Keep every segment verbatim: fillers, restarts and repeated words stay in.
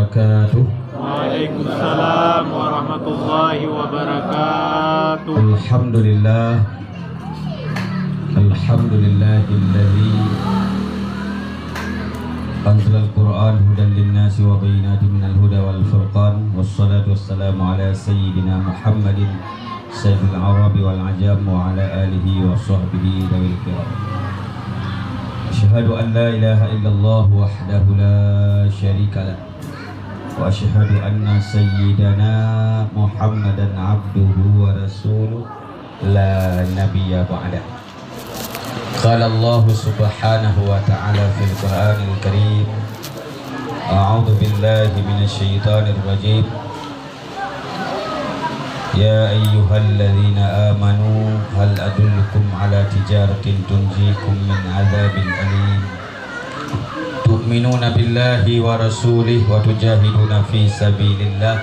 وبركاته. وعليكم السلام ورحمة الله وبركاته. الحمد لله. الحمد لله الذي أنزل القرآن هدى للناس وبينات من الهدى والفرقان، والصلاة والسلام على سيدنا محمد سيد العرب والعجم وعلى آله وصحبه ذوي الكرام. أشهد أن لا إله إلا الله وحده لا شريك له، وأشهد أن سيدنا محمدا عبده ورسوله لا نبي بعده. قال الله سبحانه وتعالى في القرآن الكريم: أعوذ بالله من الشيطان الرجيم. يا أيها الذين آمنوا هل أدلكم على تجارة تنجيكم من عذاب أليم تؤمنون بالله ورسوله وتجاهدون في سبيل الله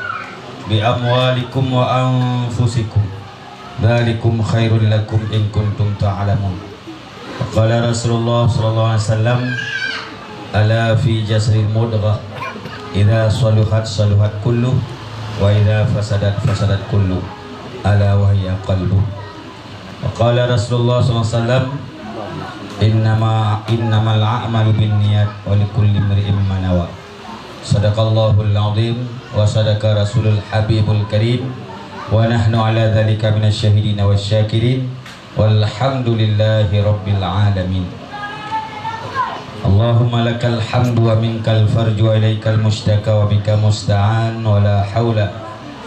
بأموالكم وأنفسكم ذلكم خير لكم إن كنتم تعلمون. وقال رسول الله صلى الله عليه وسلم: ألا في جسد مضغة إذا صلحت صلحت كله وإذا فسدت فسدت كله ألا وهي قلبه. وقال رسول الله صلى الله عليه وسلم: إنما إنما الأعمال بالنيات ولكل امرئ ما نوى. صدق الله العظيم وصدق رسول الحبيب الكريم ونحن على ذلك من الشاهدين والشاكرين والحمد لله رب العالمين. اللهم لك الحمد ومنك الفرج وإليك المشتكى وبك المستعان ولا حول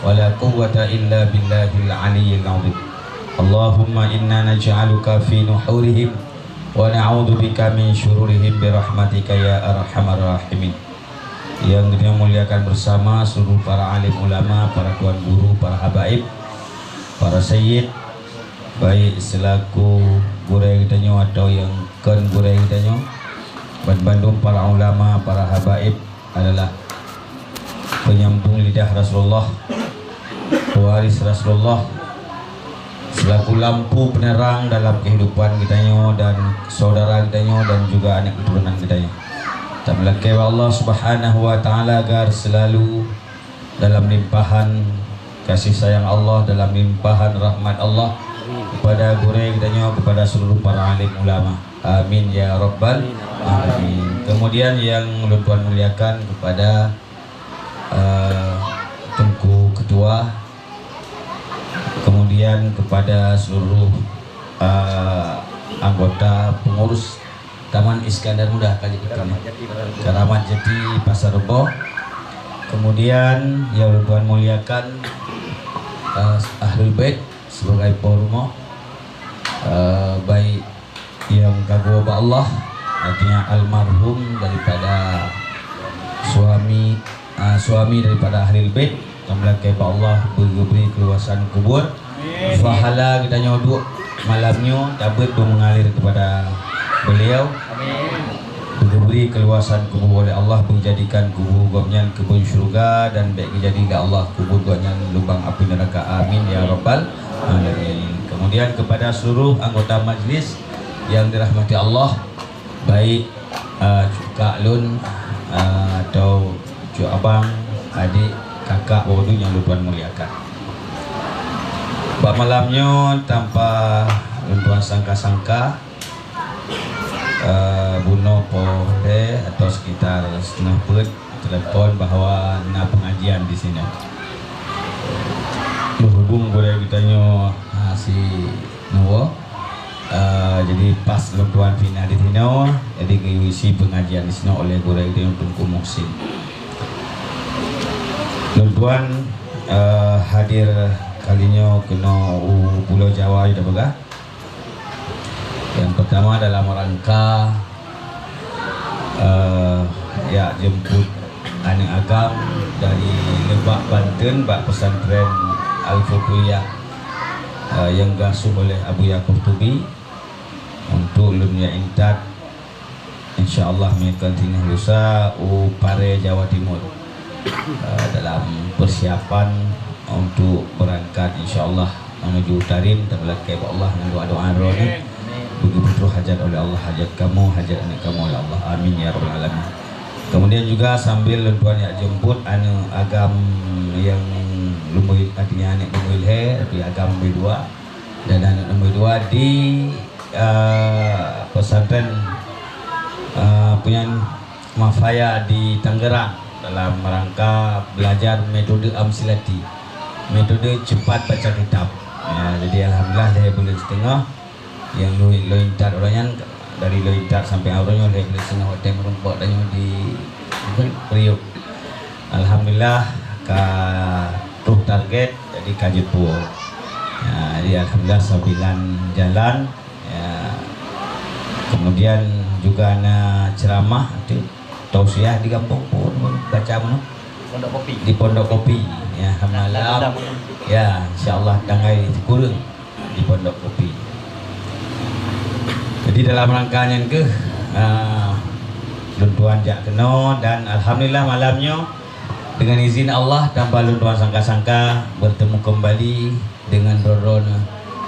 ولا قوة إلا بالله العلي العظيم. اللهم إنا نجعلك في نحورهم ونعوذ بك من شرورهم برحمتك يا أرحم الراحمين. Yang kita muliakan bersama seluruh para alim ulama, para tuan guru, para habaib, para sayyid, baik selaku gurée geutanyoe atau nyang kon gurée geutanyoe, ban bandum para ulama, para habaib adalah penyambung lidah Rasulullah, pewaris Rasulullah, selaku lampu penerang dalam kehidupan geutanyoe dan saudara geutanyoe dan juga aneuk keturunan geutanyoe. Tameulakée bak Allah Subhanahu wa Taala agar selalu dalam limpahan kasih sayang Allah, dalam limpahan rahmat Allah kepada gurée geutanyoe, kepada seluruh para alim ulama. Amin ya rabbal alamin. Kemudian yang ulôn tuan muliakan kepada, eh, Teungku Ketua, kemudian kepada seluruh, eh, anggota pengurus Taman Iskandar Muda kali pertama. Keramat Jati Pasar Rebo. Kemudian yang ulôn tuan muliakan, eh, Ahlul Bait sebagai po rumoh, eh, baik yang kagoe bak Allah, artinya almarhum daripada suami, ah, suami daripada Ahlul Bait, tameulakée bak Allah beugeubri keuluwasan kubur. Pahala geutanyoe duek malam nyoe tabeuet beumeungalir kepada beliau. Beugeubri keuluwasan kubur oleh Allah, beujadikan kubur gobnyan keubeuen syeuruga dan bék geujadi lé Allah kubur gobnyan lubang api neuraka. Amin ya rabbal alamin. Kemudian kepada seluruh anggota majlis yang dirahmati Allah, baik, ah, cuka lôn, ah, atau cut abang, adik, kakak, boh nyang lôn tuan muliakan. Bak malam nyoe tanpa lôn tuan sangka-sangka, eh, bunoe poh lhée atau sekitar setengah peuet telepon bahwa na pengajian di sinoe. Berhubung gurée geutanyoe, ha, si Nuwo, eh, jadi pas lôn tuan pina di sinoe, jadi geuyue isi pengajian di sinoe oleh gurée geutanyoe Teungku Muhsin. Lôn tuan, eh, hadir kali nyoe keunoe u Pulo Jawa, ida peugah. Yang pertama dalam rangka, eh, jak jemput aneuk agam dari Lebak Banten bak pesantren Al-Futuhiyah, eh, yang geuasuh oleh Abuya Qurtubi untuk lôn jak intat. Insya Allah, meunyo kon singoh lusa u Pare, Jawa Timur, eh, dalam persiapan untuk berangkat, insya Allah, menuju Tarim. Tameulakée bak Allah ngon doa-doa droeneuh. Beugeupeutreuk hajat oleh Allah, hajat kamoe, hajat aneuk kamoe oleh Allah. Amin ya rabbal alamin. Kemudian juga sambil lôn tuan jak jemput aneuk agam nyang lumbôi, artinya aneuk lumbôi lhèe, tapi agam lumbôi dua, dan aneuk lumbôi dua di, eh, pesantren, eh, Punyan Mafaya di Tangerang dalam rangka belajar metode amsilati, metode cepat baca kitab. Ya, jadi alhamdulillah lhèe buleuen siteungoh. Nyang lôn, lôn intat uroe nyan, dari lôn intat sampai uroe nyoe lhèe buleuen siteungoh watèe meurumpok tanyoe di Priok. Alhamdulillah ka troh target, jadi ka jeuet puwoe. Ya, jadi alhamdulillah sambilan jalan. Ya. Kemudian juga na ceramah tu, tausiah di gampông pun baca meunoe. Pondok Kopi. Di Pondok Kopi. Ya, malam. Ya, insya-Allah tanggai sikureueng di Pondok Kopi. Jadi dalam rangka nyan keuh, ah, lôn tuan jak keunoe dan alhamdulillah malam nyoe dengan izin Allah tanpa lôn tuan sangka-sangka bertemu kembali dengan droeneuh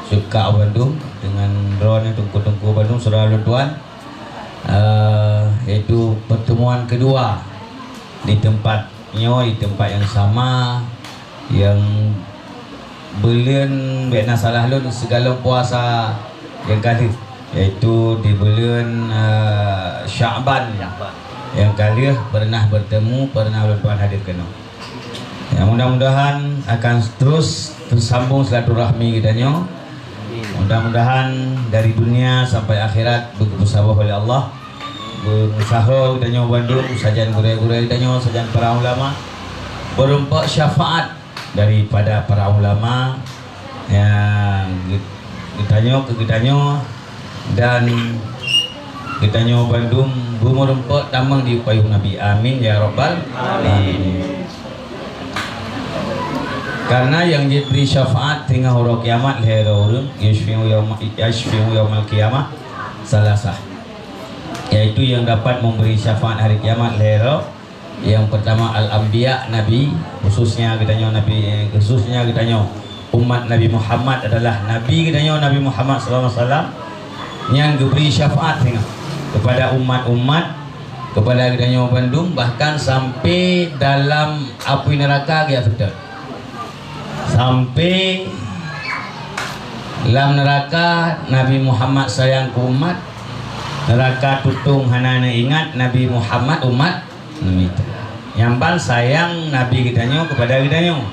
syedara bandum, dengan droeneuh teungku-teungku bandum syedara lôn tuan, eh, yaitu pertemuan kedua di tempat nyoe, di tempat yang sama, yang buleuen, bèk na salah lôn, sigohlom puasa nyang ka lheueh, yaitu di buleuen, eh, Sya'ban nyang ka lheueh pernah bertemu, pernah lôn tuan hadir keunoe. Ya, mudah-mudahan akan terus tersambung silaturahmi geutanyoe. Mudah-mudahan dari dunia sampai akhirat beugeusaboh oleh Allah. Beungusaha geutanyoe bandum, sajan gurèe-gurèe geutanyoe, sajan para ulama, meurumpok syafaat daripada para ulama nyang geutanyoe keu geutanyoe dan geutanyoe bandum beumeurumpok tamong di payong Nabi. Amin ya rabbal alamin. Karena nyang jibri syafaat teungoh uroe kiamat lhèe droe ureueng, yasyfi'u yauma, yasyfi'u yaumal qiyamah salasah, yaitu yang dapat memberi syafaat hari kiamat lhèe droe. Yang pertama al-anbiya, nabi, khususnya geutanyoe nabi, eh, khususnya geutanyoe umat Nabi Muhammad adalah nabi geutanyoe Nabi Muhammad sallallahu alaihi wasallam nyang geubri syafaat singoh kepada umat-umat, kepada geutanyoe bandum, bahkan sampai dalam apui neraka geujak seutôt. Sampai lam neraka Nabi Muhammad sayang keu umat, neraka tutong hana neuingat Nabi Muhammad umat. Namiet. Nyang ban sayang Nabi geutanyoe kepada geutanyoe.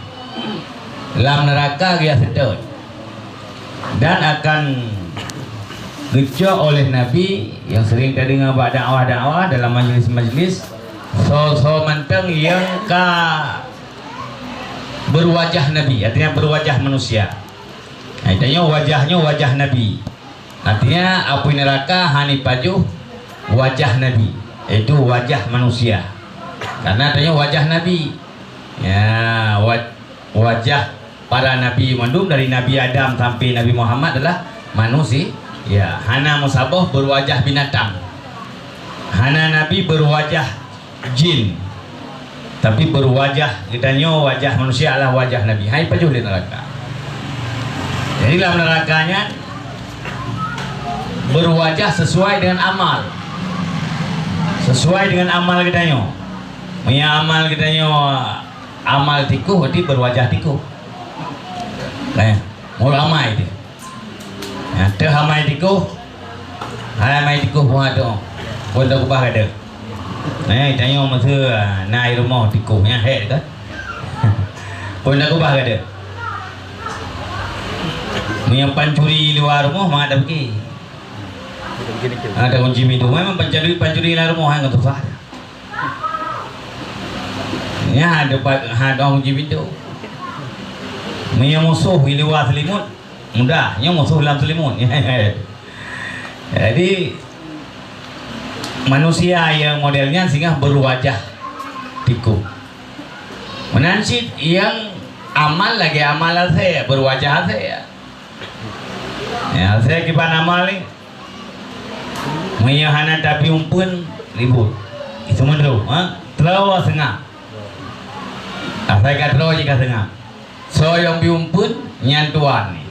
Lam neraka geujak seutôt. Dan akan geucok oleh Nabi yang sering tadeungoe bak dakwah-dakwah dalam majlis-majlis, soe-soe mantong nyang ka berwajah Nabi, artinya berwajah manusia. Nah, geutanyoe wajah nyoe wajah Nabi. Artinya, apui neraka hana jipajoh wajah Nabi, yaitu wajah manusia. Karena tanyoe wajah Nabi. Ya, wa-, wajah para nabi mandum dari Nabi Adam sampai Nabi Muhammad adalah manusia. Ya, hana meusaboh berwajah binatang. Hana nabi berwajah jin. Tapi berwajah, geutanyoe wajah manusia adalah wajah Nabi. Hai pajoh lé neraka. Jadi lam neraka nyan berwajah sesuai dengan amal. Sesuai dengan amal geutanyoe. Meunyoe amal geutanyoe amal tikoh, berarti berwajah tikoh. Nah, meuramai teuh. Nyang teuh amai tikoh, hai amai tikoh buah tu. Pun takubah gata. Neh, tanyoe masa na i rumoh tikoh nyang hek ka. Pun takubah gata. Meunyoe pancuri luwa rumoh mangat tapiké. Ha, takunci pintoe. Memang pancuri, pancuri lam rumoh hana susah. Nyan hana pa-, hana kunci pintoe. Meunyoe musoh i luwa seulimut, mudah, nyoe musoh lam seulimut. Jadi, manusia nyang model nyan singoh berwajah tikoh. Meunan cit nyang amal lagèe amal asèe, berwajah asèe. Ya, asèe kiban amal ni. Meunyoe hana tabi umpeuen, ribot. Seumeudroe, ha? Troe seungab. Asai ka troe jih ka seungab. Soe nyang bi umpeuen, nyan tuan ni.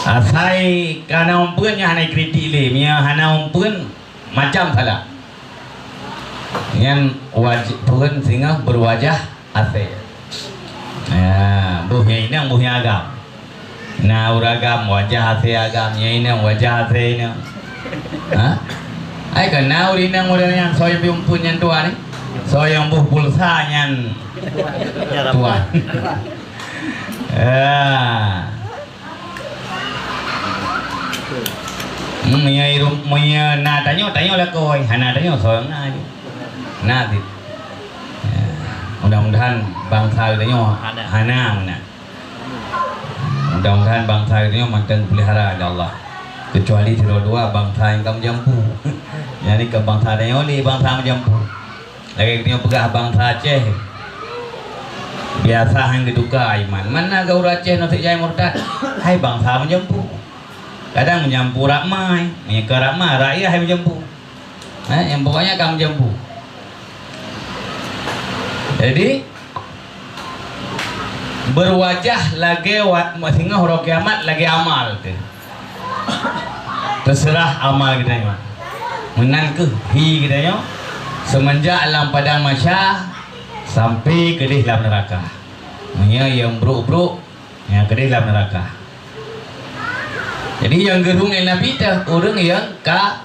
Asai ka na umpeuen, nyan hana jikritik lé. Meunyoe hana umpeuen, macam salah. Nyan waj-, peue kheun singoh berwajah asèe. Ya, boh nyang inong, boh nyang agam. Na ureueng agam wajah asèe agam, nyang inong wajah asèe inong. Ha? Ai ka na ureueng inong model nyan, soe nyang pimpin nyan tuan, eh? Soe nyang boh pulsa nyan tuan. Ya. Hmm, meunyoe irum-, meunyoe na tanyoe, tanyoe lakoe. Hana tanyoe, soe na je. Na cit. Ya. Mudah-mudahan bansa geutanyoe hana, hana meunan. Mudah-mudahan bansa geutanyoe mantong geupeulihara lé Allah. Keucuali sidroe dua bansa nyang ka meujampu. Nyan ka bansa tanyoe lé bansa meujampu. Lagèe geutanyoe peugah bansa Aceh, biasa han geutuka iman. Mana geu ureueng Aceh nyoe sejak murtad? Hai bansa meujampu. Kadang meujampu rot ma, meunyoe ka rot ma, rot yah hai meujampu. Eh, nyang pokoknya ka meujampu. Jadi, berwajah lagèe wa-, singoh uroe kiamat lagèe amal teuh. Teuseurah amal geutanyoe. Meunan kheueh hi geutanyoe seumeunjak lam padang mahsyar sampai keudeh lam neuraka. Meunyoe nyang brok-brok, nyang keudeh lam neuraka. Jadi nyang geurhung lé Nabi teuh ureueng nyang ka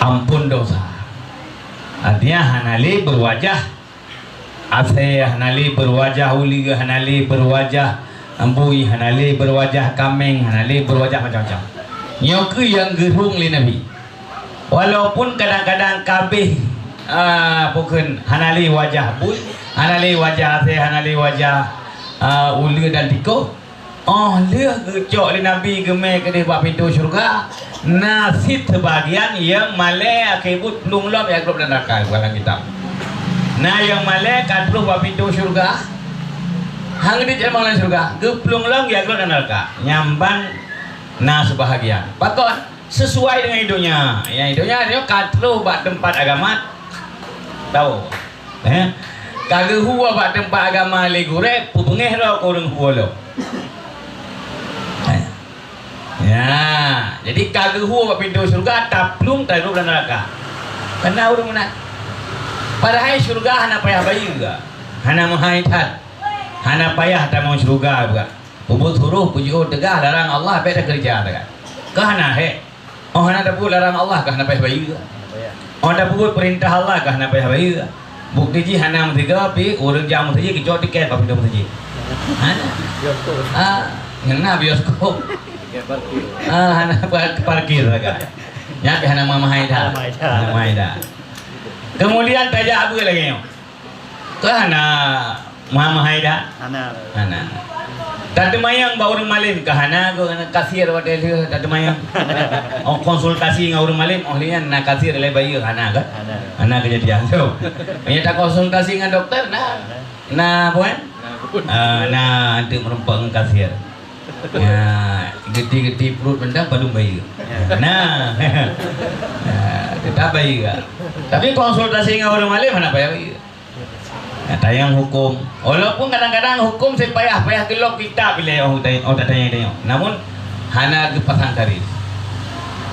amphon dosa. Artinya hana lé berwajah asèe, hana lé berwajah uleue, hana lé berwajah bui, hana lé berwajah kaméng, hana lé berwajah macam-macam. Nyoe kheueh nyang geurhung lé Nabi. Walaupun kadang-kadang ka abéh, ah, peue kheun, hana lé wajah bui, hana lé wajah asèe, hana lé wajah, ah, uleue dan tikôh, 'oh lheueh geucok lé Nabi geumè keudeh bak pintoe syeuruga, na cit seubagian nyang malèe akhé buet plueng lom jak glôb lam neuraka, bukan lam kitab. Na nyang malèe ka trôh bak pintoe syeuruga, han geudeh lam syeuruga, geuplueng lom jak glôb lam neuraka. Nyan ban na seubahagian. Pakon? Sesuai dengan idonya. Nyang idonya nyoe ka trôh bak teumpat agama, tao. Eh? Ka geuhue bak teumpat agama lé gurèe, peubeungèh droe keu ureueng hue lom. Eh. Ya, jadi ka geuhue bak pintoe syeuruga, taplueng, taglôb lam neuraka. Kana ureueng meunan. Padahai syeuruga hana payah bayeue, hana meuhai that. Hana payah tamong syeuruga juga. Peubuet suroh, peujiôh teugah, larang Allah, bèk takeureuja, kan? Ka hana hék. 'Oh hana tapeubuet larang Allah, ka hana payah bayeue. 'Oh tapeubuet peurintah Allah, ka hana payah bayeue. Bukti jih hana meusigoe pi, ureueng jak meuseujid geucok tiket bak pintoe meuseujid. Hana. Bioskop. Ah, nyan na bioskop. Tiket parkir. Ah, hana par-, parkir lagèe. Nyan pih hana meuhai that. Hana meuhai that. Hana meuhai that. Kemudian tajak beuet lagèe nyoe. Ka hana meuhai that? Hana. Hana. Tateumayang bak ureueng malém ka hana, keu kasir watèe lheueh tateumayang. 'Oh konsultasi ngon ureueng malém, 'oh lheueh nyan na kasir lé bayeue, hana kan? Hana. Hana keujadian tu. Meunyo takonsultasi ngon dokto, na. Hana. Na apa kan? Na apa? Ah, na anteuk meurumpok ngon kasir. Ya, geuti-geuti pruet mantong padum bayeue. Ya. Na. Ya, teutap bayeue kan. Tapi konsultasi ngon ureueng malém hana payah bayeue. Nah, tanyong huköm. Walaupun kadang-kadang huköm sipayah-payah geulok kitab ilèe 'oh ta-, 'oh tatanyong-tanyong. Namun, hana geupasang garis.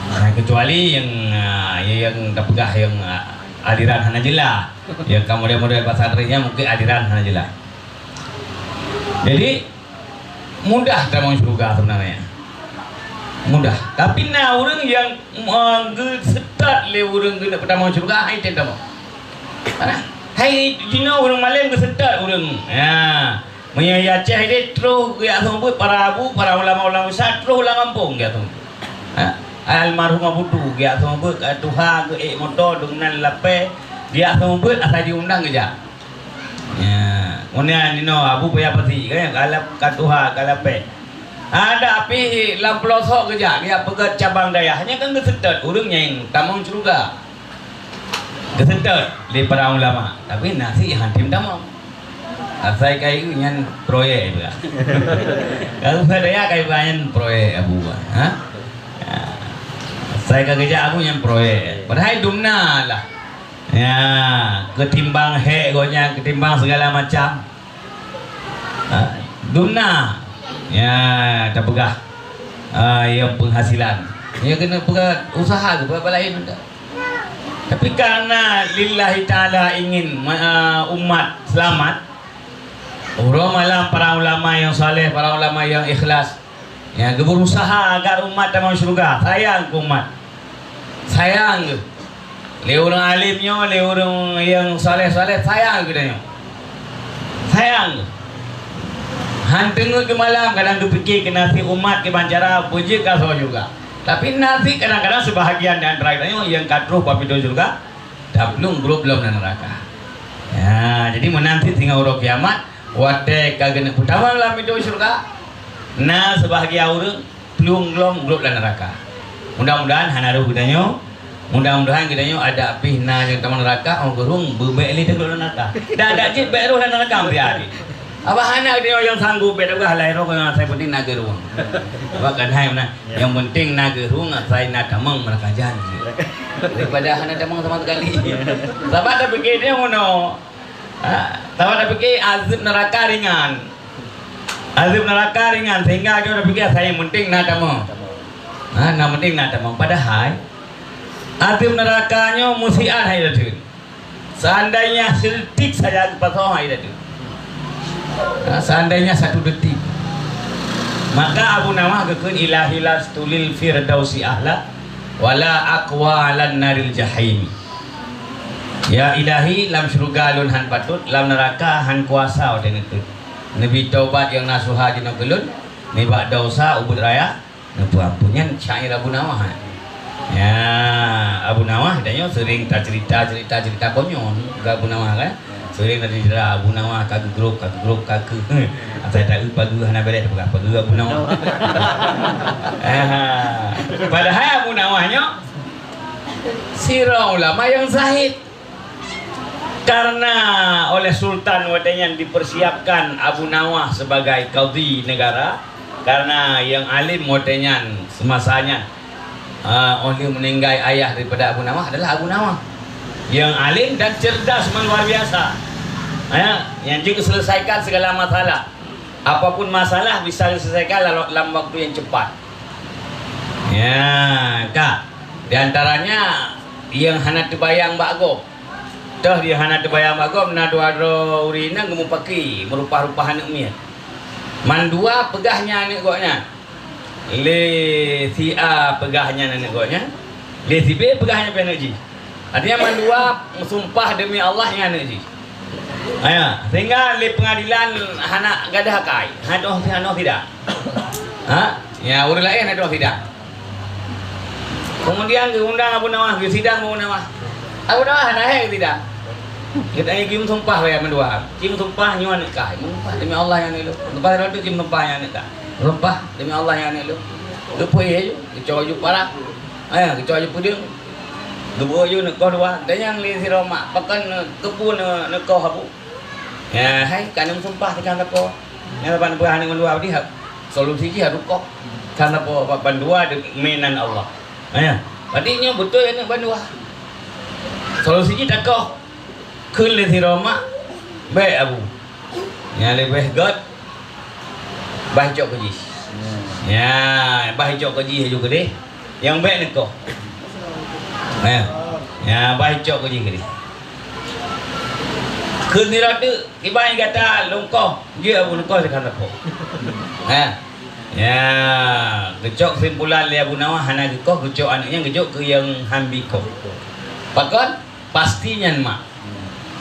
Nah, keucuali nyang, ah, nyang tapeugah nyang, ah, aliran hana jeulaih. Nyang ka model-model pasang garis nyan mungken aliran hana jeulaih. Jadi, mudah tamong syeuruga seubeunarnya. Mudah. Tapi na ureueng nyang, eh, geuseutôt lé ureueng keuneuk tamong syeuruga, hai tem tamong. Hai jinoe ureueng malém geuseutôt ureueng. Ya. Meunyoe di Aceh deh troh geujak seumeubeuet para abu, para ulama-ulama besar troh lam gampông geujak seumeubeuet. Ha? Almarhum Abu Tu geujak seumeubeuet, ka tuha geuék moto deungon lapèe, geujak seumeubeuet asai jiundang geujak. Ya, keumudian inoe Abu Paya Pasi, kan, ka lap-, ka tuha, ka lapèe. Ada pih lam peulosok geujak, geujak peugöt cabang dayah. Nyan kan geuseutôt ureueng nyang tamong syeuruga. Geuseutôt lé para ulama, tapi na cit han tem tamong. Asai kayèe nyan proyek juga. Kalau saya kayèe nyan proyek Abu, ha? Ya. Asai ka geujak Abu nyan proyek. Padahai dumna lah. Ya, keutimbang hék gobnyan, keutimbang segala macam. Ha, dumna. Ya, tapeugah. Ah, nyang penghasilan. Ya, keuneuk peugah usaha keu peugah laén. Tapi karena lillahi ta'ala ingin, eh, umat selamat, uroe malam para ulama yang saleh, para ulama yang ikhlas, ya, geuberusaha agar umat tamong syurga. Sayang keu umat. Sayang keu. Lé ureuëng alim nyoe, lé ureuëng nyang saleh-saleh, sayang keu geutanyoe. Sayang keu. Han teungeut keu malam, kadang geupike keu nasib umat, keu ban cara beujeuet ka soe syurga. Tapi nasib kadang-kadang sebahagian di antara geutanyoe nyang ka troh bak pintoe syurga, taplueng grob lom lam neuraka. Ya, jadi meunan cit singoh uroe kiamat, watée ka geuneuk peutamong lam pintoe syurga, na sebahagian ureuëng plueng lom grob lam neuraka. Mudah-mudahan hana roh geutanyoe. Mudah-mudahan geutanyoe adak pih na nyang tamong neuraka, 'oh geurhueng beubek lé teugrob lam neuraka. Dan adak jeuet bek roh lam neuraka meusiah jih. Abah hana geutanyoe nyang sanggup bek, dak peugah lai roh nyang asai penting na geurhueng. Abah kan hai meunan. Ya. Nyang penting na geurhueng asai na tamong meuraka janji. Daripada hana tamong sama sekali. Saban tapike dia ngono. Ha, saban tapike azab neuraka ringan. Azab neuraka ringan, sehingga nyoe tapike asai nyang penting na tamong. Ha, nyang penting na tamong. Padahai azab neuraka nyoe meusian hai dateueng. Seandainya sedetik saja geupasoe hai dateueng. Ha, seandainya satu detik. Maka Abu Nawah geukheun, "Ilahi lastu lil firdausi ahla, wala aqwa lan naril jahimi." Ya Ilahi, lam syeuruga lôn han patôt, lam neuraka han kuasa watée neuteuet. Neubi taubat nyang nasuha jinoe keu lôn, nibak desya ubeut raya, neupeuampôn. Nyan syair Abu Nawah, eh. Ya, Abu Nawah, tanyoe seuring taceurita, ceurita, ceurita konyol keu Abu Nawah, kan? Seuring taceurita Abu Nawah ka geugrôp, ka geugrôp, ka keu. Asai taeu pageue hana béreh, tapeugah pageue Abu Nawah. Ah, padahai Abu Nawah nyoe sidroe ulama nyang zahid. Karena oleh Sultan watée nyan dipersiapkan Abu Nawah sebagai kadhi negara, karena nyang alim watée nyan semasa nyan, ah, 'oh lheueh meuninggai ayah daripada Abu Nawah adalah Abu Nawah. Nyang alim dan cerdas memang luar biasa. Ya, nyang jeuet geuselesaikan segala masalah. Apapun masalah bisa diselesaikan lam, lam waktu yang cepat. Ya, ka. Di antaranya nyang hana teubayang bak gob. Toh nyang hana teubayang bak gob, na dua droe ureuëng inong geumupaki meurupah-rupah aneuëk miet. Mandua peugah nyan aneuëk gobnyan. Lé si A peugah nyan aneuëk gobnyan, lé si B peugah nyan pih aneuëk jih. Artinya mandua meusumpah demi Allah nyan aneuëk jih. Aya, sehingga lé pengadilan hana gadoh akai, hana teuh, hana teuh sidang. Ha? Ya, ureuëng laén hana teuh sidang. Kemudian geuundang Abu Nawah, geusidang Abu Nawah. Abu Nawah hana hai geusidang. Geutanyoe jimeusumpah lé mandua. Jimeusumpah nyoe aneuëk kah. Meusumpah demi Allah nyan aneuëk lôn. Sumpah lom tu jimeusumpah nyan aneuëk kah. Sumpah demi Allah nyan aneuëk lôn. Geupeu ju, geucok ju parak. Aya, geucok ju peudeueng. Geubeuet ju neukoh dua. Dan nyang lé sidroe mak, pakon keupeue neukoh abu. Ya, hai, ka neumeusumpah teuka sapo. Nyang saban peugah aneuëk mandua tadi, solusi jih harôh koh. Ka sapo, bandua demi nan Allah. Ya. Berarti nyoe beutôi aneuëk bandua. Solusi jih takoh. Kheun lé sidroe mak, "Bék, Abu. Nyang leubeh gét, bah cok keu jih." Ya, bah cok keu jih laju keudeh. Nyang bék neukoh. Ya. Ya, bah cok keu jih keudeh. Kheun nirot teuk, kiban gata lôn koh, jeuet Abu neukoh teuka sapo. Ha. Ya, geucok kesimpulan lé Abu Nawah hana geukoh, geucok aneuëk nyan geujok keu nyang han bi koh. Pakon? Pasti nyan mak.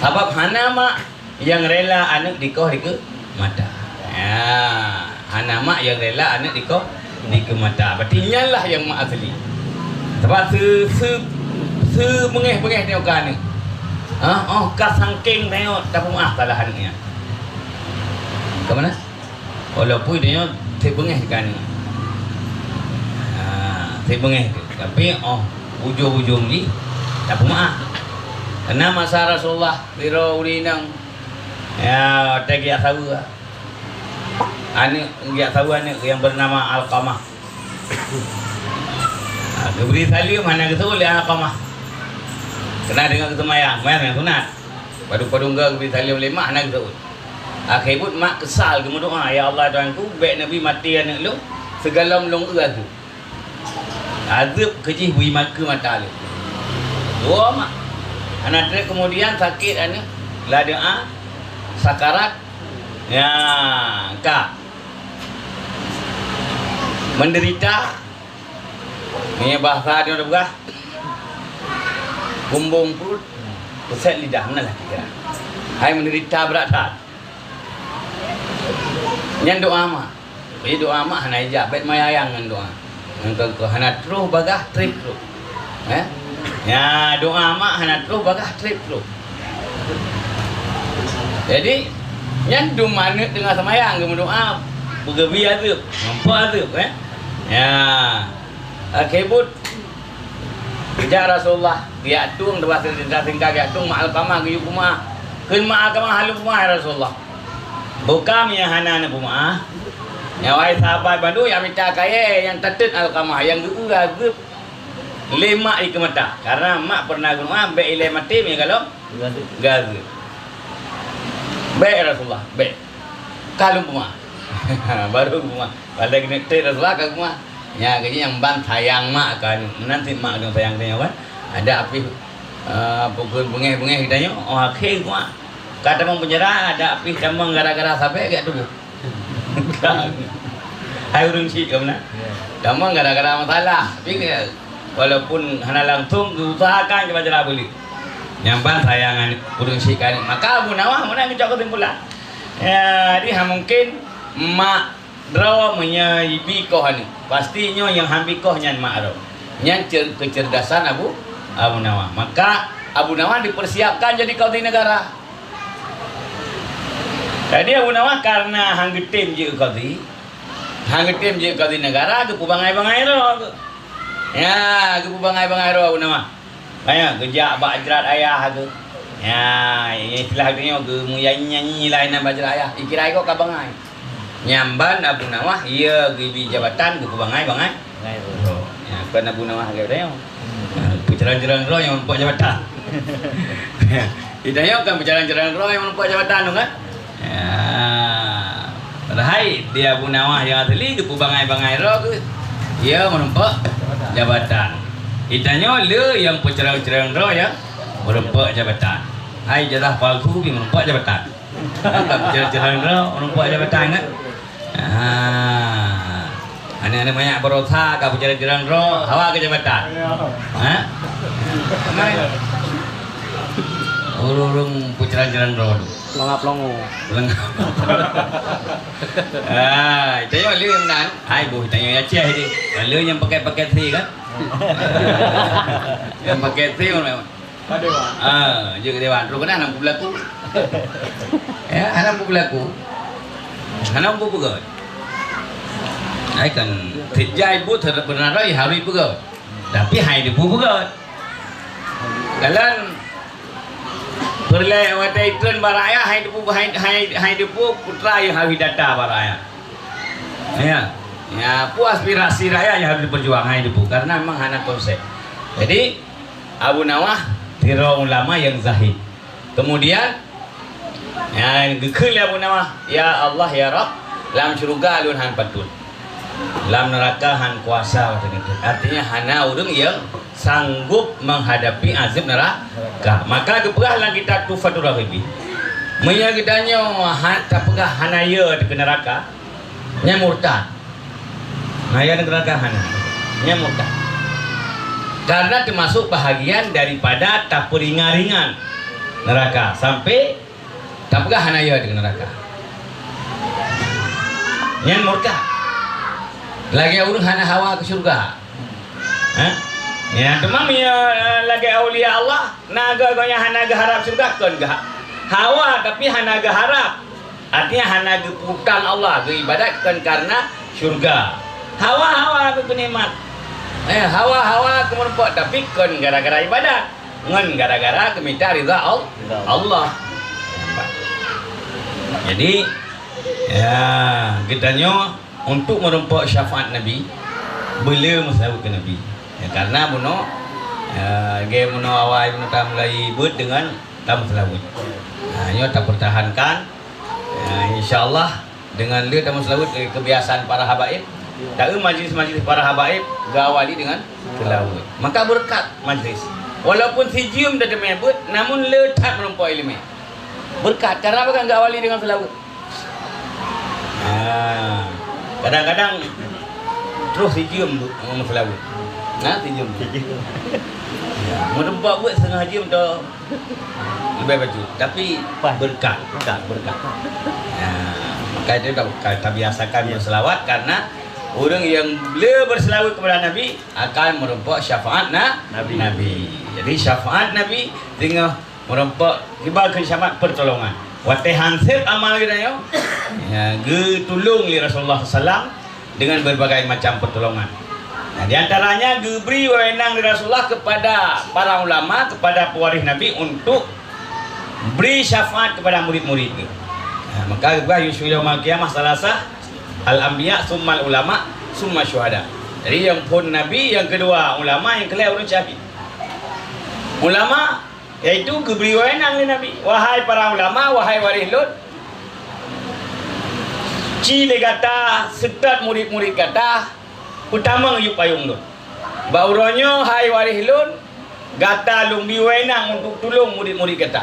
Sabab hana mak nyang rela aneuëk dikoh dikeue mata. Ya, hana mak nyang rela aneuëk dikoh dikeue mata. Berarti nyan lah nyang mak asli. Sabab se-, se-, sebeungéh-beungéh nyoe ka aneuëk. Ha, oh ka sangkéng nyoe tapeumeu'ah salah aneuëk nyan. Ka meunan? Walaupun dia nyoe teubeungéh kan. Ha, teubeungéh tu. Tapi oh ujong-ujong jih tapeumeu'ah. Karena masa Rasulullah sidroe ureuëng inong, ya, watée geujak saweue. Aneuëk, geujak saweue aneuëk nyang bernama Alqamah. Ha, geubri saleuem hana geuseuôt lé Alqamah. Keunan deungon geuseumayang, seumayang sunat. Padub-padub geubri saleuem lé mak hana geuseuôt. Akhé buet mak keusal geumeudoá, "Ya Allah Tuhanku, bék neubi maté aneuëk lôn sigohlom lôn eu azeub. Azeub keu jih bri ma-, keu mata lôn." Doa mak. Hana trép kemudian sakét aneuk, ladeuh a, sakarat. Ya, ka. Menderita. Nyoe bahasa dia udah peugah. Kumbung perut, pesat lidah, meunan lah kira. Hai menderita berat that. Nyan doa mak. Jadi doa mak hana ijab, bèk mayang ngon doa. Ngon keu hana troh bagah trép troh. Eh? Ya, doa mak hana troh bagah trép troh. Jadi, nyan dum aneuk teungoh seumayang geumeudoa, beugeubi azeueb, nampak azeueb, eh? Ya. Akhé buet, geujak Rasulullah, geujak tueng, teubah seudeunta singka geujak tueng, mak Alkamah geuyue peumeu'ah. Kheun mak Alkamah hana peumeu'ah, ya Rasulullah. Bukam nyang hana neupeumeu'ah. Nyan wahai sahabat bandum nyang mita kayèe nyang tateut Alkamah, nyang geu-eu azeueb lé mak di keumata. Karena mak pernah geumeu'ah, bèk ilèe maté meugalom geu-eu azeueb. Bèk, ya Rasulullah, bèk. Ka lôn peumeu'ah. Baru peumeu'ah. Padahai keuneuk trép Rasulullah ka peumeu'ah. Nya, keuh nyang ban sayang mak keu aneuk. Meunan cit mak keuneuk sayang tanyoe kan. Adak pih, eh, pukon beungèh-beungèh geutanyoe, oh, akhé mak. Ka tamong penjara, adak pih tamong gara-gara sabèe geujak tuboh. Hai ureueng chik ka meunan. Ya. Tamong gara-gara masalah. Tapi walaupun hana langsung, geuusahakan cit baca Al-Baqarah. Nyang ban sayang aneuk, ureueng chik ka aneuk. Maka Abu Nawas meunan geucok keusimpulan. Ya, jadi hana mungkin mak droe meunyoe ibi koh aneuk. Pasti nyoe nyang han bi koh nyan mak droe. Nyan cer-, kecerdasan Abu, Abu Nawas. Maka Abu Nawas dipersiapkan jadi kadhi negara. Jadi Abu Nawas karena han geutem jeuet kadhi, han geutem jeuet kadhi negara, geupeubangai-bangai droe. Ya, geupeubangai-bangai droe Abu Nawas. Maka geujak bak jrat ayah geuh. Ya, istilah geutanyoe geumeuyanyi-nyanyi lah inan bak jrat ayah. Dikira iko ka bangai. Nyan ban Abu Nawas, ya, geubi jabatan, geupeubangai-bangai. Bangai droe. Ya, kon Abu Nawas lagèe tanyoe. Hmm. Ha, peucalang-calang droe nyang meureumpok jabatan. Di tanyoe kan peucalang-calang droe nyang meureumpok jabatan tu kan? Ya. Padahai di Abu Nawas nyang asli geupeubangai-bangai droe geuh. Ya, meureumpok jabatan. Di tanyoe le nyang peucalang-calang droe nyang meureumpok jabatan. Hai ijazah palsu pih meureumpok jabatan. Ka peucalang-calang droe, meureumpok jabatan kan? Ah. Aneuk-aneuk manyak barosa ka peucalang-calang droe, hawa keu jabatan. Ha? Ureueng-ureueng peucalang-calang droe tu. Lengap longo. Lengap. Ah, tanyoe le meunan. Hai boh, tanyoe Aceh ni. Lalu nyang pakai-pakai si kan? Nyang pakai si mana? Ka dewan. Ah, jeuet keu dewan. Trok keunan hana mupeublaku. Ya, hana mupeublaku. Hana mupeubeugot. Hai kan, sijai buet beuna roi harus beugot. Tapi hai deupeu beugot. Dalam peureulèe watèe treun bak rakyat hai deupeu, hai, hai, hai deupeu putra nyang harus data bak rakyat. Ya. Ya, peue aspirasi rakyat nyang harus diperjuang hai deupeu karena memang hana konsep. Jadi, Abu Nawas sidroe ulama nyang zahid. Kemudian, ya, geukheun lé Abu Nawas, "Ya Allah, ya Rabb, lam syeuruga lôn han patôt. Lam neuraka han kuasa watèe nyoe." Artinya, hana ureueng nyang sanggup menghadapi azab neuraka. Maka geupeugah lam kitab Tuhfatur Raghibin, meunyoe geutanyoe ha-, tapeugah hana yo keu neuraka, nyan murtad. Nah, ya, neuraka hana. Nyan murtad. Karena termasuk bahagian daripada tapeuringan-ringan neuraka sampai tapeugah hana yo di neuraka. Nyan murtad. Lagèe ureueng hana hawa keu syeuruga. Ha? Ya, teuma meunyoe, eh, lagèe aulia Allah, na geuh gobnyan hana geuharab syeuruga, kon geuha-, hawa tapi hana geuharab. Artinya hana geupeutang Allah, geuibadat kon karena syeuruga. Hawa-hawa geunikmat. Eh, hawa-hawa geumeureumpok, tapi kon gara-gara ibadat. Ngon gara-gara geumita ridha Al-, Ridha Allah. Allah. Jadi, ya, geutanyoe untuk meureumpok syafaat Nabi, beu le meuseulaweuet keu Nabi. Ya, karena bunoe, ya, lagèe bunoe awai bunoe tamulai beuet deungon tameuseulaweuet. Nah, nyoe tapeurtahankan. Nah, insya Allah, deungon le tameuseulaweuet, eh, kebiasaan para habaib. Taeu majlis-majlis para habaib geuawali deungon seulaweuet. Maka beureukat majlis. Walaupun sijeuem tateumé beuet, namun le that meurumpok ileumé. Beureukat, karena apa kan gak wali deungon seulaweuet. Ha, kadang-kadang troh sijeuem bu-, ngon seulaweuet. Nah, sijeuem. Sijeuem. Ya, meurumpok beuet seungoh jeuem tu leubeh bacut. Tapi beureukat, beureukat, beureukat. Ya, maka itu ta-, ta-, tabiasakan berselawat karena ureuëng nyang le berselawat kepada Nabi akan meurumpok syafaat na-, Nabi. Nabi. Jadi syafaat Nabi teungoh meurumpok kiban keu syafaat pertolongan. Watée han sép amal geutanyoe, ya, geutulông lé Rasulullah sallam dengan berbagai macam pertolongan. Nah, di antaranya geubri wewenang lé Rasulullah kepada para ulama, kepada pewaris Nabi untuk bri syafaat kepada murid-murid geuh. Nah, maka geupeugah yusyu yaumal qiyamah salasah, al-anbiya, summal ulama, summa syuhada. Jadi nyang phôn Nabi, nyang keudua ulama, nyang keulhèe ureuëng syahid. Ulama yaitu geubri wewenang lé Nabi, "Wahai para ulama, wahai waréh lôn, ci lé gata seutôt murit-murit gata peutamong yub payong lôn. Bak uroe nyoe, hai waréh lôn, gata lôn bri wewenang untuk tulông murit-murit gata."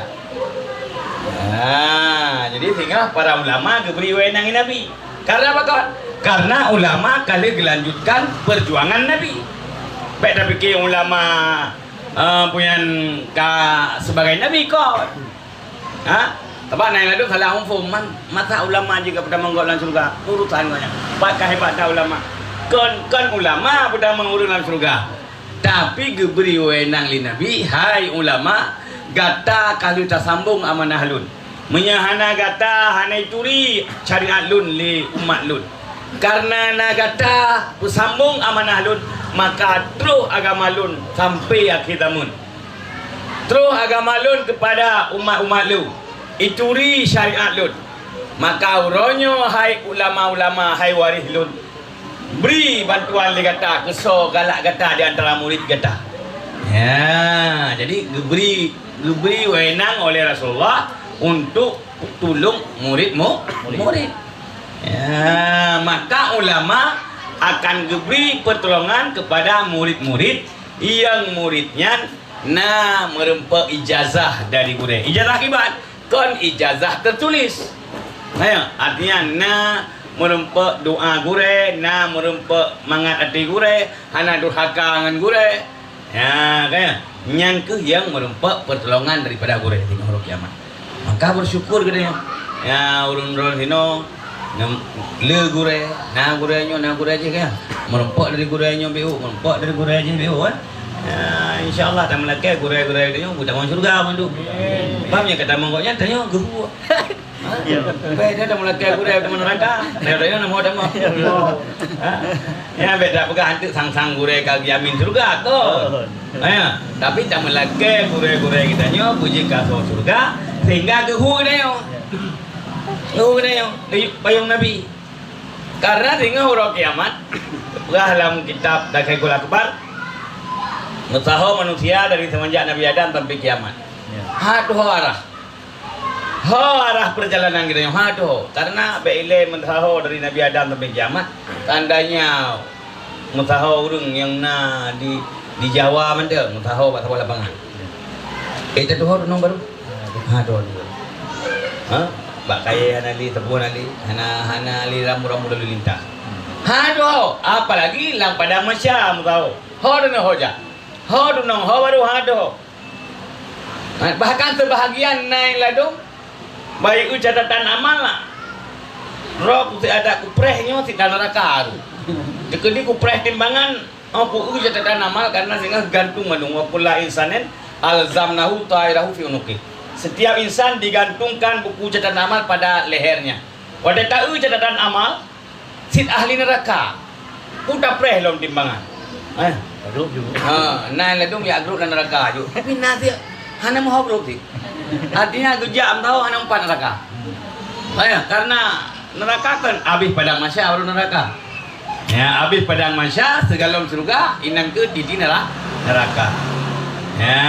Ha, jadi singoh para ulama geubri wewenang lé Nabi. Karena apa kon? Karena ulama ka lheueh geulanjutkan perjuangan Nabi. Bék tapike ulama Ah, puyan ka sebagai nabi kon. Ha? Sabab na ladôm salah muphom, man, masa ulama jih ka peutamong gob lam syeuruga? Urusan gobnyan. Pat ka hebat that ulama. Kon, kon ulama peutamong ureuëng lam syeuruga. Tapi geubri wewenang lé Nabi, "Hai ulama, gata ka lheueh tasambong amanah lôn. Meunyoe hana gata, hana ituri syariat lôn lé umat lôn. Kareuna na gata peusambong amanah lôn, maka troh agama lôn sampai akhé zameun. Troh agama lôn keupada umat-umat lôn, ituri syariat lôn. Maka uroe nyoe, hai ulama-ulama, hai waréh lôn, bri bantuan lé gata keusoe galak gata di antara murit gata." Ya, jadi geubri, geubri wewenang oleh Rasulullah untuk tulông murit mu-, murit. Ya, maka ulama akan geubri pertolongan kepada murit-murit nyang murit nyan na meurumpok ijazah dari gurée. Ijazah kiban? Kon ijazah tertulis. Nah, artinya na meurumpok doa gurée, na meurumpok mangat até gurée, hana durhaka ngon gurée. Ya, kan? Nyan kheueh nyang meurumpok pertolongan daripada gurée di uroe kiamat. Maka bersyukur geutanyoe. Ya, ureuëng droe sinoe, nem-, le gurée, na gurée nyoe, na gurée jih, kan? Meurumpok dari gurée nyoe biu, meurumpok dari gurée jih biu, kan? Ya, insya Allah, tameulakée gurée-gurée geutanyoe beutamong syeuruga mandum. Paham nyang ka tamong gobnyan, tanyoe geuhu. Ha? Ya. Beda dah meulakée gurée di neraka. Dah dah nama dah mah. Ha? Ya, beda peugah hantu sang-sang gurée ka jamin syeuruga tu. Oh. Ha, ya. Tapi tak meulakée gurée-gurée geutanyoe puji kaso syeuruga sehingga geuhu geutanyoe. Geuhu geutanyoe di payong Nabi. Karena singoh uroe kiamat, peugah lam kitab Dakhaikul Akbar, meusaho manusia dari semenjak Nabi Adam sampai kiamat. Ya. Hat ho arah. Ho arah perjalanan geutanyoe, ha, tu ho. Karena bék ilée meusaho dari Nabi Adam sampai kiamat. Seandainya meusaho ureuëng nyang na di, di Jawa mantong, meusaho bak saboh lapangan. Eh, tatuho tunong baru? Ha, tuho tunong baru. Ha? Bak kayée hana li, teupeu hana li, hana, hana li rambu-rambu lalu lintas. Ha, tuho. Apalagi lam padang mahsyar meusaho. Ho tunong ho jak. Ho tunong ho baru, ha, tuho. Bahkan sebahagian na nyang ladôm, bayeue catatan amal na. Roh keu si adat kupreh nyoe si ka neuraka tu. Teukeudi kupreh timbangan, oh, kueu catatan amal karena singoh gantung mandum, wa kulla insanin alzamnahu ta'irahu fi unuqi. Setiap insan digantungkan buku catatan amal pada lehernya. Watée taeu catatan amal, cit ahli neuraka. Peue tapreh lom timbangan. Eh. Ladôm ju. Ha, na ladôm jak grob lam neuraka ju. Tapi na cit hana meuho grob cit. Artinya geujak meusaho hana meupat neuraka. Ha, ya, karena neuraka kan habéh padang mahsyar baru neuraka. Ya, habéh padang mahsyar sigohlom syeuruga, inan keuh titi neura-, neuraka. Ya.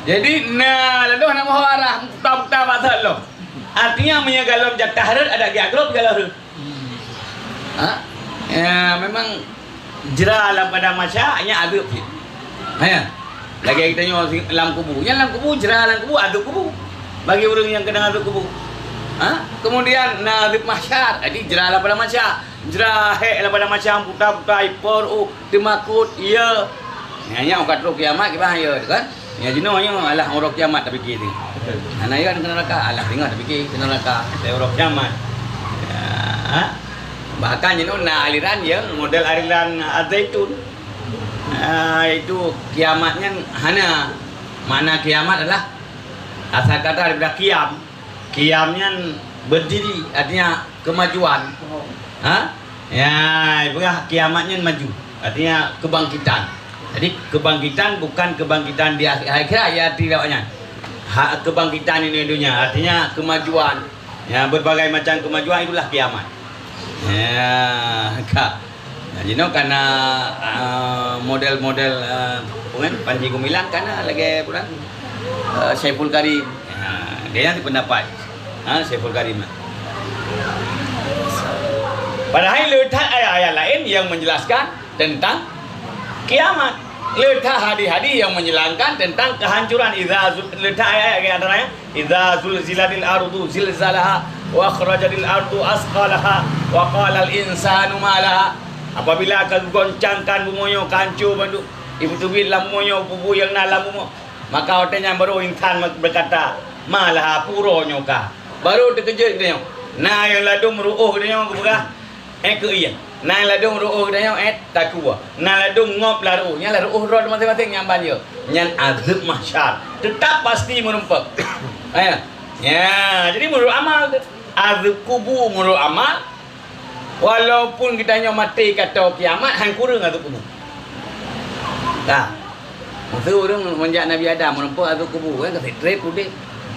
Jadi na ladôm hana meuho arah, buta-buta bak that lom. Artinya meunyoe gohlom jatah rhot, adak jak grob gohlom rhot. Ha? Ya, memang jra lam padang mahsyar nyan ageueb cit. Ha, ya. Lagèe geutanyoe si-, lam kubu. Nyang lam kubu, jra lam kubu, azeueb kubu. Bagi ureueng nyang keudang azeueb kubu. Ha? Kemudian na azeueb mahsyar. Jadi jra lam padang mahsyar. Jra hék lam padang mahsyar, puta-puta, ipo, oh, teumakot, iya. Nyan, nyan ka trok kiamat, kiban, iya, kan? Nyan jinoe nyoe alah uroe kiamat tapike tu. Hana iya keu neuraka, alah teungoh tapike keu neuraka. Lé uroe kiamat. Ya. Bahkan jinoe na aliran nyang model aliran Az-Zaitun. Ah, itu kiamat nyan hana. Makna kiamat adalah asal kata daripada qiyam. Qiyam nyan berdiri, artinya kemajuan. Ha? Ya, ibarat kiamat nyan maju. Artinya kebangkitan. Jadi, kebangkitan bukan kebangkitan di akhi-, akhirat, ya, arti awak nyan. Ha, kebangkitan ini dunia, artinya kemajuan. Ya, berbagai macam kemajuan itulah kiamat. Ya, ka. Nah, jinoe kana, ah, model-model, ah, apa kan, Panji Gumilang kana lagèe apa kan? Ah, Saiful Karim. Ha, dia yang pendapat. Ha, Saiful Karim. Padahai le that ayat-ayat lain yang menjelaskan tentang kiamat. Le that hadis-hadis yang menjelaskan tentang kehancuran. Idza zul-, le that ayat-ayat antaranya, "Idza zulzilatil ardu zilzalaha wa akhrajatil ardu asqalaha wa qalal insanu ma laha." Apabila ka geugoncangkan bumoe nyoe, ka hancô bandum, ipeuteubiet lam bumoe nyoe peue-peue nyang na lam bumoe, maka watèe nyan barô insan berkata, "Ma laha, peue uroe nyoe ka?" Barô teukeujot geutanyoe. Na nyang ladôm ruôh geutanyoe geupeugah, "Eh, keu ié." Na ladôm ruôh geutanyoe, eh, takue. Na ladôm ngop lam ruôh. Nyan lam ruôh droe maséng-maséng nyang ban jeuet. Nyan azeueb mahsyar. Teutap pasti meurumpok. Eh, ya, jadi meunurot amal tu. Azeueb kubu meunurot amal. Walaupun geutanyoe maté ka toe kiamat, han kureueng azeueb kubu. Ka. Maksud ureueng semenjak Nabi Adam meurumpok azeueb kubu, kan, ka seutrép udép.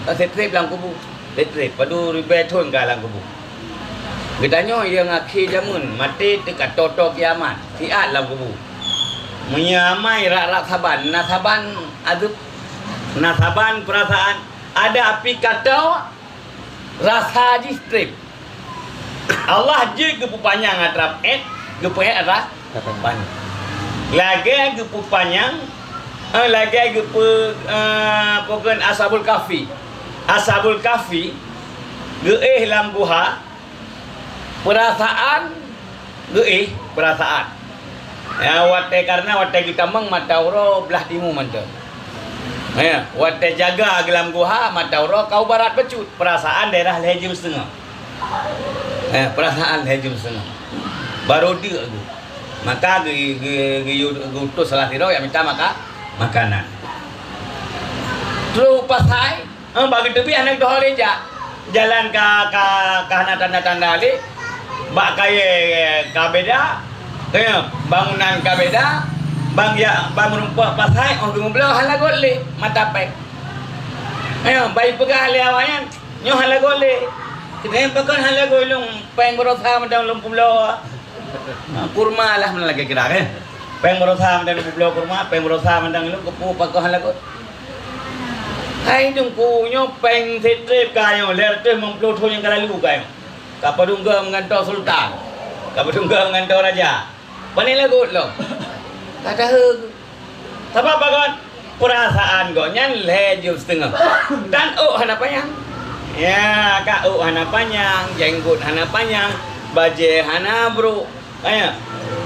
Ka seutrép lam kubu. Seutrép, padum ribèe thôn ka lam kubu. Geutanyoe nyang akhé jameun, maté teuka toe-toe kiamat, siat lam kubu. Meunyoe amai rab-rab saban, na saban azeueb, na saban peurasaan, adak pih ka toe, rasa jih trép. Allah jeuet geupeupanyang atra peuet, geupeuet atra panyang. Lagèe geupeupanyang, eh, lagèe geupeu-, eh, pokon Ashabul Kahfi. Ashabul Kahfi geuéh lam guha, peurasaan geuéh, peurasaan. Ya, watèe, karena watèe geutamong mata uroe blah timu mantong. Ya, watèe jaga geulam guha, mata uroe ka u barat bacut, peurasaan daerah lhèe jeuem siteungoh. Ya, peurasaan lhèe jeuem siteungoh. Barô deuk geuh. Maka geu-, geu-, geu-, geuutus salah sidroe jak mita maka-, makanan. Trôh u pasai, Eh, bak geuteubiet hana geutoh lé jak. Jalan ka, ka, ka hana tanda-tanda lé. Bak kayèe ka beda. Eh, bangunan ka beda. Bang ya, bang meurumpok pasai, oh, geumubloe hana göt lé mata péng. Eh, bak jipeugah lé awaknyan, nyoe hana göt lé. Keuneuk pakon hana göt lôn, péng baroesa mantong lôn peubloe. Ha, kurma lah meunan lagèe kira, eh. Péng baroesa mantong lôn peubloe kurma, péng baroesa mantong lôn keupeue pakon hana göt. Hai Teungku, nyoe péng seutrép ka nyoe, lhèe reutôh limong ploh thôn nyang ka lalu ka nyoe. Ka padum göt meugantoe sultan, ka padum göt meugantoe raja. Pane lagot lom? Ka dahé. Sabab pakon? Peurasaan gobnyan lhèe jeuem siteungoh. Dan ôk hana panyang. Ya, ka ôk hana panyang, jenggot hana panyang, bajèe hana brôk. Aya,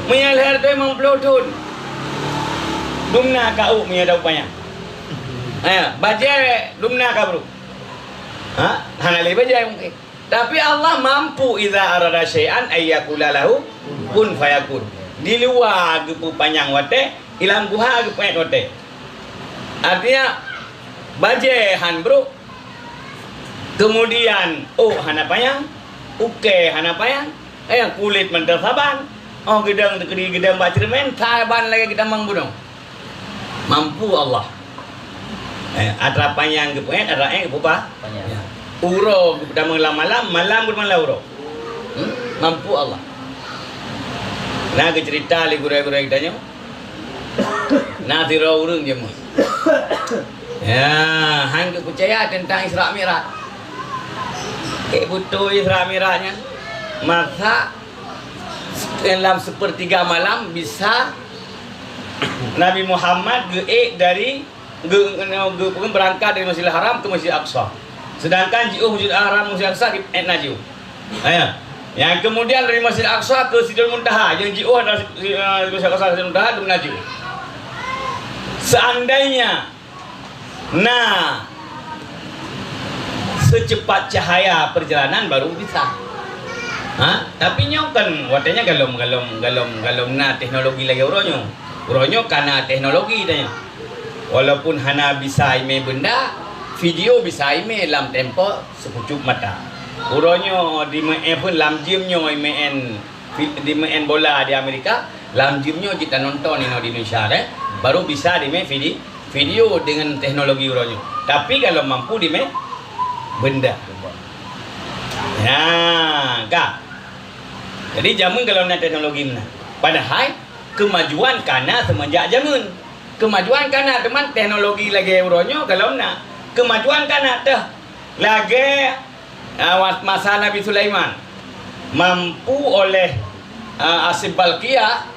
meunyoe lhèe reutôh limong ploh thôn, dumna ka ôk meunyoe dum panyang. Aya, bajèe dumna ka brôk. Ha? Hana lé bajèe mungken. Tapi Allah mampu, "Idza arada syai'an ayyakula lahu kun fayakun." Di luwa geupeupanyang watèe, i lam guha geupeuet watèe. Artinya, bajèe han brôk, kemudian ôk hana panyang, ukèe hana panyang, eh, kulét mantong saban, oh, geudong teukeudi geudong bak ceureumen, saban lagèe geutamong bunoe. Mampu Allah. Eh, atra panyang geupeuet, atra ék geupeupa-, panyang. Ya. Uroe geutamong lam malam, malam geutamong lam uroe. Hmm? Mampu Allah. Na geuceurita lé gurèe-gurèe geutanyoe. Na sidroe ureueng jameun. Ya, han geupeucaya teuntang Isra Mi'raj. Ék beutôi Isra Mi'raj nyan? Masa dalam sepertiga malam bisa Nabi Muhammad geuék dari, geu-, geu-, geu-, beurangkat dari Masjidil Haram ke Masjid Aqsa. Sedangkan jiôh Masjidil Haram, Masjid Aqsa di, eh, na jiôh. Ha, ya. Nyang keumudian dari Masjid Aqsa ke Sidratul Muntaha, nyang jiôh dari, eh, Masjid Aqsa ke Sidratul Muntaha, dum na jiôh. Seandainya na secepat cahaya perjalanan baru bisa. Ha? Tapi nyoe kan watée nyan galom, galom, galom, galom na teknologi lagée uroe nyoe. Uroe nyoe ka na teknologi tanyoe. Walaupun hana bisa imé beunda, video bisa imé lam tempo seukucup mata. Uroe nyoe di meu-, eh, pun lam gym nyoe imé en fi-, di meu-, en bola di Amerika, lam gym nyoe jeuet tanonton inoe di Indonesia, kan? Baru bisa dimé vidi-, video dengan teknologi uroe nyoe. Tapi kalau mampu dimé beunda. Ya, ka. Jadi jameun kalau na teknologi meunan. Padahai kemajuan ka na seumenjak jameun. Kemajuan ka na, teuma teknologi lagée uroe nyoe kalau na. Kemajuan ka na teuh lagée Ah, wa-, masa Nabi Sulaiman mampu oleh, ah, Asif Balkia,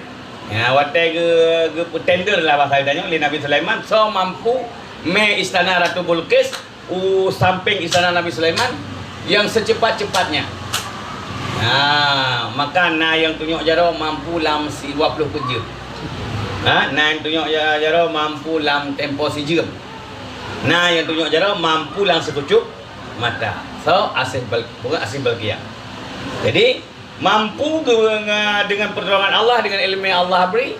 ya, watée geu-, geupeutender lah bahasa geutanyoe lé Nabi Sulaiman, soe mampu mé istana Ratu Bilqis u sampéng istana Nabi Sulaiman nyang seucepat-cepatnya. Nah, maka na nyang tunyok jaroe mampu lam si dua puluh peuet jeuem. Ha, na nyang tunyok ja-, jaroe mampu lam tempo sijeuem. Na nyang tunyok jaroe mampu lam seukucup mata. So, Asif Bal-, bukan Asif Balkia. Jadi, mampu ge-, nge-, dengan pertolongan Allah, dengan ilmu yang Allah beri,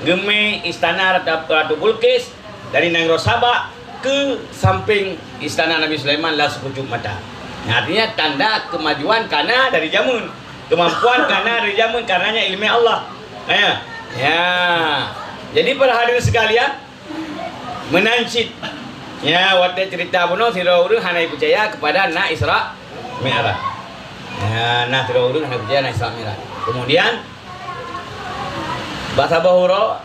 geumé istana Ratu, Ratu Bilqis dari nanggroe Saba ke samping istana Nabi Sulaiman lam seukucup mata. Nah, artinya tanda kemajuan ka na dari jameun. Kemampuan ka na dari jameun karenanya ilmu Allah. Ya. Ya. Jadi, para hadirin sekalian, meunan cit, ya, watée cerita bunoe sidroe ureuëng hana peucaya kepada na Isra Mi'raj. Ya, na sidroe ureuëng hana peucaya na Isra Mi'raj. Kemudian, bak saboh uroe,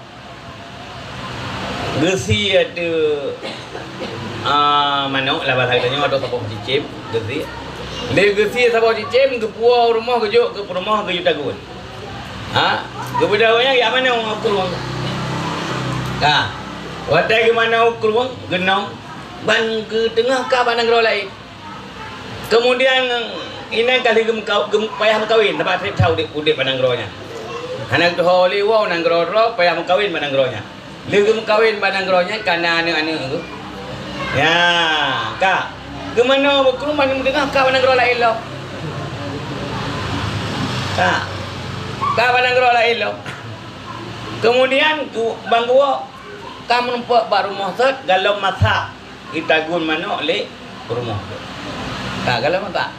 geusie ateueh, ah, manok, lah bahasa geutanyoe atau saboh cicém, geusie. Lé geusie saboh cicém, geupuwoe u rumoh geujok keu peurumoh geuyue tagun. Ha? Geubeudôh awaknyan jak manoe u krueng. Ka. Watée geumanoe u krueng, geunong, ban geuteungoh ka bak nanggroe laén. Keumudian, inan ka lheueh geumeuka-, geum-, payah meukawen, sabab treb that udeb, udeb bak nanggroe nyan. Hana geutuho lé woe nanggroe droe, payah meukawen bak nanggroe nyan. Lheueh geumeukawen bak nanggroe nyan ka na aneuëk-aneuëk geuh. Ya, ka. Geumanoe bak krueng ban geuteungoh ka bak nanggroe laén lom. Ka. Ka bak nanggroe laén lom. Keumudian, geu-, ban geuwoe ka meurumpok bak rumoh sot, galom masak. Jitagun manok lé peurumoh. Ka galak mata.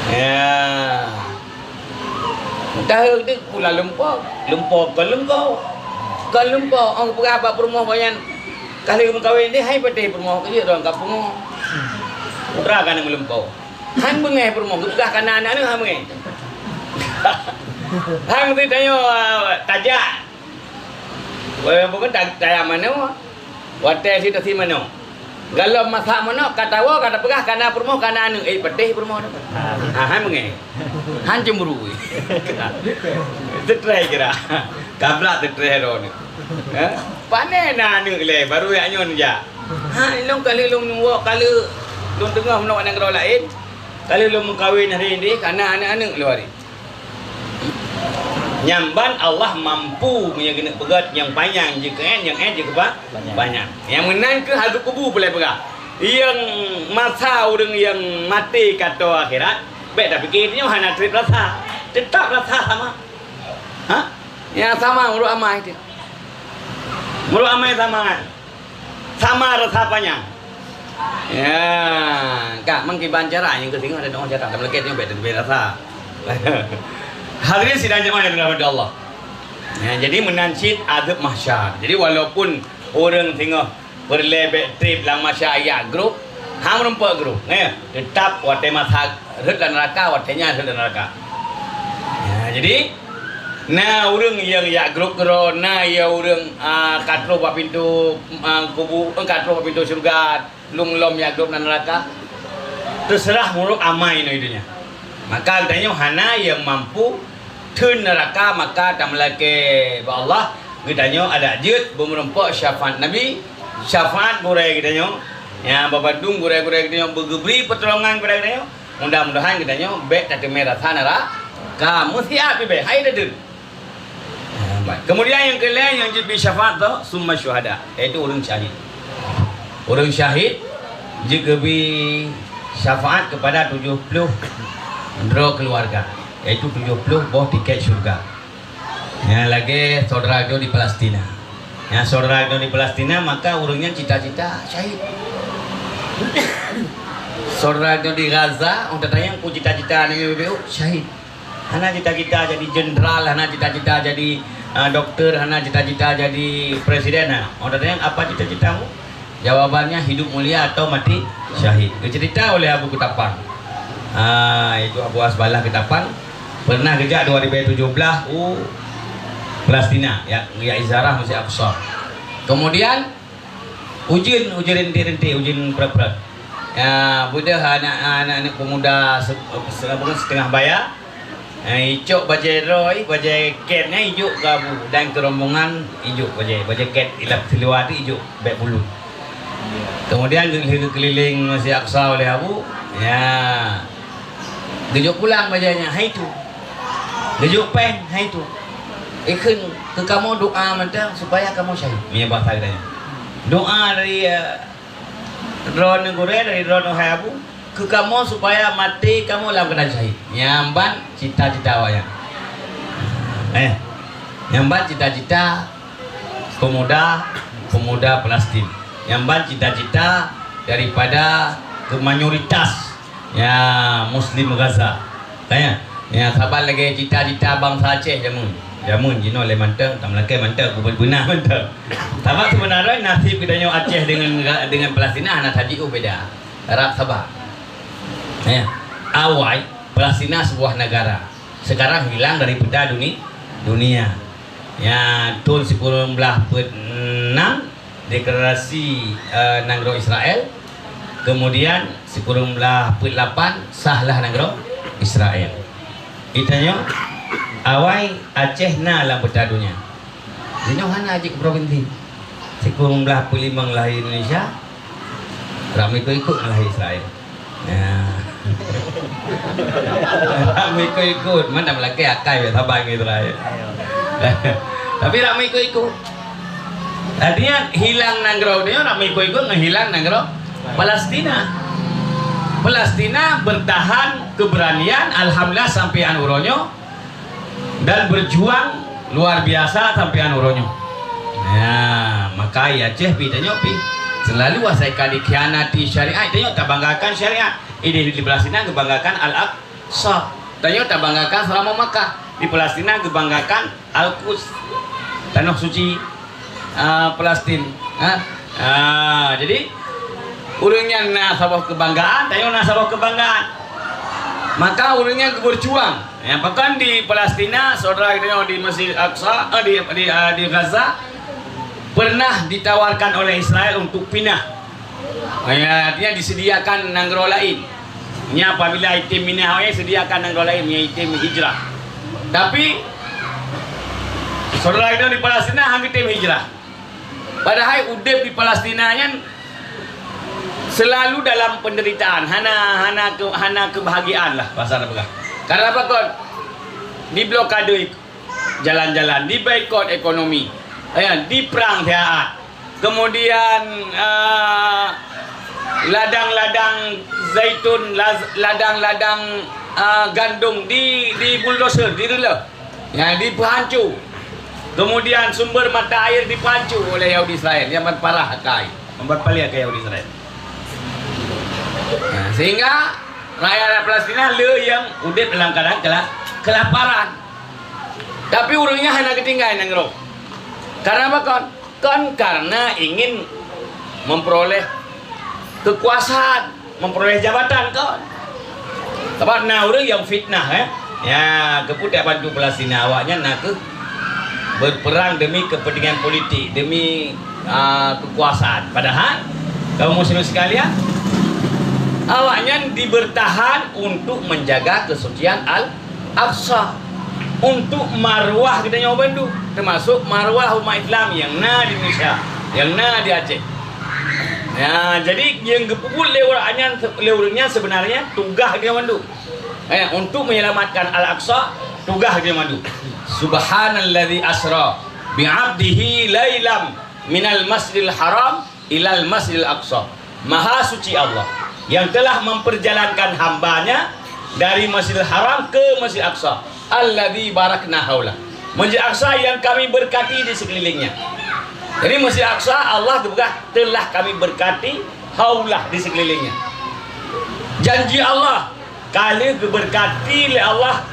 Ya. Tahe dek pula lumpo, lumpo kon lumpo. Kon lumpo, ong peugah bak peurumoh gobnyan, ka lheueh meukawen deh, hai patéh peurumoh keu jeuet droe ka pungo. Putra ka na meulumpo. Han beungéh peurumoh, geupeugah ka na aneuk, han beungéh. Han meuteumèe tanyoe, ah, tajak. Wah, bukan ta-, tayang manoe. Watèe si tasi manoe. Galom masak manoe, ka tawoe, ka tapeugah, ka na peurumoh, ka na aneuk. Eh, pedeh peurumoh tu. Ha, han meungai. Han cemburu. Seutreh kira. Kabrak seutreh droe ni. Ha? Pane na aneuk lé, baru jak nyoe jak. Ha, ilong kali ilong nyuwok, kali ilong teungoh meunoe nanggroe laén. Kali ilong meukawen hari ini, ka na aneuk-aneuk lé hari. Nyan ban Allah mampu meunyoe geuneuk peugöt nyang panyang jeuet keu ét, nyang ét jeuet keu pa-, panyang. Panyang. Nyang meunan keuh hal kubu peureulèe peugah. Nyang masa ureueng nyang maté ka toe akhirat, bèk tapike nyoe hana trép rasa. Teutap rasa sama. Ha? Nyang sama meunurot amai teuh. Meunurot amai sama. Sama rasa panyang. Ya, ka meukiban cara nyang keu singoh dan orang cara dalam leuket nyoe bèk teubiet rasa. Hadirin sidang jemaah yang dirahmati Allah. Ya, jadi meunan cit azab mahsyar. Jadi walaupun ureueng singoh peureulèe bèk trép lam mahsyar jak grup, han meurumpok grup, ya, teutap watèe masa rhot lam neuraka, watèe nyan rhot lam neuraka. Ya, jadi na ureueng nyang jak grup keudroe, na ya ureueng, ah, ka troh bak pintoe, ah, kubu, eh, ka troh bak pintoe syeuruga, lom-lom jak grup lam neuraka. Teuseurah meunurot amai nyoe di dônya. Maka geutanyoe hana nyang mampu theun neuraka, maka tameulakée bak Allah, geutanyoe adak jeuet beumeurumpok syafaat Nabi, syafaat gurée geutanyoe, nyang babandum gurée-gurée geutanyoe beugeubri peutulongan keupada geutanyoe. Mudah-mudahan geutanyoe bék tateumé rasa neuraka, meusiat bibée hai tadeun. Kemudian nyang keulhée nyang jeuet bi syafaat tu summa syuhada, yaitu ureuëng syahid. Ureuëng syahid jeuet geubri syafaat kepada tujuh puluh droe keluarga, yaitu tujuh puluh boh tiket syurga. Nyang lagée saudara geutanyoe di Palestina. Nyang saudara geutanyoe di Palestina, maka ureuëng nyan cita-cita syahid. Saudara geutanyoe di Gaza, ureuëng tatanyong peue cita-cita nyan, syahid. Hana cita-cita jadi jenderal, hana cita-cita jadi, ah, doktor, hana cita-cita jadi presiden. Nah, ureuëng tatanyong, "Apa cita-citamu?" Jawabannya, "Hidup mulia atau mati syahid." Geuceurita oleh Abu Keutapang. Ah, itu Abu Hasballah Keutapang. Pernah geujak dua ribu tujuh belas u Palestina, ya, ya ziarah Masjid Aqsa. Kemudian, ujeuen, ujeuen rintik-rintik, ujeuen prot-prot. Ya, beudôh aneuk, aneuk-aneuk pemuda se-, se-, apa, setengah baya. Eh, icok bajée droe, bajée két nyan ijok keu Abu dan keu rombongan ijok bajée, bajée két ilap siluwa tu ijok bék bulut. Kemudian geu-, geukeulileng Masjid Aqsa oleh Abu, ya. Geujok pulang bajée nyan, hai tu. Geujok péng, hai tu. Ikheun keu kamoe doa mantong supaya kamoe syahid. Meunyoe bahasa geutanyoe. Doa dari, eh, Droeneuh gurée dari droeneuh hai Abu, keu kamoe supaya maté kamoe lam keuadaan syahid. Nyan ban cita-cita awaknyan. Eh, nyan ban cita-cita pemuda, pemuda Palestin. Nyan ban cita-cita daripada keu mayoritas, ya, Muslim Gaza. Tanya, ya, saban lagée cita-cita bansa Aceh jameun. Jameun jinoe lé mantong, tameulakée mantong, beuna mantong. Sabab seubeuna droe naseb geutanyoe Aceh deungon, deungon Palestina hana sajiôh beda. Rab saban. Ya. Awai Palestina sebuah negara. Sekarang hilang dari peta duni-, dunia. Ya, thon sikureueng blaih peuet nam deklarasi, eh, nanggroe Israel, kemudian sikureueng blaih peuet lapan sahlah nanggroe Israel. Geutanyoe, awai Aceh na lam peta donya. Jinoe hana jeuet keu provinsi. Sikureueng blaih peuet limong lahé Indonesia, ramé ikot-ikot lahé Israel. Ya. Ramé ikot-ikot, mana meulakée akai saban ngon Israel. Tapi ramé ikot-ikot. Artinya hilang nanggroe nyoe ramé ikot-ikot ngon hilang nanggroe Palestina. Palestina bertahan keberanian, alhamdulillah, sampai an uroe nyoe. Dan berjuang luar biasa sampai an uroe nyoe. Ya, maka i Aceh pih tanyoe pih selalu asai ka dikhianati syariat, tanyoe tabanggakan syariat. I di, di Palestina geubanggakan Al-Aqsa. Tanyoe tabanggakan Seuramoe Makkah. Di Palestina geubanggakan Al-Quds, tanoh suci, ah, Palestin. Ha? Ah, jadi, ureuëng nyan na saboh keubanggaan, tanyoe na saboh keubanggaan. Maka ureuëng nyan geubeurjuang. Nyang pakon di Palestina, saudara kita nyoe di Mesir Aqsa, eh, di, di, ah, di Gaza, pernah ditawarkan oleh Israel untuk pindah. Ya, artinya disediakan nanggroe laén. Nya apabila item minah awaknyan sediakan nanggroe laén, nya item hijrah. Tapi, saudara kita di Palestina hana item hijrah. Padahai udeb di Palestina nyan selalu dalam penderitaan, hana, hana ke-, hana kebahagiaan lah bahasa na peugah. Karena apa kon? Diblokade jalan-jalan, diboikot ekonomi, ya, diperang siat. Kemudian, eh, ladang-ladang zaitun, laz-, ladang-ladang, eh, gandum di, di bulldozer, direuloh. Ya, dipeuhanco. Kemudian sumber mata air dipeuhanco oleh Yahudi Israel. Nyang ban parah akai, nyang ban paleng akai Yahudi Israel. Nah, sehingga rakyat Palestina le nyang udeb dalam keadaan kela-, kelaparan. Tapi ureuëng nyan hana geutinggai nanggroe. Karena apa kon? Kon karena ingin memperoleh kekuasaan, memperoleh jabatan kon. Sabab na ureuëng nyang fitnah, eh. Ya, keupeue tabantu Palestina, awaknyan nakeuh berperang demi kepentingan politik, demi, ah, kekuasaan. Padahal, kaum muslimin sekalian, awaknyan dibertahan untuk menjaga kesucian Al-Aqsa. untuk marwah geutanyoe bandum, teumasok marwah umat Islam nyang na di Indonesia, nyang na di Aceh. Ya, jadi nyang geupeubuet lé ureueng nyan, lé ureueng nyan seubeunarnya tugaih geutanyoe bandum. Eh, untuk menyelamatkan Al-Aqsa, tugaih geutanyoe bandum. Subhanalladzi asra bi'abdihi lailam minal masjidil haram ilal masjidil aqsa. Maha suci Allah yang telah memperjalankan hambanya dari Masjidil Haram ke Masjid Aqsa, alladzi barakna haula. Masjid Aqsa yang kami berkati di sekelilingnya. Jadi Masjid Aqsa, Allah geupeugah, telah kami berkati haulah, di sekelilingnya. Janji Allah, ka lheueh geubeurkati lé Allah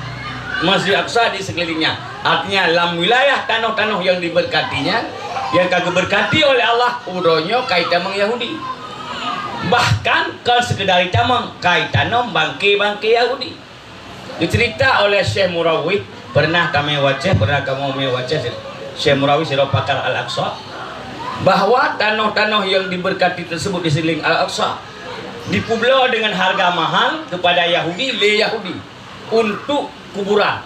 Masjid Aqsa di sekelilingnya. Artinya, lam wilayah tanoh-tanoh nyang dibeurkatinya, nyang ka geubeurkati oleh Allah, uroe nyoe ka itamong Yahudi. Bahkan kon seukeudar itamong, ka itanom bangke-bangke Yahudi. Dicerita oleh Syekh Murawih, pernah tamé waceh, pernah kamoe mé waceh, Syekh Murawih sidroe pakar Al-Aqsa, bahwa tanoh-tanoh nyang dibeurkati tersebut di sekeliling Al-Aqsa dipubloe dengan harga mahal kepada Yahudi lé Yahudi untuk kuburan.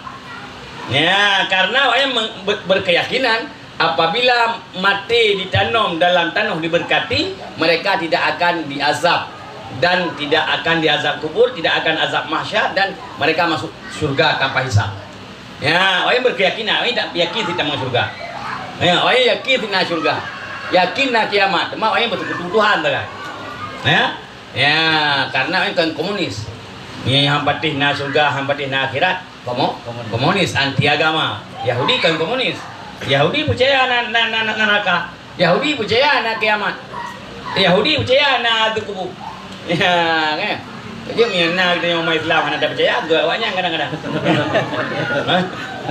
Ya, karena awaknyan meng-, ber-, berkeyakinan apabila maté ditanom dalam tanoh diberkati, mereka tidak akan diazab dan tidak akan diazab kubur, tidak akan azab mahsyar, dan mereka masuk syurga tanpa hisab. Ya, awaknyan berkeyakinan, awaknyan tak yakin sit tamong syurga. Ya, awaknyan yakin sit na syurga. Yakin na kiamat, teuma awaknyan beuteupeue Tuhan sagai. Ya? Ya, karena awaknyan kon komunis. Nyang han patéh na syurga, han patéh na akhirat, komo-, komunis, anti agama. Yahudi kon komunis. Yahudi peucaya na, na, na, na, na neraka. Yahudi peucaya na kiamat. Yahudi peucaya na ateueh kubu. Ya, kan? Jadi, meunyo na geutanyoe umat Islam hana tapeucaya, geu awaknyan kadang-kadang. Ha?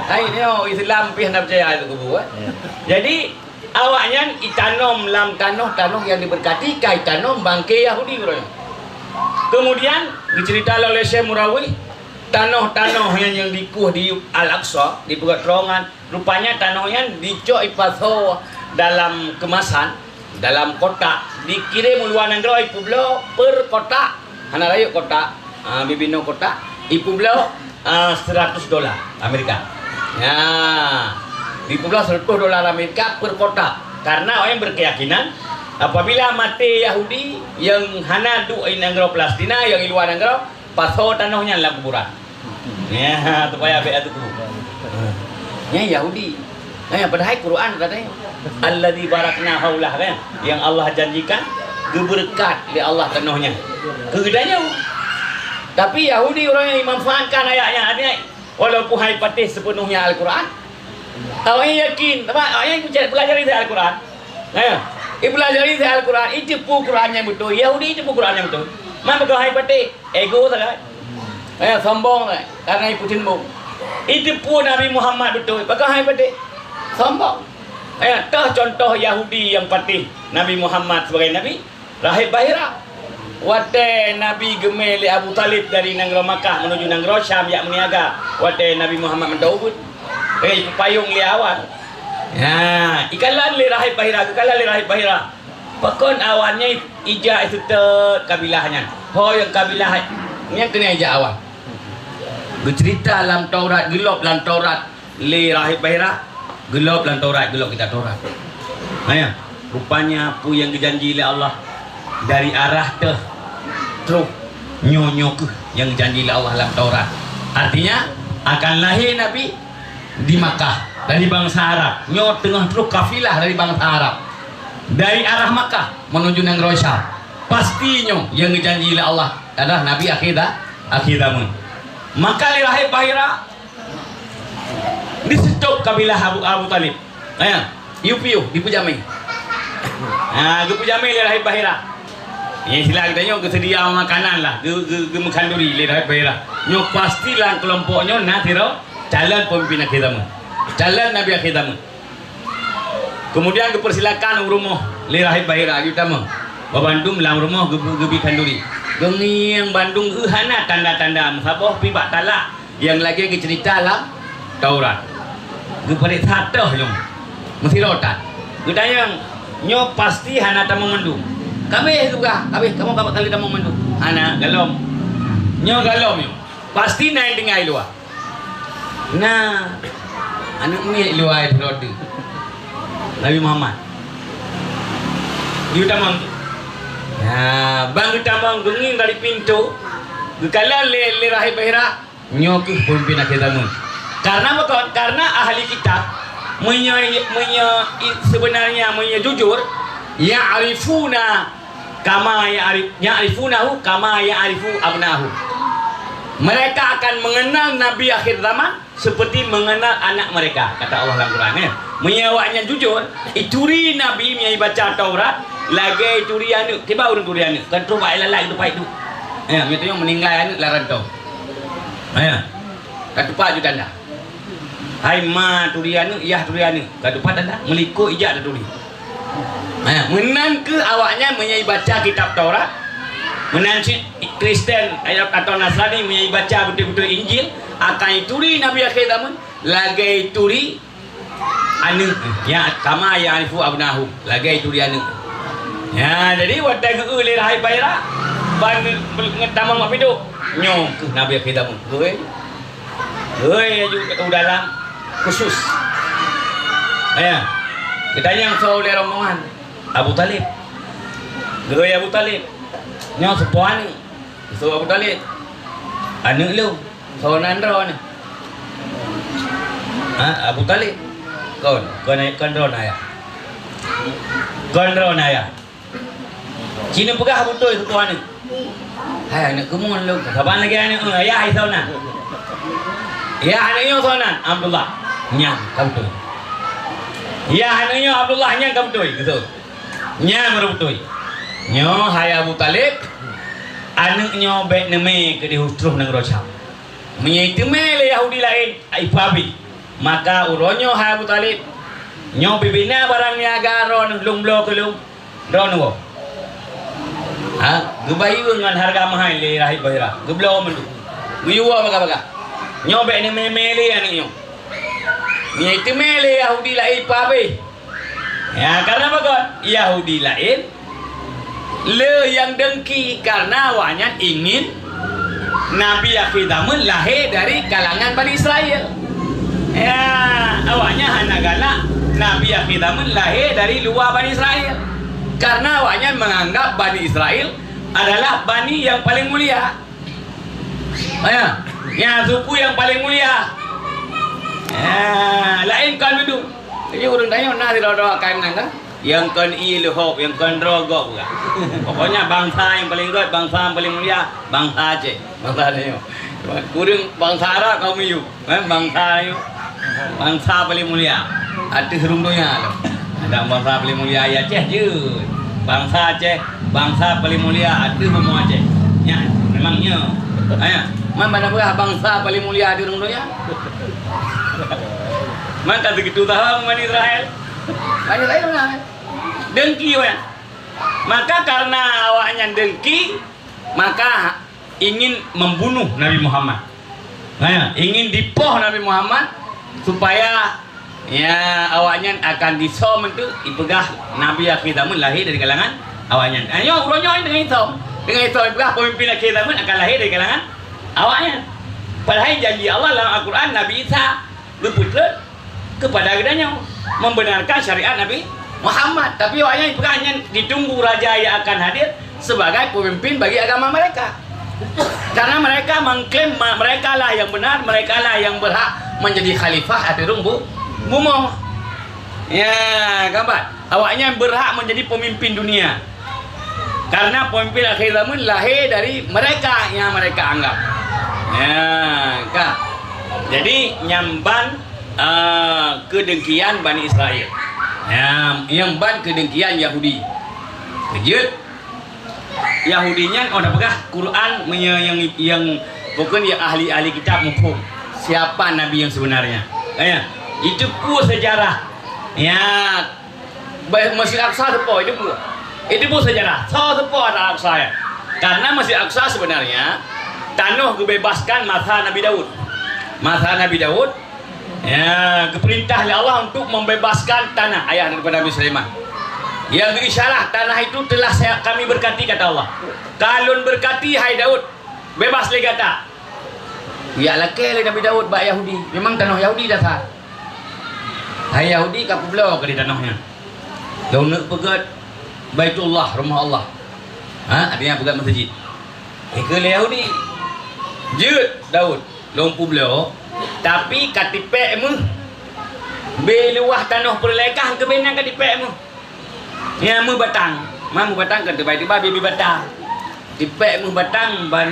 Hai, nyoe Islam pih hana peucaya ateueh kubu, eh? Ya. Jadi, awaknyan itanom lam tanoh-tanoh nyang dibeurkati, ka itanom bangke Yahudi uroe nyoe. Kemudian, geuceurita lé Syekh Murawih, tanoh-tanoh nyan nyang dikueh di Al-Aqsa, di Bukét Terowongan, rupanya tanoh nyan dicok ipasoe dalam keumasan, dalam kotak, dikirém u luwa nanggroe, ipeubloe per kotak, hana rayeuk kotak, ah, bibinoe kotak, ipeubloe, ah, seratus dolar Amerika. Ya, ipeubloe seratus dolar Amerika per kotak. Karena awaknyan berkeyakinan, apabila maté Yahudi nyang hana duek di nanggroe Palestina, nyang di luwa nanggroe, pasoe tanoh nyan lam kuburan. Ya, supaya bèk ateueh kubu. Nyan Yahudi. Nyan padahai Quran katanya, "Alladzi barakna haulah," kan? Yang Allah janjikan, geubeureukat lé Allah tanoh nyan keu geutanyoe. Tapi Yahudi ureueng nyang manfaatkan ayat nyan, artinya, walaupun han patéh sepenuhnya Al-Quran, awaknyan yakin, sabab awaknyan peulajari Al-Quran. Nyan, ipeulajari Al-Quran, iteupeue Quran nyang beutôi, Yahudi iteupeue Quran nyang beutôi. Man pakon han patéh, ego sagai. Eh, sombong sagai, karena ipeucembong. Iteupeue Nabi Muhammad beutôi, pakon han patéh? Sombong. Eh, toh contoh Yahudi nyang patéh Nabi Muhammad sebagai nabi? Rahib Bahira. Watèe Nabi geumè lé Abu Thalib dari nanggroe Makkah menuju nanggroe Syam jak meuniaga, watèe Nabi Muhammad mantong ubit, eh, ipeupayong lé awan. Ha, ikalon lé Rahib Bahira, geukalon lé Rahib Bahira. Pakon awan nyan ijak iseutôt kabilah nyan? Ho nyang kabilah nyan keuneuk ijak awan. Geuceurita lam Taurat, geulôb lam Taurat. Lé Rahib Bahira, geulôb lam Taurat, geulôb kitab Taurat. Nyan, rupanya peue nyang geujanji lé Allah dari arah teuh trôh nyoe, nyoe keuh nyang geujanji lé Allah lam Taurat. Artinya, akan lahé Nabi di Makkah dari bansa Arab. Nyoe teungoh trôh kafilah dari bansa Arab. Dari arah Makkah menuju nanggroe Syam. Pasti nyoe nyang geujanji lé Allah adalah Nabi akhé za-, akhé zaman. Maka lé Rahib Bahira, diseutôt kabilah Abu, Abu Thalib. Nyan, yue piôh, dipeujamé. Ha, geupeujamé lé Rahib Bahira. Nyang istilah geutanyoe geuseudia makanan lah, geu-, geu-, geumeukhanduri lé Rahib Bahira. Nyoe pasti lam keulompok nyoe na sidroe calon peumimpin akhé zaman. Calon nabi akhé zaman. Kemudian geupeursilakan u rumoh lé Rahib Bahira, geutamong. Bak bandum lam rumoh geubu-, geubi khanduri. Geungieng bandum, eu, hana tanda-tanda meusaboh pih bak talak nyang lagèe geuceurita lam Taurat. Geupareksa toh nyoe. Meusidroe that. Geutanyong, "Nyoe pasti hana tamong mandum?" "Ka abéh," geupeugah, "ka abéh, kamoe ka bak kali tamong mandum." "Hana, galom." "Nyoe galom nyoe. Pasti na nyang tinggai luwa." Na, aneuk miet luwai sidroe teuk. Nabi Muhammad. Geutamong. Ya, ban geutamong geungieng dari pintoe, geukalon lé, lé rahib Hira, nyoe kheueh peumimpin akhé zaman. Karena apa kon? Karena ahli kitab, meunyoe, meunyoe i-, sebenarnya meunyoe jujur, ya'rifuna kama ya'rif-, ya'rifunahu kama ya'rifu abnahu. Mereka akan mengenal Nabi akhir zaman seperti mengenal anak mereka, kata Allah dalam Quran, ya. Meunyoe awaknyan jujur, ituri Nabi meunyoe ibaca Taurat, lagèe ituri aneuk. Kiban ureueng turi aneuk, kan troh bak ilalai teumpat iduek. Ya, meunyoe meuninggai aneuk lam rantau. Ya. Ka teumpat ju tanda. Hai ma turi aneuk, yah turi aneuk. Ka teumpat tanda, meulikot ijak taturi. Ha, meunan kheueh awaknyan meunyoe ibaca kitab Taurat, meunan cit Kristen atau Nasrani meunyoe ibaca beutôi-beutôi Injil, akan ituri Nabi akhé zaman lagèe ituri aneuk, ya, kama ya'rifu abnahu, lagèe ituri aneuk. Ya, jadi watèe geu-eu lé rahib Hira, ban nge-, nge-, tamong bak pintoe, nyoe kheueh Nabi akhé zaman. Beutôi. Hei, aju u dalam khusus. Ya. Geutanyong soe lé rombongan, Abu Thalib. Geuhôi Abu Thalib, "Nyoe soe po aneuk?" Geusoe Abu Thalib, "Aneuk lôn." "Soe nan droeneuh?" "Ha, Abu Thalib." "Kon, kon, kon droeneuh ayah." "Kon droeneuh ayah." "Ci neupeugah beutôi soe po aneuk?" "Hai aneuk keumuen lôn." "Saban lagèe aneuk, eh, yah soe nan?" "Yah aneuk nyoe soe nan?" "Abdullah." "Nyan ka beutôi." "Yah aneuk nyoe Abdullah, nyan ka beutôi." "Beutôi." "Nyan baru beutôi. Nyoe hai Abu Thalib, aneuk nyoe bèk neumè keudéh u troh nanggroe Syam. Meunyoe iteumè lé Yahudi laén, ipeuhabéh. Maka uroe nyoe hai Abu Thalib, nyoe pih bina barang niaga droeneuh lôn bloe keu lôn." Droeneuh woe. Ha, geubayeue ngon hareuga meuhai lé rahib Hira. Geubloe mandum. Geuyue woe bagah-bagah. Nyoe bèk neumè-mè lé aneuk nyoe. Meunyoe iteumè lé Yahudi laén ipeuhabéh. Ya, karena apa kon? Yahudi laén le nyang dengki karena awaknyan ingin Nabi akhé zaman lahé dari kalangan Bani Israel. Ya, awaknyan hana galak Nabi akhé zaman lahé dari luwa Bani Israel. Karena awaknyan menganggap Bani Israel adalah bani yang paling mulia. Ya, ya, suku yang paling mulia. Ya, laén kon mandum. Jadi ureueng tanyoe na sidroe-droe akai meunan kan? Nyang kon ié leuhob, nyang kon droe gob kan? Pokoknya bangsa yang paling gèt, bangsa yang paling mulia, bangsa Aceh. Bangsa tanyoe. Ureueng bangsa Arab kaum Melayu, eh, bangsa tanyoe. Bangsa paling mulia ateueh rhueng donya tu. Ada bangsa paling mulia di Aceh jeuet. Bangsa Aceh, bangsa paling mulia ateueh bumoe Aceh. Nyan, memang nyoe. Aya, man banda peugah bangsa paling mulia ateueh rhueng donya. Man ka sigitu tahong Bani Israel. Bani Israel mana? Dengki awaknyan. Maka karena awaknyan dengki, maka ingin membunuh Nabi Muhammad. Nah, ingin dipoh Nabi Muhammad supaya, ya, awaknyan akan disom untuk ipeugah Nabi akhir zaman lahir dari kalangan awaknyan. Ah, nyoe uroe nyoe dengan isom. Dengan isom ipeugah pemimpin akhir zaman akan lahir dari kalangan awaknyan. Padahal janji Allah dalam Al-Quran, Nabi Isa geupeutrön kepada geutanyoe, membenarkan syariat Nabi Muhammad. Tapi awaknyan peugah nyan ditunggu raja yang akan hadir sebagai pemimpin bagi agama mereka. Karena mereka mengklaim ma-, merekalah yang benar, merekalah yang berhak menjadi khalifah ateueh rhueng bu-, bumoe. Ya, gambar. Awaknyan berhak menjadi pemimpin dunia. Karena pemimpin akhir zaman lahir dari mereka yang mereka anggap. Ya, ka. Jadi, nyan ban, ah, keudengkian Bani Israel. Ya, nyan ban keudengkian Yahudi. Keujeuet, Yahudi nyan, oh, na peugah Quran meunyo-, nyang, nyang, pokoknya ahli-ahli kitab muphom siapa nabi yang sebenarnya. Ya, itu pun sejarah. Ya, Ba-, Masjid Aqsa teupo, itu pun. Itu pun sejarah. Soe teupo Al-Aqsa nyan? Karena Masjid Aqsa sebenarnya tanoh geubebaskan masa Nabi Daud. Masa Nabi Daud, ya, geupeurintah lé Allah untuk membebaskan tanah ayah daripada Nabi Sulaiman. Yang geuisyarah, "Tanah itu telah saya, kami berkati," kata Allah. "Ka lôn beurkati, hai Daud, bebas lé gata." Geujak lakée lé Nabi Daud bak Yahudi. Memang tanoh Yahudi dasar. Hai Yahudi ka peubloe keu di tanoh nyan. Lôn neuk peugét Baitullah, rumoh Allah. Ha, artinya peugét meuseujid. Ikeu lé Yahudi. Jeuet Daud, lôn peubloe, tapi ka tipék méuh. Bé luwah tanoh peureulee kah keubénan ka tipék méuh. Nyan méuh batang. Ma méuh batang kan teubai-teubai bibit batang. Tipék méuh batang ban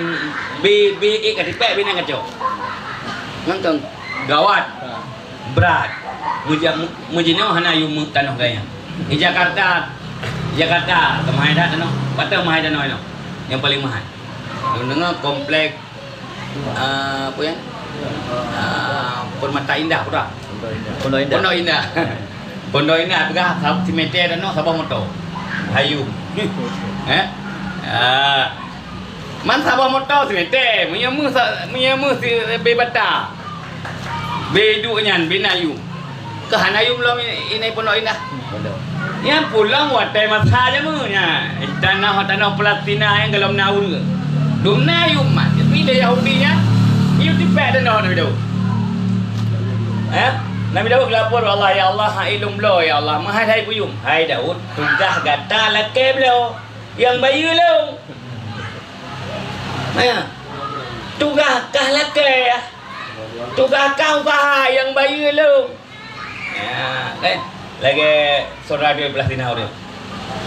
bé, bé ék ka tipék bénan kacok. Ngon keu gawat. Brat. Meuja-, meujinoe hana yum tanoh gaya. Di Jakarta, Jakarta, keumahe that tanoh. Patah mahai tanoh inoe. Nyang paleng mahai. Lôn deungoe komplek Ah, apa ya? Ah, Permata Indah, Putra. Pondok Indah. Pondok Indah. Pondok Indah peugah sab-, simeter tanoh saboh moto. Hayum. Eh? Ah. Man saboh moto simeter, meunyoe meuh sa-, meunyoe meuh si-, bé bata. Bé duek nyan, bé na yum. Keu hana yum lom i-, inai Pondok Indah. Nyan pulang watée masa jameun nyan. Tanoh, tanoh Palestina nyang golom na ureuëng. Dum na yum mat. Tapi lé Yahudi nyan, yum tipék tanoh Nabi Daud. Eh? Nabi Daud geulapor bak Allah, "Ya Allah, hai lôn bloe, ya Allah, meuhai hai buyum." "Hai Daud, tugaih gata lakée bloe, nyang bayeue lôn." Nah, tugaih kah lakée, ya. Tugaih kah usaha nyang bayeue lôn. Ya, eh, lagée syedara di Palestina uroe nyoe.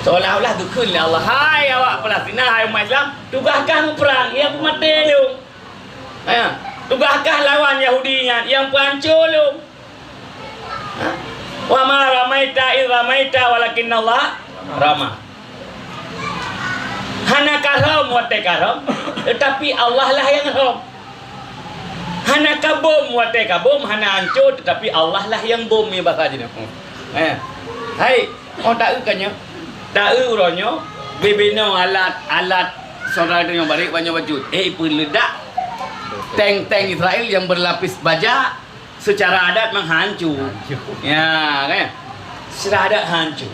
Seolah-olah geukheun lé Allah, "Hai awak Palestina, hai umat Islam, tugaih kah muprang, nyang peumaté lôn. Ya, tugaih kah lawan Yahudi nyan, nyang peuhanco lôn." Ha? "Wa ma ramaita idz ramaita walakinnallaha rama." Hana karhom watée karhom, tetapi Allah lah nyang rhom. Hana kabom watée kabom, hana hanco, tetapi Allah lah nyang bom, nyan basa jinoe. Eh, hai, oh taeu ka nyoe. Taeu uroe nyoe, bibinoe alat-alat syedara tanyoe barek banyoe bacut. Eh, peuleudak tank-tank Israel yang berlapis baja, secara adat menghancur. Hancur. Ya, kan? Secara adat hancur.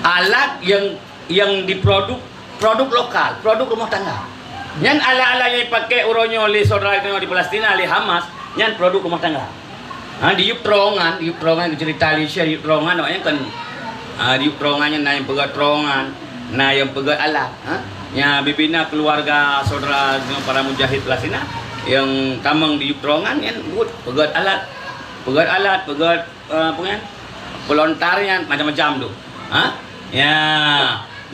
Alat yang, yang diproduk, produk lokal, produk rumah tangga. Nyan alat-alat nyang dipakai uroe nyoe lé syedara tanyoe di Palestina, lé Hamas, nyan produk rumah tangga. Ha, diyueb terowongan, diyueb terowongan, cerita Malaysia, diyueb terowongan, awaknyan kan, ha, diyueb terowongan nyan na nyang peugét terowongan, na nyang peugét alat, ha. Nya bibina keluarga syedara deungon para mujahid Palestina nyang tamong diyueb terowongan nyan buet peugét alat, peugét alat, peugét, eh, apa nyan? Pelontar nyan macam-macam tu. Ha? Ya.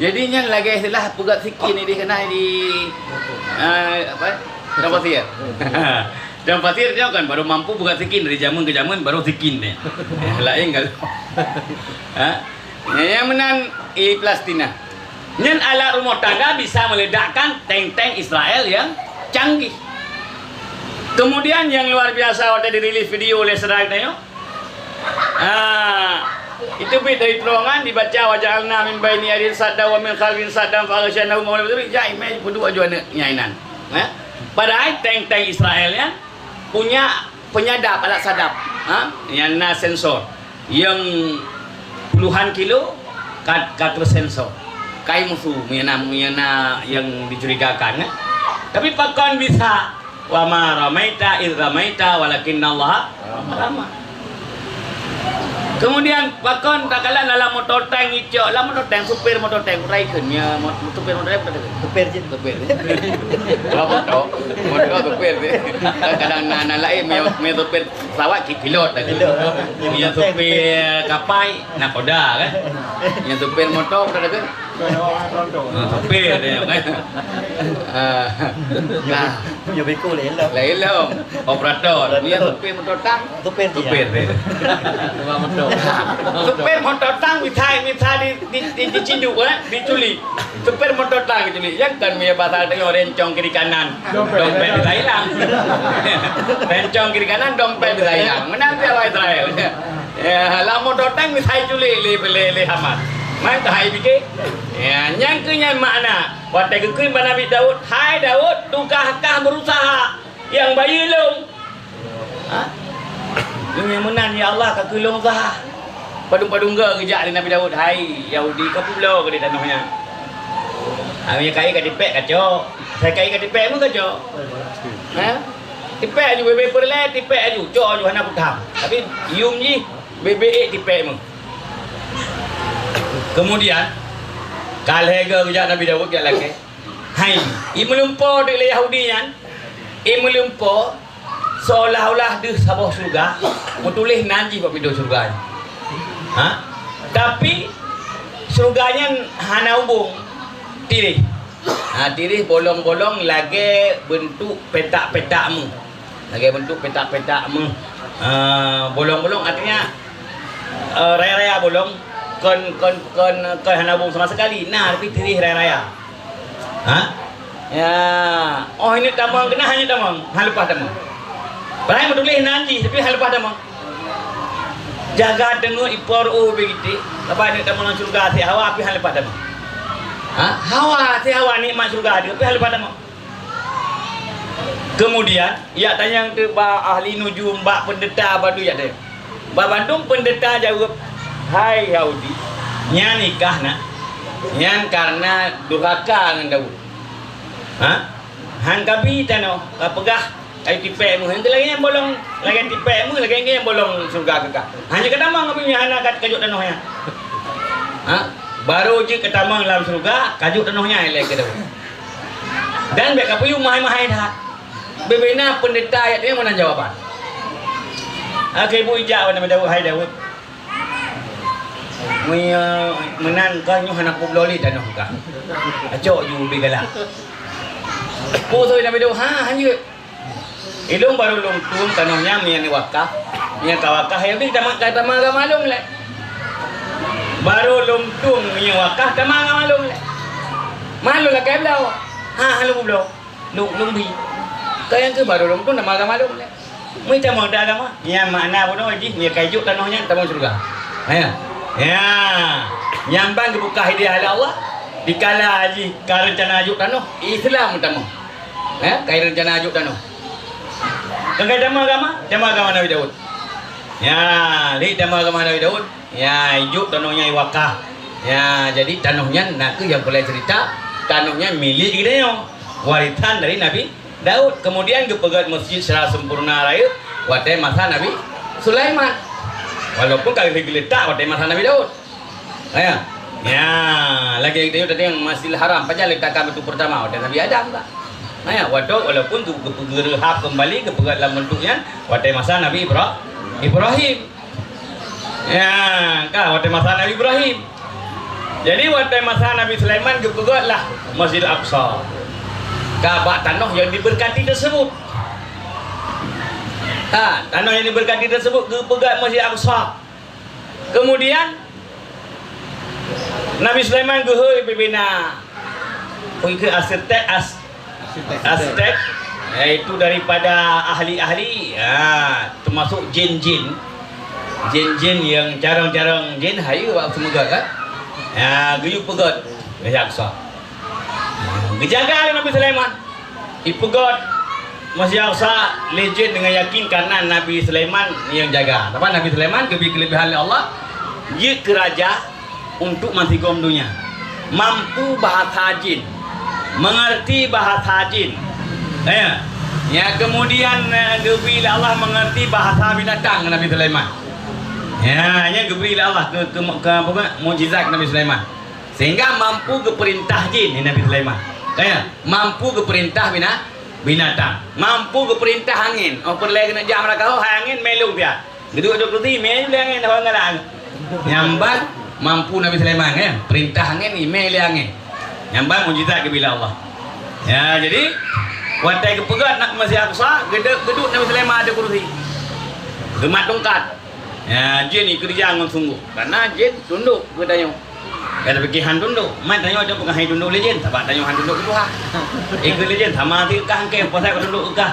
Jadi nyan lagée istilah peugét sikin ideh keunan di, eh, apa? Padang Pasir. Padang Pasir nyoe kan baru mampu peugét sikin dari zaman ke zaman baru sikin nyoe. Eh, laén kan. Ha? Nyang meunan i Palestina. Nyan alat rumoh tangga bisa meledakkan tank-tank Israel yang canggih. Kemudian yang luar biasa watée dirilis video oleh syedara tanyoe, ah, itu bit dari terowongan dibaca, "Wa ja'alna min baini aidihim saddan wa min khalfihim saddan fa aghsyaynahum wa lam yubsirun." Ya, imai peuduek aju aneuk nyang inan. Eh? Padahai tank-tank Israel nyan punya penyadap, alat sadap, ha? Nyang na sensor. Nyang puluhan kilo ka, ka tersensor. Kai musuh, nyang na, nyang na, nyang dicurigakan, kan? Tapi pakon bisa, "Wa ma ramaita idz ramaita walakinnallaha rama." Kemudian pakon takalon dalam moto tank icok, lam moto tank, supir moto tank, urai kheun, ya, mo-, supir moto tank, supir. Supir je. Supir. Kalau moto, moto supir je. Kadang na, na lain, mie, mie supir pesawat ki-, pilot lagi. Pilot. Mie supir kapai, nakoda kan. Mie supir moto, apa kata? Ha, supir dia kan. Ah. Nah. Nyoe beko lé lom. Lé lom. Operator. Operator. Dia supir motor tang. Supir dia. Supir dia. Tukang motor. Supir motor tang misai, misai di, di, di, diciduk, eh, diculik. Supir motor tang diculik. Yang kan punya pasal tengok rencong kiri kanan. Dompet. Dompet bisa hilang. Rencong kiri kanan, dompet bisa hilang. Menang dia orang Israel. Ya, lam motor tank misai culik lé, lé, lé Hamas. Mai tahai bike. Ya, nyang keu nyan makna. Watée geukheun bak Nabi Daud, "Hai Daud, tugaih kah berusaha, nyang bayeue lôn." Ha? Nyang meunan, "Ya Allah, ka keu lôn usaha." Padum-padum geu geujak lé Nabi Daud, "Hai Yahudi, ka peubloe keu di tanoh nyan." Hai, kai ka tipék kacok. Sai kai ka tipék meuh kacok. Eh? Tipék aju, bebe peureulée tipék aju, cok aju hana kutham. Tapi yum jih bebe ék tipék meuh. Kemudian, ka lhée goe geujak Nabi Daud jak lakée. Hai, i meulumpo di lé Yahudi nyan, i meulumpo seolah-olah deuh saboh syeuruga, meutuléh nan jih bak pintoe syeuruga nyan. Ha? Tapi syeuruga nyan hana ubong, tiréh. Ha, tiréh bolong-bolong lagée beuntuk petak-petak meuh. Lagée beuntuk petak-petak meuh. Ha, bolong-bolong artinya, eh, raya-raya bolong, kon, kon, kon, kon hana ubong sama sekali. Nah, tapi tiréh raya-raya. Ha? Ya. Oh, ini tamong kena hanya tamong. Ha, leupah tamong. Padahai meutuléh nan jih, tapi ha, leupah tamong. Jaga teungeut ipor uh begitu. Lepas ni tamong lam syurga si hawa, tapi ha, leupah tamong. Ha? Hawa, si hawa nikmat syurga tu, tapi ha, leupah tamong. Kemudian, yak tanyong tu bak ahli nujum, bak pendeta, bak tu yak tanyong. Bak bandum pendeta jaweueb, "Hai Yahudi, nyan nikah na, nyan karena durhaka ngon Daud. Ha? Han kabi tanoh, kapeugah, 'Ai tipék meuh.' Lagée nyan bolong, lagée tipék meuh, lagée nyan bolong syeuruga keuka. Hana katamong kabi nyan hana kat kajok tanoh nyan. Ha? Baru jeuet katamong lam syeuruga, kajok tanoh nyan ilée keu Daud." Dan bék kapeuyuem mahai-mahai that. Bubena pendeta ayat nyoe meunan jawaban. Akhé bu ijak wan Nabi Daud, "Hai Daud, meunyoe meunan kah nyoe hana kubloe lé tanoh kah. Acok ju ubé galak." Peue Nabi Daud, "Ha, hanjeuet. Ilong barô lôn tueng tanoh nyan meunyoe wakaf, meunyoe ka wakaf, ya ubé tamah, ka tamah agama lôn lé. Barô lôn tueng meunyoe wakaf, tamah agama lôn lé. Malôn lakée bloe. Ha, hana kubloe." Lôn, lôn bi. Ka nyang keu barô lôn tueng tamah agama lôn lé. Meutamong dak agama. Nyan makna bunoe jih, nyan ka ijok tanoh nyan tamong syeuruga. Ha, ya. Ya. Nyan ban geubuka hidayah lé Allah. Dikala jih ka reuncana jok tanoh, Islam tamong. Ha, ka reuncana jok tanoh. Ka, ka tamong agama, tamong agama Nabi Daud. Ya, lé tamong agama Nabi Daud. Ya, ijok tanoh nyan iwakaf. Ya, jadi tanoh nyan nakeuh nyang peureulée cerita, tanoh nyan milék geutanyoe, warisan dari Nabi Daud. Kemudian geupeugét meuseujid secara sempurna rayeuk watée masa Nabi Sulaiman. Walaupun ka geuleutak watée masa Nabi Daud. Ya. Ya, lagée geutanyoe tadi nyang Masjidil Haram, pajan leutakan batu pertama watée Nabi Adam ka. Ya, watée walaupun geu-, geu-, geureuhab keumbali geupeugét lam beuntuk nyan watée masa Nabi Ibra-, Ibrahim. Ya, ka watée masa Nabi Ibrahim. Jadi watée masa Nabi Sulaiman geupeugét lah Masjid Aqsa. Ka bak tanoh yang diberkati tersebut. Ha, tanoh yang diberkati tersebut geupeugét Masjid Aqsa. Kemudian Nabi Sulaiman geuhôi bubena, peue keu arsitek, as-, arsitek, yaitu daripada ahli-ahli, ha, termasuk jin-jin. Jin-jin nyang carông-carông jin hayeue bak seumeugah kan. Ha, geuyue peugét Masjid Aqsa. Geujaga lé Nabi Sulaiman. Ipeugét Masjid Aqsa lé jin deungon yakin karena Nabi Sulaiman nyang jaga. Sabab Nabi Sulaiman geubri keuleubehan lé Allah, jeuet keu raja untuk meusigom donya. Mampu bahasa jin, mengerti bahasa jin. Ya. Ya, kemudian, eh, geubri lé Allah mengerti bahasa binatang Nabi Sulaiman. Ya, nyan geubri lé Allah keu, keu, keu, apa, mukjizat Nabi Sulaiman. Sehingga mampu geupeurintah jin, Nabi Sulaiman. Ya, mampu geupeurintah bina-, binatang. Mampu geupeurintah angén. Oh, peureulée keuneuk jak meuraka, oh, hai angén, mé lôn piah. Geuduek di kursi, mé lé angén, dah galak. Nyan ban mampu Nabi Sulaiman, ya. Peurintah angén, mé lé angén. Nyan ban mukjizat geubri lé Allah. Ya, jadi, watée geupeugét nak Masjid Aqsa, geuduek, geuduek Nabi Sulaiman ateueh kursi. Geumat tungkat. Ya, jin ikeureuja ngon sunggoh. Karena jin tundok keu tanyoe. Ka tapike han tundok. Man tanyoe aja bukan han tundok lé jin, sabab tanyoe han tundok keu Tuhan. Ikeu lé jin sama si kah angkée, puasa ka tundok keu kah.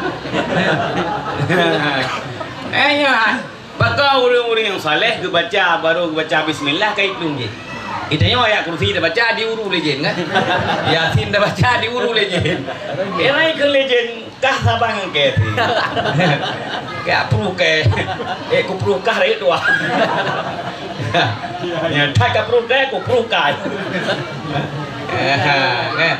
Eh, ya. Pakon ureuëng-ureuëng nyang saleh geubaca, baru geubaca bismillah, ka itueng jih. Itanyoe ayat kursi tabaca, diuru lé jin, kan? Yasin tabaca, diuru lé jin. Kira ikeu lé jin. Kah saban ngon kèe sih. Kèe pruh kèe. Eh, kupruh kah rayeuk tuha. Ya, that kapruh kèe, kupruh kah. Ya, ya.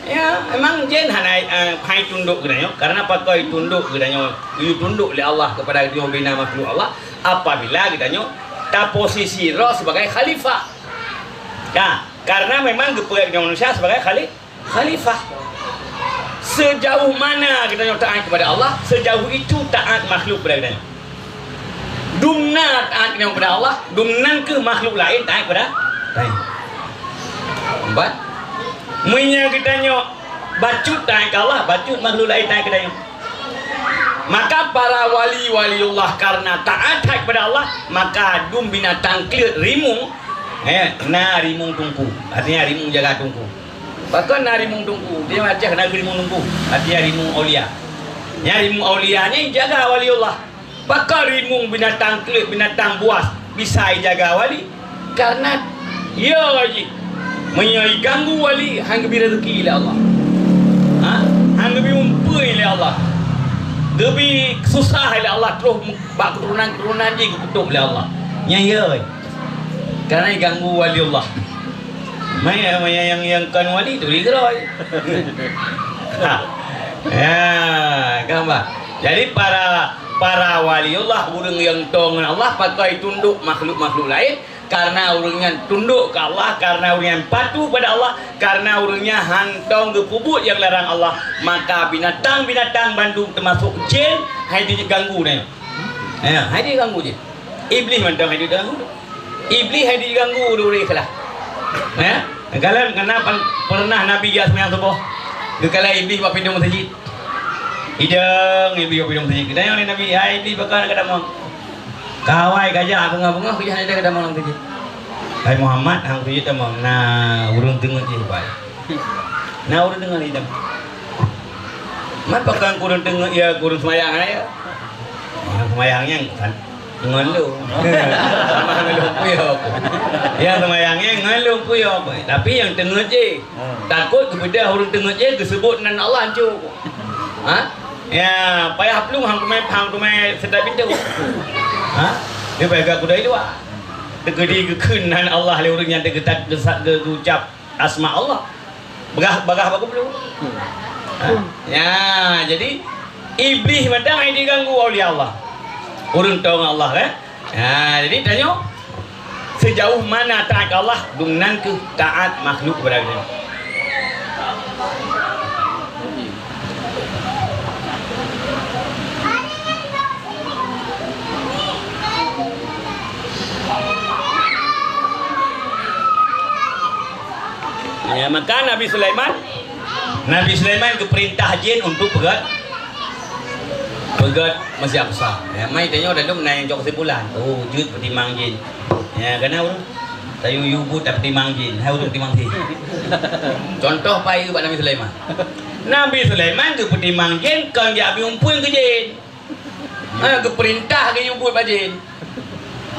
Ya, emang jin Hana, eh, hai tundok geutanyoe, karena pakon tundok geutanyoe, geutundok lé Allah kepada geutanyoe bina makhluk Allah, apabila geutanyoe taposisi droe sebagai khalifah. Nah, karena memang geupeugét geutanyoe manusia sebagai khali-, khalifah. Sejauh mana geutanyoe taat kepada Allah, sejauh itu taat makhluk kepada geutanyoe. Dum na taat geutanyoe kepada Allah, dum nan keuh makhluk laén taat kepada geutanyoe. Nampak? Meunyoe geutanyoe bacut taat keu Allah, bacut makhluk laén taat keu geutanyoe. Maka para wali-waliullah karena taat that kepada Allah, maka dum binatang kleuet rimueng, eh, na rimueng teungku. Artinya rimueng jaga teungku. Pakon na rimueng teungku? Di Aceh na rimueng teungku. Artinya rimueng aulia. Nyan rimueng aulia nyan jaga waliullah. Pakon rimueng binatang kleuet, binatang buas bisa ijaga wali? Karena, ya, jih, meunyoe iganggu wali, han geubi rezeki lé Allah. Ha? Han geubi umpui lé Allah. Geubi susah lé Allah, terus bak keturunan-keturunan jih geupeutrok lé Allah. Nyan ya. Karena iganggu wali Allah. Maya, maya nyang, nyang kon wali tu digeuroi. Ha. Ya, gambar. Jadi para, para waliullah, ureuëng nyang toe ngon Allah, pakon tundok makhluk-makhluk laén, karena ureuëng nyan tundok keu Allah, karena ureuëng nyan patuh pada Allah, karena ureuëng nyan hántom geupeubuet nyang larang Allah, maka binatang-binatang bandum teumasok jén hai jiganggu nyan. Ya, hai jiganggu jén. Iblih mantong hai jiganggu. Iblih hai jiganggu ureuëng-ureuëng ikhlaih. Ya, kalau kenapa pernah Nabi geujak seumayang suboh, geukalon iblih bak pintoe meuseujid. Idong iblih bak pintoe meuseujid. Geutanyong lé Nabi, "Hai iblih, pakon ka tamong?" "Kawai ka jak, beungoh-beungoh kujak hana ka tamong lam meuseujid." "Hai Muhammad, lam meuseujid tamong, na ureuëng teungeut jih bai." "Na ureuëng teungeut jih tamong." "Man pakon ureuëng teungeut, ya, ureuëng seumayang, ya?" "Ureuëng seumayang nyan kan ngon lôn." Sama ngon lôn puyôh. Nyang seumayang nyan ngon lôn puyôh. Tapi nyang teungeut jih, takot geubeudôh ureuëng teungeut jih geuseubut nan Allah hanco. Ha? Ya, payah plueng hang teumé, hang teumé seutôt pintoe. Ha? Dia payah gak kudai dua. Teukeudi geukheun nan Allah lé ureuëng nyang teugetak geusa-, geu-, geucap asma Allah. Bagah, bagah bak geupeuleueh. Ha? Ya, jadi iblih mantong hai jiganggu aulia Allah. Ureuëng toe ngon Allah, kan? Ha, jadi tanyoe, sejauh mana taat keu Allah, dum nan keuh taat makhluk kepada geutanyoe. Ya, maka Nabi Sulaiman, Nabi Sulaiman geupeurintah jin untuk peugét, peugét Masjid Aqsa. Ya, mai tanyoe dalam na nyang cok kesimpulan. Oh, jeuet peutimang jin. Ya, kana ureuëng tayue-yue buet tapeutimang jin. Hai ureuëng peutimang jin. Contoh pai bak Nabi Sulaiman. Nabi Sulaiman geupeutimang jin kon geujak bi umpun keu jin. Ha, geupeurintah geuyue buet bak jin.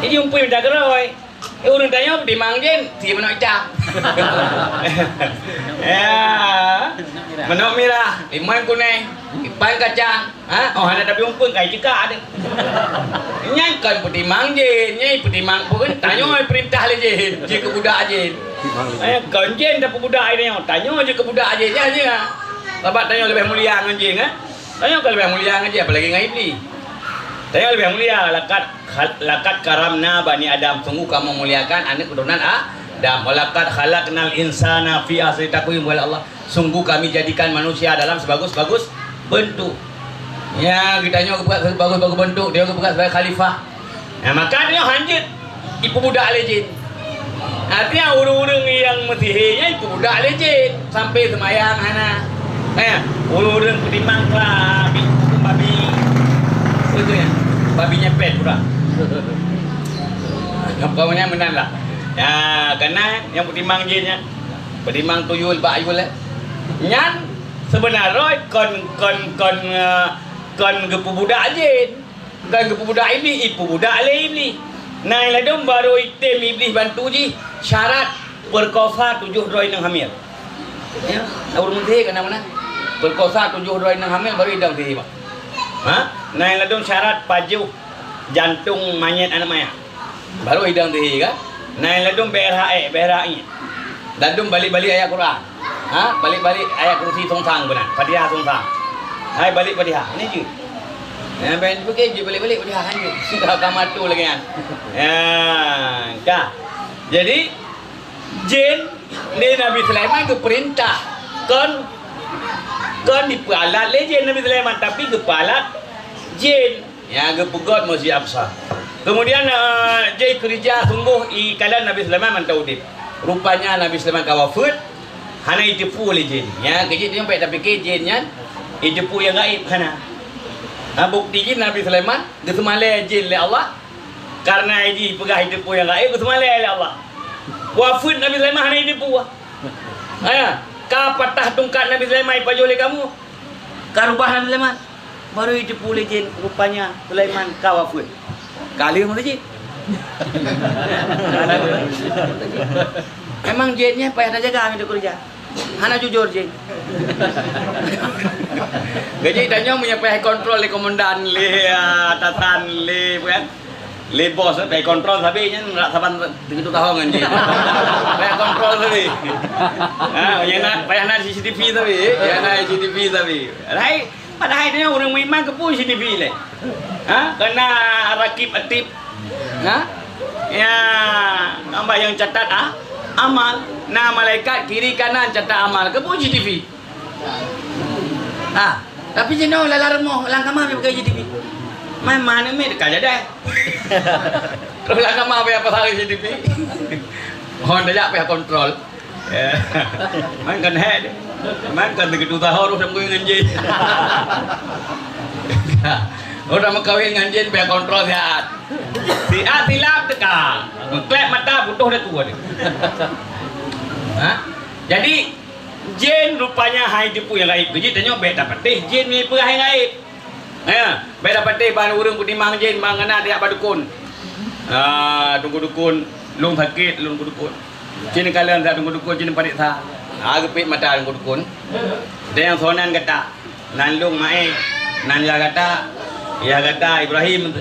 Jadi umpun mita keurôi. Eh, ureuëng tanyoe peutimang jin, si manok itam. Ya. Manok mirah, limong kuneng, ipan kacang. Ha? Oh, hana tapi umpun kai cika ada. Nyan kon peutimang jin, nyan peutimang pun tanyoe perintah lé jin, jeuet keu budak jin. Eh, kon jin tapeubudak ai tanyoe, tanyoe jeuet keu budak jin, nyan jeuet. Sabab tanyoe leubeh mulia ngon jin, eh? Tanyoe ka leubeh mulia ngon jih, apalagi ngon iblih. Tanyoe leubeh mulia, laqad khal-, laqad karamna bani Adam, sungguh kamu muliakan aneuk keturunan Adam. Walaqad khalaqnal insana fi ahsani taqwim, kata Allah, sungguh kami jadikan manusia dalam sebagus-bagus bentuk. Ya, geutanyoe geupeugah sebagus-bagus bentuk, dia geupeugah sebagai khalifah. Nah, maka nyoe hanjeuet ipeubudak lé jin. Artinya ureuëng-ureuëng nyang meusihé nyan ipeubudak lé jin sampai seumayang hana. Eh, ureuëng-ureuëng peutimang babi, babi. Betul ya? Babi nyepet pura. Nyang pokoknya meunan lah. Ya, karena nyang peutimang jin nyan, peutimang tuyul bak yul, eh. Nyan sebenarnya kon, kon, kon, eh, kon geupeubudak jin. Kon geupeubudak iblih, ipeubudak lé iblih. Nah, ladôm barô item iblih bantu jih, syarat peukosa tujoh droe inong hamil. Ya, ureuëng meusihé kana meunan. Peukosa tujoh droe inong hamil baru idong sihé, Pak. Ha? Nah, ladôm syarat pajoh jantong manyét aneuk maya. Baru idong sihé kan? Nah, ladôm B R H E, B R H I. Ladôm balik-balik ayat Quran. Ha, balik-balik ayat kursi songsang beuna. Fatihah songsang. Hai balik Fatihah. Ini je. Ya, ben pakai je balik-balik Fatihah kan je. Sudah kama tu lagi kan. Ya, ka. Jadi jin ni Nabi Sulaiman geuperintah kon kon dipeualat lé jin Nabi Sulaiman, tapi geupalat jin. Ya, geupeugöt Masjid Aqsa. Kemudian, eh, jai keurija sunggoh i kalon Nabi Sulaiman mantong udeb. Rupanya Nabi Sulaiman ka wafeuet, hana jiteupeu lé jin. Ya, keu jih nyoe payah tapike jin nyan jiteupeu nyang gaib, hana. Ha, bukti jih Nabi Sulaiman geuseumalée jin lé Allah, karena jih peugah jiteupeu nyang gaib geuseumalée lé Allah. Wafeuet Nabi Sulaiman hana jiteupeu. Ha, ka patah tungkat Nabi Sulaiman ipajoh lé kamoe. Ka rubah Nabi Sulaiman. Baru jiteupeu lé jin, rupanya Sulaiman ka wafeuet. Ka lheueh meuseujid. Memang jin nyan payah tajaga meunyoe keureuja. Hana jujur jin. Jadi tanyoe meunyoe payah kontrol lé komandan, lé, ah, atasan, lé, bukan? Lé bos, eh, payah kontrol sabe nyan, rak saban teugeutôh tahong ngon jih. Payah kontrol sabe. Ha, payah na, payah na C C T V sabe, payah na C C T V sabe. Padahai, padahai tanyoe ureueng meuiman keupeue C C T V lé. Ha, keu na Rakib Atid. Ha? Ya, tambah nyang catat, ah, amal. Na malaikat kiri kanan catat amal. Keupeue C C T V? Ah, tapi jinoe lam rumoh, lam kama pih pakai C C T V. Main mana meh dekat jadah. Terus lam kama pih apa salah C C T V. Oh, dah jak pih kontrol. Ya. Main kan head. Main kan begitu tahu roh sama ngan jin. Udah meukawen ngan jin pih kontrol siat. Siat silap teuka. Meuklep mata butuh dah tua dia. Ha? Jadi jin rupanya hai jiteupeu nyang gaib. Jadi tanyoe bèk tapatéh jin ngon peugah nyang gaib. Ya, bèk tapatéh ban ureueng peutimang jin ban kana tajak bak dukon. Ah, teungku dukon, lôn sakét, lôn teungku dukon. Cit kalon sa teungku dukon, cit pareksa. Ah, geupet mata teungku dukon. Dan nyang sonan gata. Nan lôn Maé, nan yah gata, yah gata Ibrahim.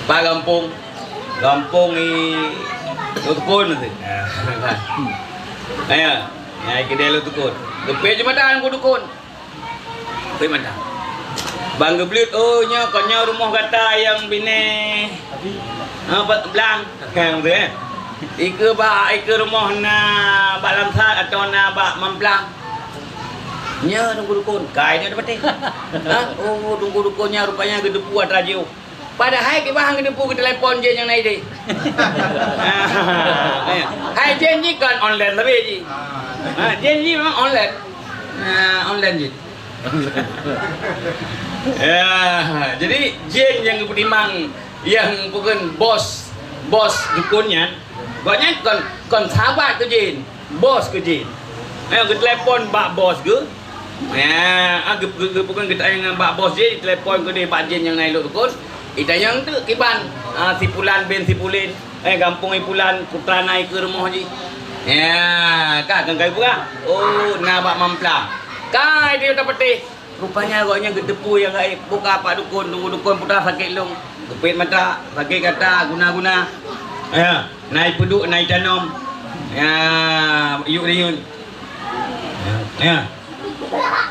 Pat gampông? Gampông i Lhoksukon tu. Ayo, nyang i keudè Lhoksukon. Geupet jih mata teungku dukon. Geupet mata. Ban geubleuet, oh, nyoe kon nyoe rumoh gata nyang binéh. Ha, blang. Kan tu, eh. Ikeue bak, ikeue rumoh na bak Lamsat atau na bak Mamplam. Nyoe teungku dukon, kai nyoe tapatéh. Ha? Oh, teungku dukon nyan rupanya geuteupeue atra jiôh. Padahai kiban han geuteupeue geutelepon jén nyang na idéh. Hai jén jih kon online sabe jih. Ha, jén jih memang online. Ha, online jih. Ya, jadi jén nyang geupeutimang, nyang bukan bos, bos dukon nyan, gobnyan kon, kon sahabat keu jén. Bos keu jih. Nyan geutelepon bak bos geuh. Nyan, ah, geu-, geu-, geu-, bukan geutanyong ngon bak bos jih, telepon keudeh bak jén nyang na i Lhoksukon. Itanyong teuk kiban, ah, si pulan bin si pulin, eh, gampông i pulan, putra na ikeue rumoh jih. Nyan, ka, kan kayu peugah. Oh, na bak Mamplam. Ka, itu tapatéh. Rupanya gobnyan geuteupeue nyang gaéb, buka pak dukon, teungku dukon putra sakét lôn. Geupet mata, sakét gata, guna-guna. Ya, na i peuduek, na i tanom. Ya, iyuk riyeun. Ya.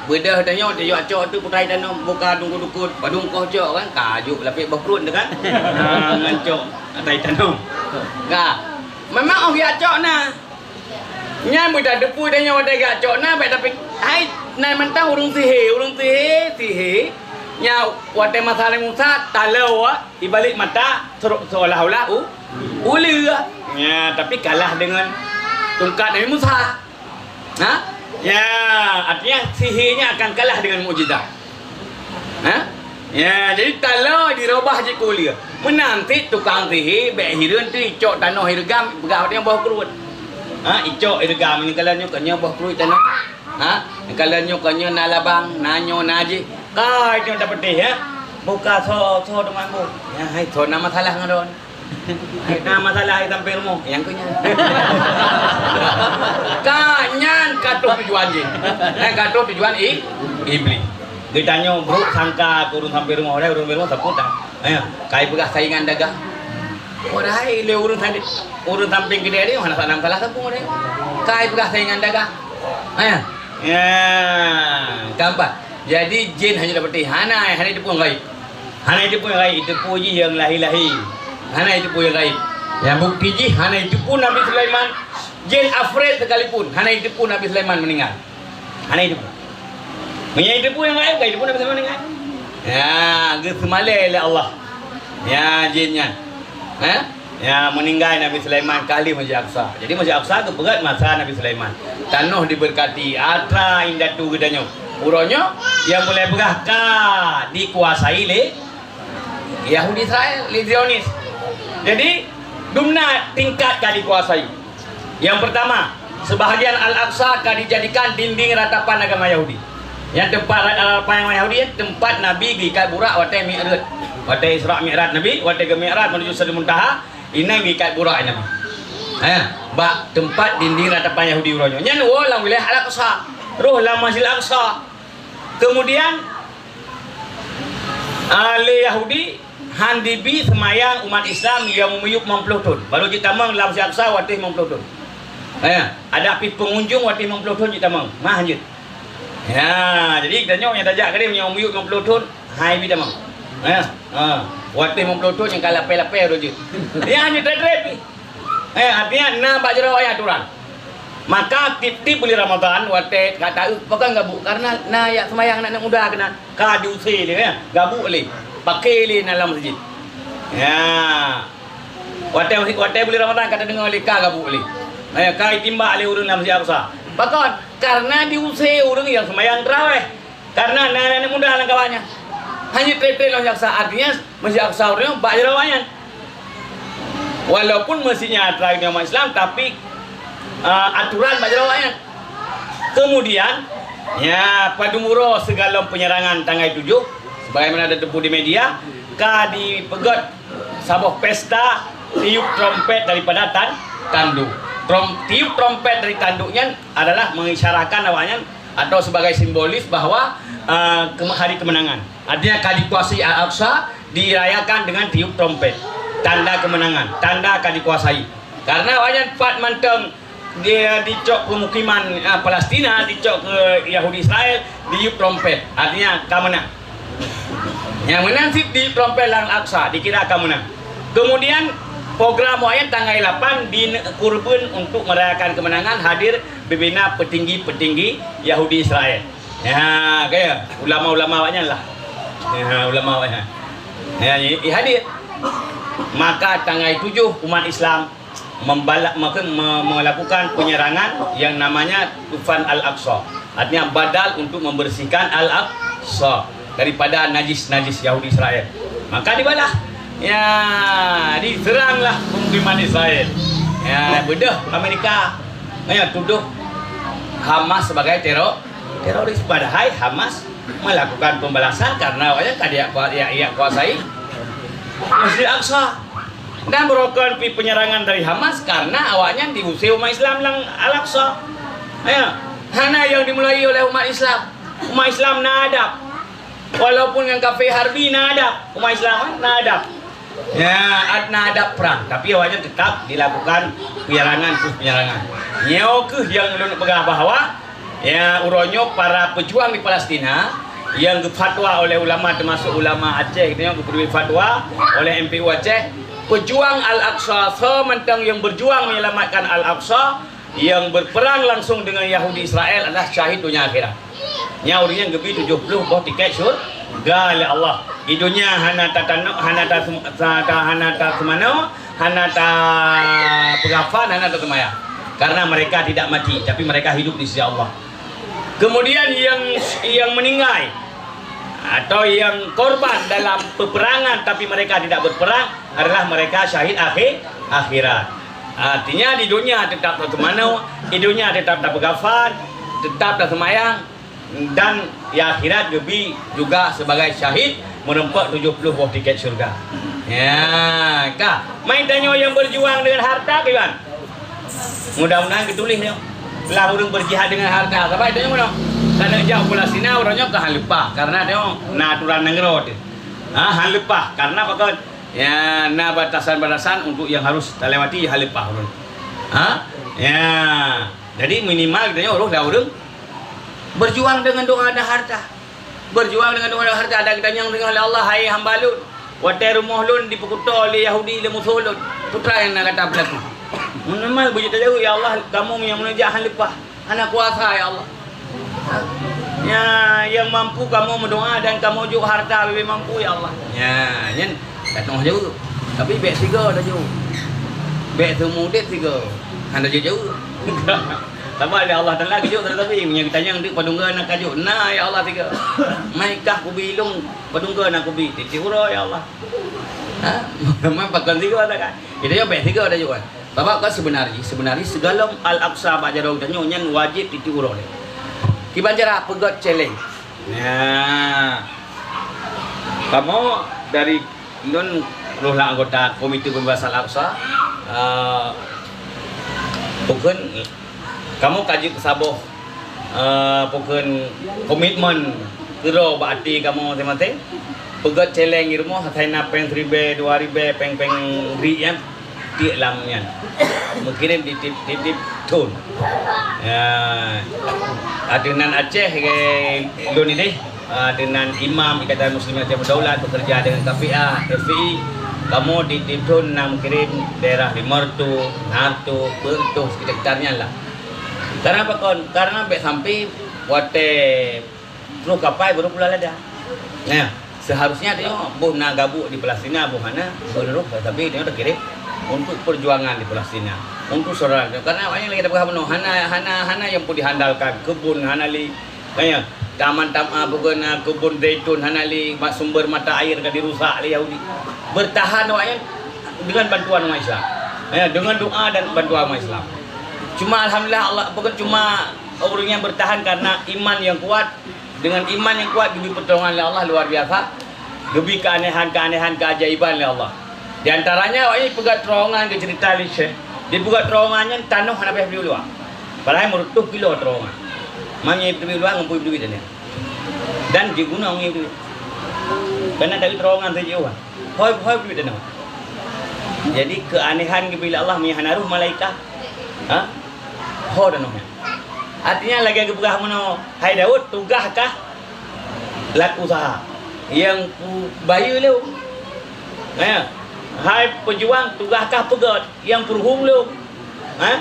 Beudôh tanyoe, tayue cok tu putra i tanom, buka teungku dukon, padum koh cok kan, ka jok lapek boh pruet tu kan. Ha, ngon cok ata i tanom. Ka. Memang oh geujak cok na. Nyan beutateupeue tanyoe watèe geujak cok na, bèk tapi hai nan mantong ureueng sihé, ureueng sihé, sihé. Nyan watèe masa Nabi Musa taloe ibalék mata seolah-olah u-, uleue. Nyan tapi kalah deungon tungkat Nabi Musa. Ha? Ya, artinya sihé nyan akan kalah deungon mukjizat. Ha? Ya, jadi taloe dirobah jikeu uleue. Meunan cit tukang sihé bèk hireuen teuh icok tanoh ireugam, peugah watèe nyoe boh kruet. Ha, icok ireugam, nyoe kalon nyoe, nyoe boh kruet tanoh. Ha, nyoe kalon nyoe, nyoe na labang, na nyoe, na jih. Ka nyoe tapatéh, ya. Buka soe, soe teuma boh. Ya, hai soe na masalah ngon droen. Na masalah hai sampéng rumoh, nyang keu nyan. Ka nyan ka troh tujuan jih. Eh, ka troh tujuan i-, iblis. Geutanyoe buruk sangka keu ureueng sampéng rumoh, padahai ureueng sampéng rumoh sapeue that. Eh, kai peugah saingan dagang. Padahai lé ureueng tadi, ureueng sampéng keudè tadi hana salah, salah sapeue tadi. Kai peugah saingan dagang. Eh, ya, keempat. Jadi jin hanya dapat hana, hana itu pun gaib. Hana itu pun gaib, itu pun jih yang lahir-lahir. Hana itu pun yang gaib. Yang bukti jih hana itu pun Nabi Sulaiman, jin afrit sekalipun, hana itu pun Nabi Sulaiman meninggal. Hana itu pun. Meunyo itu pun yang gaib, itu pun Nabi Sulaiman meninggal. Ya, geuseumale lé Allah. Ya, jin nyan. Eh? Ya, meuninggai Nabi Sulaiman ka lheueh Masjid Aqsa. Jadi Masjid Aqsa geupeugét masa Nabi Sulaiman. Tanoh diberkati, atra indatu geutanyoe. Uroe nyoe, nyang mulai peugah ka dikuasai lé Yahudi Israel, lé Zionis. Jadi, dumna tingkat ka dikuasai. Yang pertama, sebahagian Al-Aqsa ka dijadikan dinding ratapan agama Yahudi. Yang tempat ratapan agama Yahudi, tempat Nabi geuikat burak watée Mi'raj. Watée Isra Mi'raj Nabi, watée geumi'raj menuju Sidratul Muntaha, inan geuikat burak Nabi. Ha, bak tempat dinding ratapan Yahudi uroe nyoe. Nyan woe lam wilayah Al-Aqsa. Roh lam Masjid Al-Aqsa. Kemudian, ah, lé Yahudi han dibi seumayang umat Islam nyang miyueb limong ploh thon. Baru jitamong lam Masjid Aqsa watée limong ploh thon. Eh, ada pih pengunjung watée limong ploh thon jitamong. Mah hanjeuet. Ya, jadi geutanyoe nyang tajak keudeh nyang miyueb limong ploh thon, hai bi tamong. Ya, ha. Watée limong ploh thon nyang ka lapée-lapée uroe jeuet. Ya, hanjeuet treb-treb pih. Eh, artinya na bak jaroe ayat aturan. Maka tiep-tiep buleuen Ramadhan watée ka taeu pakon gabuk karena na jak seumayang aneuk muda keunan ka diuse lé, ya, gabuk lé, paké lé na lam masjid. Ya. Watée, watée buleuen Ramadhan ka tadeungoe lé ka gabuk lé. Eh, ka itimbak lé ureuëng lam Masjid Aqsa. Pakon? Karena diuse ureuëng nyang seumayang tarawih. Karena na aneuk muda lam kawan nyan. Hanya treb-treb lam Masjid Aqsa, artinya Masjid Aqsa ureuëng bak jaroe nyan. Walaupun masjidnya atra agama Islam, tapi, ah, aturan bak jaroe nyan. Kemudian, ya, padum uroe sigohlom penyerangan tanggai tujoh, sebagaimana teupeue di media, ka dipeugét saboh pesta tiup trompet daripada tan-, tanduk. Trom-, tiup trompet dari tanduk nyan adalah mengisyaratkan awaknyan atau sebagai simbolis bahwa, eh, keme-, hari kemenangan. Artinya ka dikuasai Al-Aqsa dirayakan dengan tiup trompet. Tanda kemenangan, tanda ka dikuasai. Karena awaknyan pat mantong dia dicok pemukiman, eh, Palestina, dicok ke Yahudi Israel, ditiup trompet. Artinya ka menang. Nyang menang cit di trompet lam Aqsa, dikira ka menang. Kemudian, program awaknyan tanggai lapan di ne-, Kurban untuk merayakan kemenangan hadir bibina petinggi-petinggi Yahudi Israel. Ya, kaya ulama-ulama awaknyan lah. Ya, ulama awaknyan. Ya, i, i hadir. Maka tanggai tujoh umat Islam membala-, maksud me-, melakukan penyerangan yang namanya Tufan Al-Aqsa. Artinya badal untuk membersihkan Al-Aqsa daripada najis-najis Yahudi Israel. Maka dibalah. Ya, diseranglah pemukiman Israel. Ya, beudôh Amerika. Ya, tuduh Hamas sebagai teror-, teroris. Padahai Hamas melakukan pembalasan karena awaknya ka dia kua-, ya, ya kuasai Masjid Aqsa. Dan beurokon pi penyerangan dari Hamas karena awaknyan diuse umat Islam lam Al-Aqsa. Ya, hana nyang dimulai oleh umat Islam. Umat Islam na adab. Walaupun ngon kafé harbi na adab, umat Islam, eh, na adab. Ya, ad-, na adab perang, tapi awaknyan tetap dilakukan penyerangan, terus penyerangan. Nyoe keuh nyang ulôn peugah bahwa Ya, uroe nyoe para pejuang di Palestina nyang geufatwa oleh ulama, teumasuk ulama Aceh, geutanyoe geubri fatwa oleh M P U Aceh, pejuang Al-Aqsa, soe mantong nyang berjuang menyelamatkan Al-Aqsa, nyang berperang langsung dengan Yahudi Israel adalah syahid donya akhirat. Nyan ureuëng nyang geubri tujoh ploh boh tiket syurga lé Allah. Di donya hana tatano-, hana tasem-, ta-, ta-, hana taseumanoe, hana tapeugafan, hana taseumayang. Karena mereka tidak mati, tapi mereka hidup di sisi Allah. Kemudian yang, yang meninggal atau yang korban dalam peperangan tapi mereka tidak berperang adalah mereka syahid akhir, akhirat. Artinya di dunia tetap taseumanoe, di dunia tetap tapeugafan, tetap taseumayang, dan di akhirat geubri juga sebagai syahid meureumpok tujoh ploh boh tiket syurga. Ya, ka. Mai tanyoe nyang berjuang dengan harta, kiban? Mudah-mudahan geutuléh nyoe. Lah ureuëng berjihad dengan harta. Sabab tanyoe meunoe. Karena jak Palestina, ureuëng nyoe ka han leupah. Karena tanyoe na aturan nanggroe teuh. Ha, han leupah. Karena pakon? Ya, na batasan-batasan untuk yang harus talewati, han leupah ureuëng. Ha? Ya. Jadi minimal geutanyoe roh lam ureuëng Berjuang dengan doa dan harta. Berjuang dengan doa dan harta. Ada kita nyang deungoe lé Allah, "Hai hamba lôn, watée rumoh lôn dipeukuto lé Yahudi lé musoh lôn, peue teuma nyang na gata peulaku?" Meunan beujeuet tajaweueb, "Ya Allah, kamoe nyang meuneujak hana leupah, hana kuasa, ya Allah." Ya, nyang mampu kamoe meudoa dan kamoe jok harta leubeh mampu, ya Allah. Ya, nyan ka teungoh jaweueb. Tapi bék sigoe tajaweueb. Bék seumudeb sigoe. Hana jaweueb-jaweueb. Sabab lé Allah Taala geujok, tapi meunyoe geutanyong teuk padum goe na kajok, na ya Allah sigoe. Mai kah kubi lôn, padum goe na kubi, tieb-tieb uroe ya Allah. Ha? Memang pakon sigoe dah kan. Kita jaweueb bék sigoe tajaweueb kan. Sabab kan seubeuna jih, seubeuna jih sigohlom Al-Aqsa bak jaroe geutanyoe nyan wajéb tieb-tieb uroe lé. Kiban cara peugét celeng. Nah, kamoe dari lôn, lôn lah anggota Komite Pembebasan Al-Aqsa, eh, bukon kamoe ka jeuet keu saboh, eh, bukon komitmen keudroe bak até kamoe maséng-maséng. Peugét celeng di rumoh, asai na péng siribée, dua ribée, péng-péng riek nyan, tiek lam nyan. Meukirém tieb-tieb, tieb-tieb thon. Ya, ateueh nan Aceh, eh, lôn idéh, ateueh nan imam Ikatan Muslimin Aceh Berdaulat bekerja dengan K P A, F P I, kamoe tieb-tieb thon na meukirém daerah limong reutôh, enam reutôh, peuet reutôh, sekitar-sekitar nyan lah. Karena apa kon? Karena bék sampai watée troh kapai baru pula lada. Nah, seharusnya tanyoe boh na gabuk di Palestina, boh hana, boh na roh, tapi tanyoe takirém untuk perjuangan di Palestina, untuk saudara. Karena awaknyan lagée tapeugah bunoe, hana, hana, hana nyang peudihandalkan, keubon hana lé, kan ya, taman tam-, ah, bukan, ah, keubon zaitun hana lé, ma-, sumber mata air ka dirusak lé Yahudi. Bertahan awaknyan dengan bantuan umat Islam. Ya, dengan doa dan bantuan umat Islam. Cuma alhamdulillah Allah, bukan cuma ureuëng nyang bertahan karena iman nyang kuat, dengan iman nyang kuat geubri pertolongan lé Allah luar biasa, geubri keuanehan-keuanehan, keajaiban lé Allah. Di antaranya awaknyan peugah terowongan, geuceurita lé Syekh, dipeugah terowongan nyan tanoh hana payah bri u luwa. Padahai meureutôh kilo terowongan. Meunyoe bri u luwa ngon peue bri tanoh. Dan di gunong nyoe bri. Karena dari terowongan saja. Hôi, hôi bri tanoh. Jadi keuanehan geubri lé Allah meunyoe hana roh malaikat. Ha? Ho tanoh nyan. Artinya lagée geupeugah meunoe, "Hai Daud, tugaih kah laku usaha nyang kubayeue lôn? Ya. Hai peujuang, tugaih kah peugét nyang peuruhueng lôn?" Ha?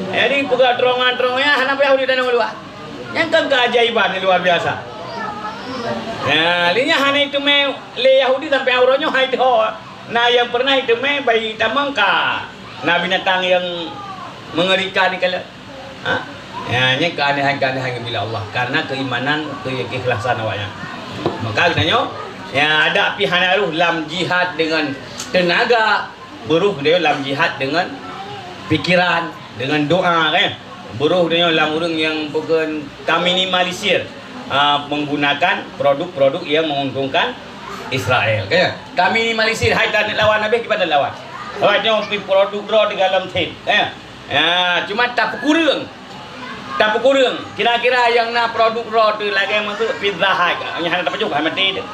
Jadi peugét terowongan-terowongan nyan hana payah udeb tanoh luwa. Nyan kan keajaiban nyang luar biasa. Ya, lé nyan hana iteumé lé Yahudi sampai uroe nyoe hai teuho. Na nyang pernah iteumé bayi tamong ka na binatang nyang mengerikan ikalon. Ha? Ya, nyan keuanehan-keuanehan geubri lé Allah karena keimanan, keu-, keikhlasan awaknyan. Maka geutanyoe, ya, adak pih hana roh lam jihad dengan tenaga, beuroh geutanyoe lam jihad dengan pikiran, dengan doa, kan? Beuroh geutanyoe lam ureuëng nyang bukan ka minimalisir, ah, menggunakan produk-produk yang menguntungkan Israel, kan? Ka minimalisir, hai taneuk lawan habéh, kiban taneuk lawan. Awaknyoe pih produk droe di dalam tem, kan? Ya, cuma tapeukureueng. Tapeukureueng. Kira-kira nyang na produk droe teuh lagée masuk Pizza Hut. Nyang hana tapajoh, hai maté teuh.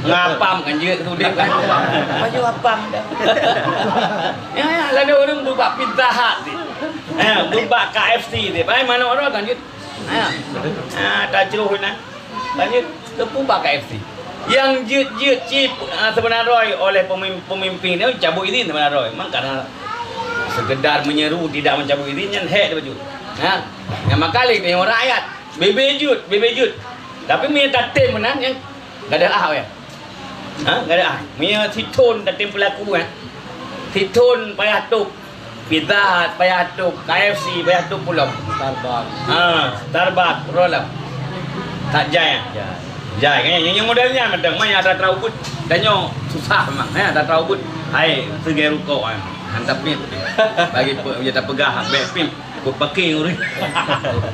Ngapam kan jeuet keu udeb kan. Pajoh apam dah. Ya, ya, lalu ureuëng beubak Pizza Hut teuh. Ya, beubak K F C teuh. Bai manok droe kan jeuet. Ya. Ya, tacroh inan. Lanjut, teupeu bak K F C. Nyang jeuet-jeuet cit, ah, seubeuna droe oleh pemim-, pemimpin nyoe cabut izin seubeuna droe. Memang karena sekedar menyeru tidak mencabut izin nyan hék dibacut. Ha? Nyang maka lé nyoe rakyat, bebe jeuet, bebe jeuet. Tapi meunyoe tatem meunan nyan gadôh ah weh. Ha? Gadôh ah. Meunyoe sithon tatem peulaku, eh. Sithon payah top. Pizza Hut payah top, K F C payah top pulo. Starbucks. Ha, Starbucks, roll up. Tak jai, eh? Jai. Jai, kan? Nyang, nyang model nyan mantong. Manyang atra-atra ubit. Tanyoe susah memang, eh, atra-atra ubit. Hai, seugee rukok, eh. Hantam pin. Bagi pe-, ya, tapeugah, bek pin. Ku pakai ureueng.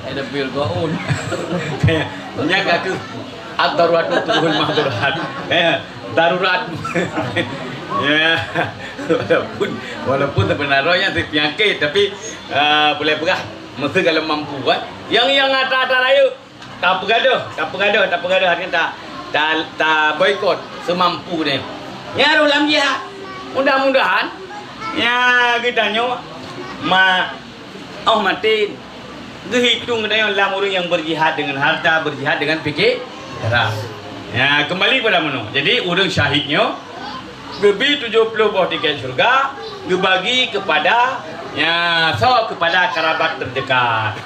Ada bil gaun. Nyan ka keuh ad-daruratu tubihul mahdurat. Eh, darurat. Ya. Walaupun, walaupun sebenarnya penyakit, tapi, ah, boleh peugah, mesti kalau mampu, kan. Yang, yang atra-atra rayeuk, tak peugah deuh, tak peugah deuh, tak peugah deuh, artinya tak, tak, tak boikot semampu dia. Nyan harôh lam jihad. Mudah-mudahan, ya, geutanyoe ma-, oh, maté. Geuhitong geutanyoe lam ureuëng nyang beurjihad deungon harta, beurjihad deungon piké-, pikiran. Ya, keumbali kepada meunoe. Jadi, ureuëng syahid nyoe geubi tujoh ploh boh tikét syeuruga, geubagi keupada, ya, soe, keupada karabat teudekat.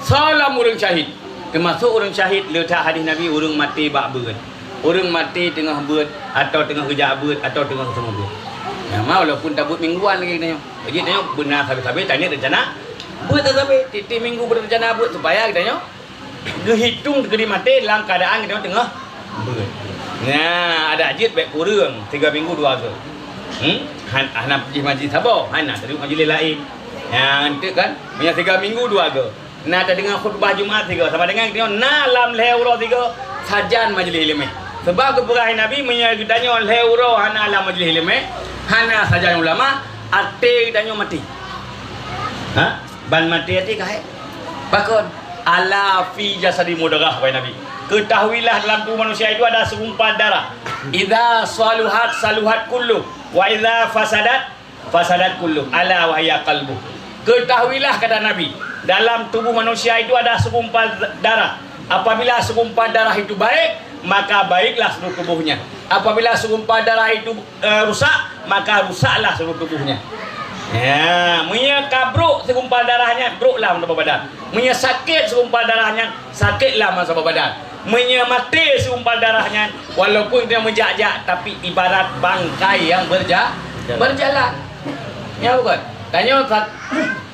Soe lam ureuëng syahid? Teumasok ureuëng syahid, le that hadis Nabi, ureuëng maté bak beuet. Ureuëng maté teungoh beuet, atawa teungoh geujak beuet, atawa teungoh seumeubeuet. Ya, ma, walaupun tabeuet mingguan lagée nyoe. Jadi, tanyoe beuna sabe-sabe taniet reuncana beuet sabe-sabe. Tieb-tieb minggu beureuncana beuet supaya geutanyoe geuhitong geuri maté lam keuadaan geutanyoe teungoh beuet. Nah, adak jeuet bék kureueng, tiga minggu dua go. Hmm? Han-, hana jih majlis saboh, hana teuduek majlis laén. Nyan teuk kan? Meunyoe tiga minggu dua go. Na tadeungoe khutbah Jumat sigoe, sama dengan geutanyoe na lam lhée uroe sigoe sajan majelis iéleumé. Sabab geupeugah Nabi, meunyoe geutanyoe lhée uroe hana lam majelis iéleumé, hana sajan ulama, até geutanyoe maté. Ha? Ban maté até ka hék. Pakon? "Ala fi jasadi mudghah," kheun Nabi. "Ketahuilah dalam tubuh manusia itu ada segumpal darah. Idza saluhat saluhat kullu, wa idza fasadat fasadat kullu, ala wa hiya qalbu." Ketahuilah, kata Nabi, dalam tubuh manusia itu ada segumpal darah. Apabila segumpal darah itu baik, maka baiklah seluruh tubuhnya. Apabila segumpal darah itu, eh, rusak, maka rusaklah seluruh tubuhnya. Ya, meunyoe ka brok segumpal darah nyan, broklah meusaboh badan. Meunyoe sakét segumpal darah nyan, sakitlah meusaboh badan. Meunyoe maté segumpal darah nyan, walaupun dia meujak-jak, tapi ibarat bangkai yang berja-, berjalan. Ya, bukan? Tanyoe sa-,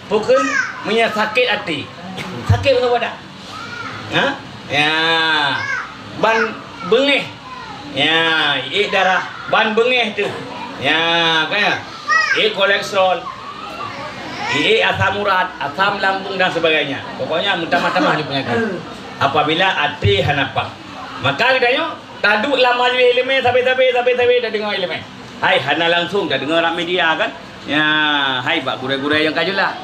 bukan meunyoe sakét até. Sakét meusaboh badan. Ha? Ya. Ban beungéh. Ya, iék darah, ban beungéh tu. Ya, kan ya? Iék kolesterol. Iék asam urat, asam lambung dan sebagainya. Pokoknya meutamah-tamah di penyakit. Apabila até hana paih. Maka geutanyoe taduek lam majelis iéleumé sabe-sabe, sabe-sabe tadeungoe iéleumé. Hai, hana langsung tadeungoe lam media kan? Ya, hai bak gurée-gurée nyang ka jeulaih.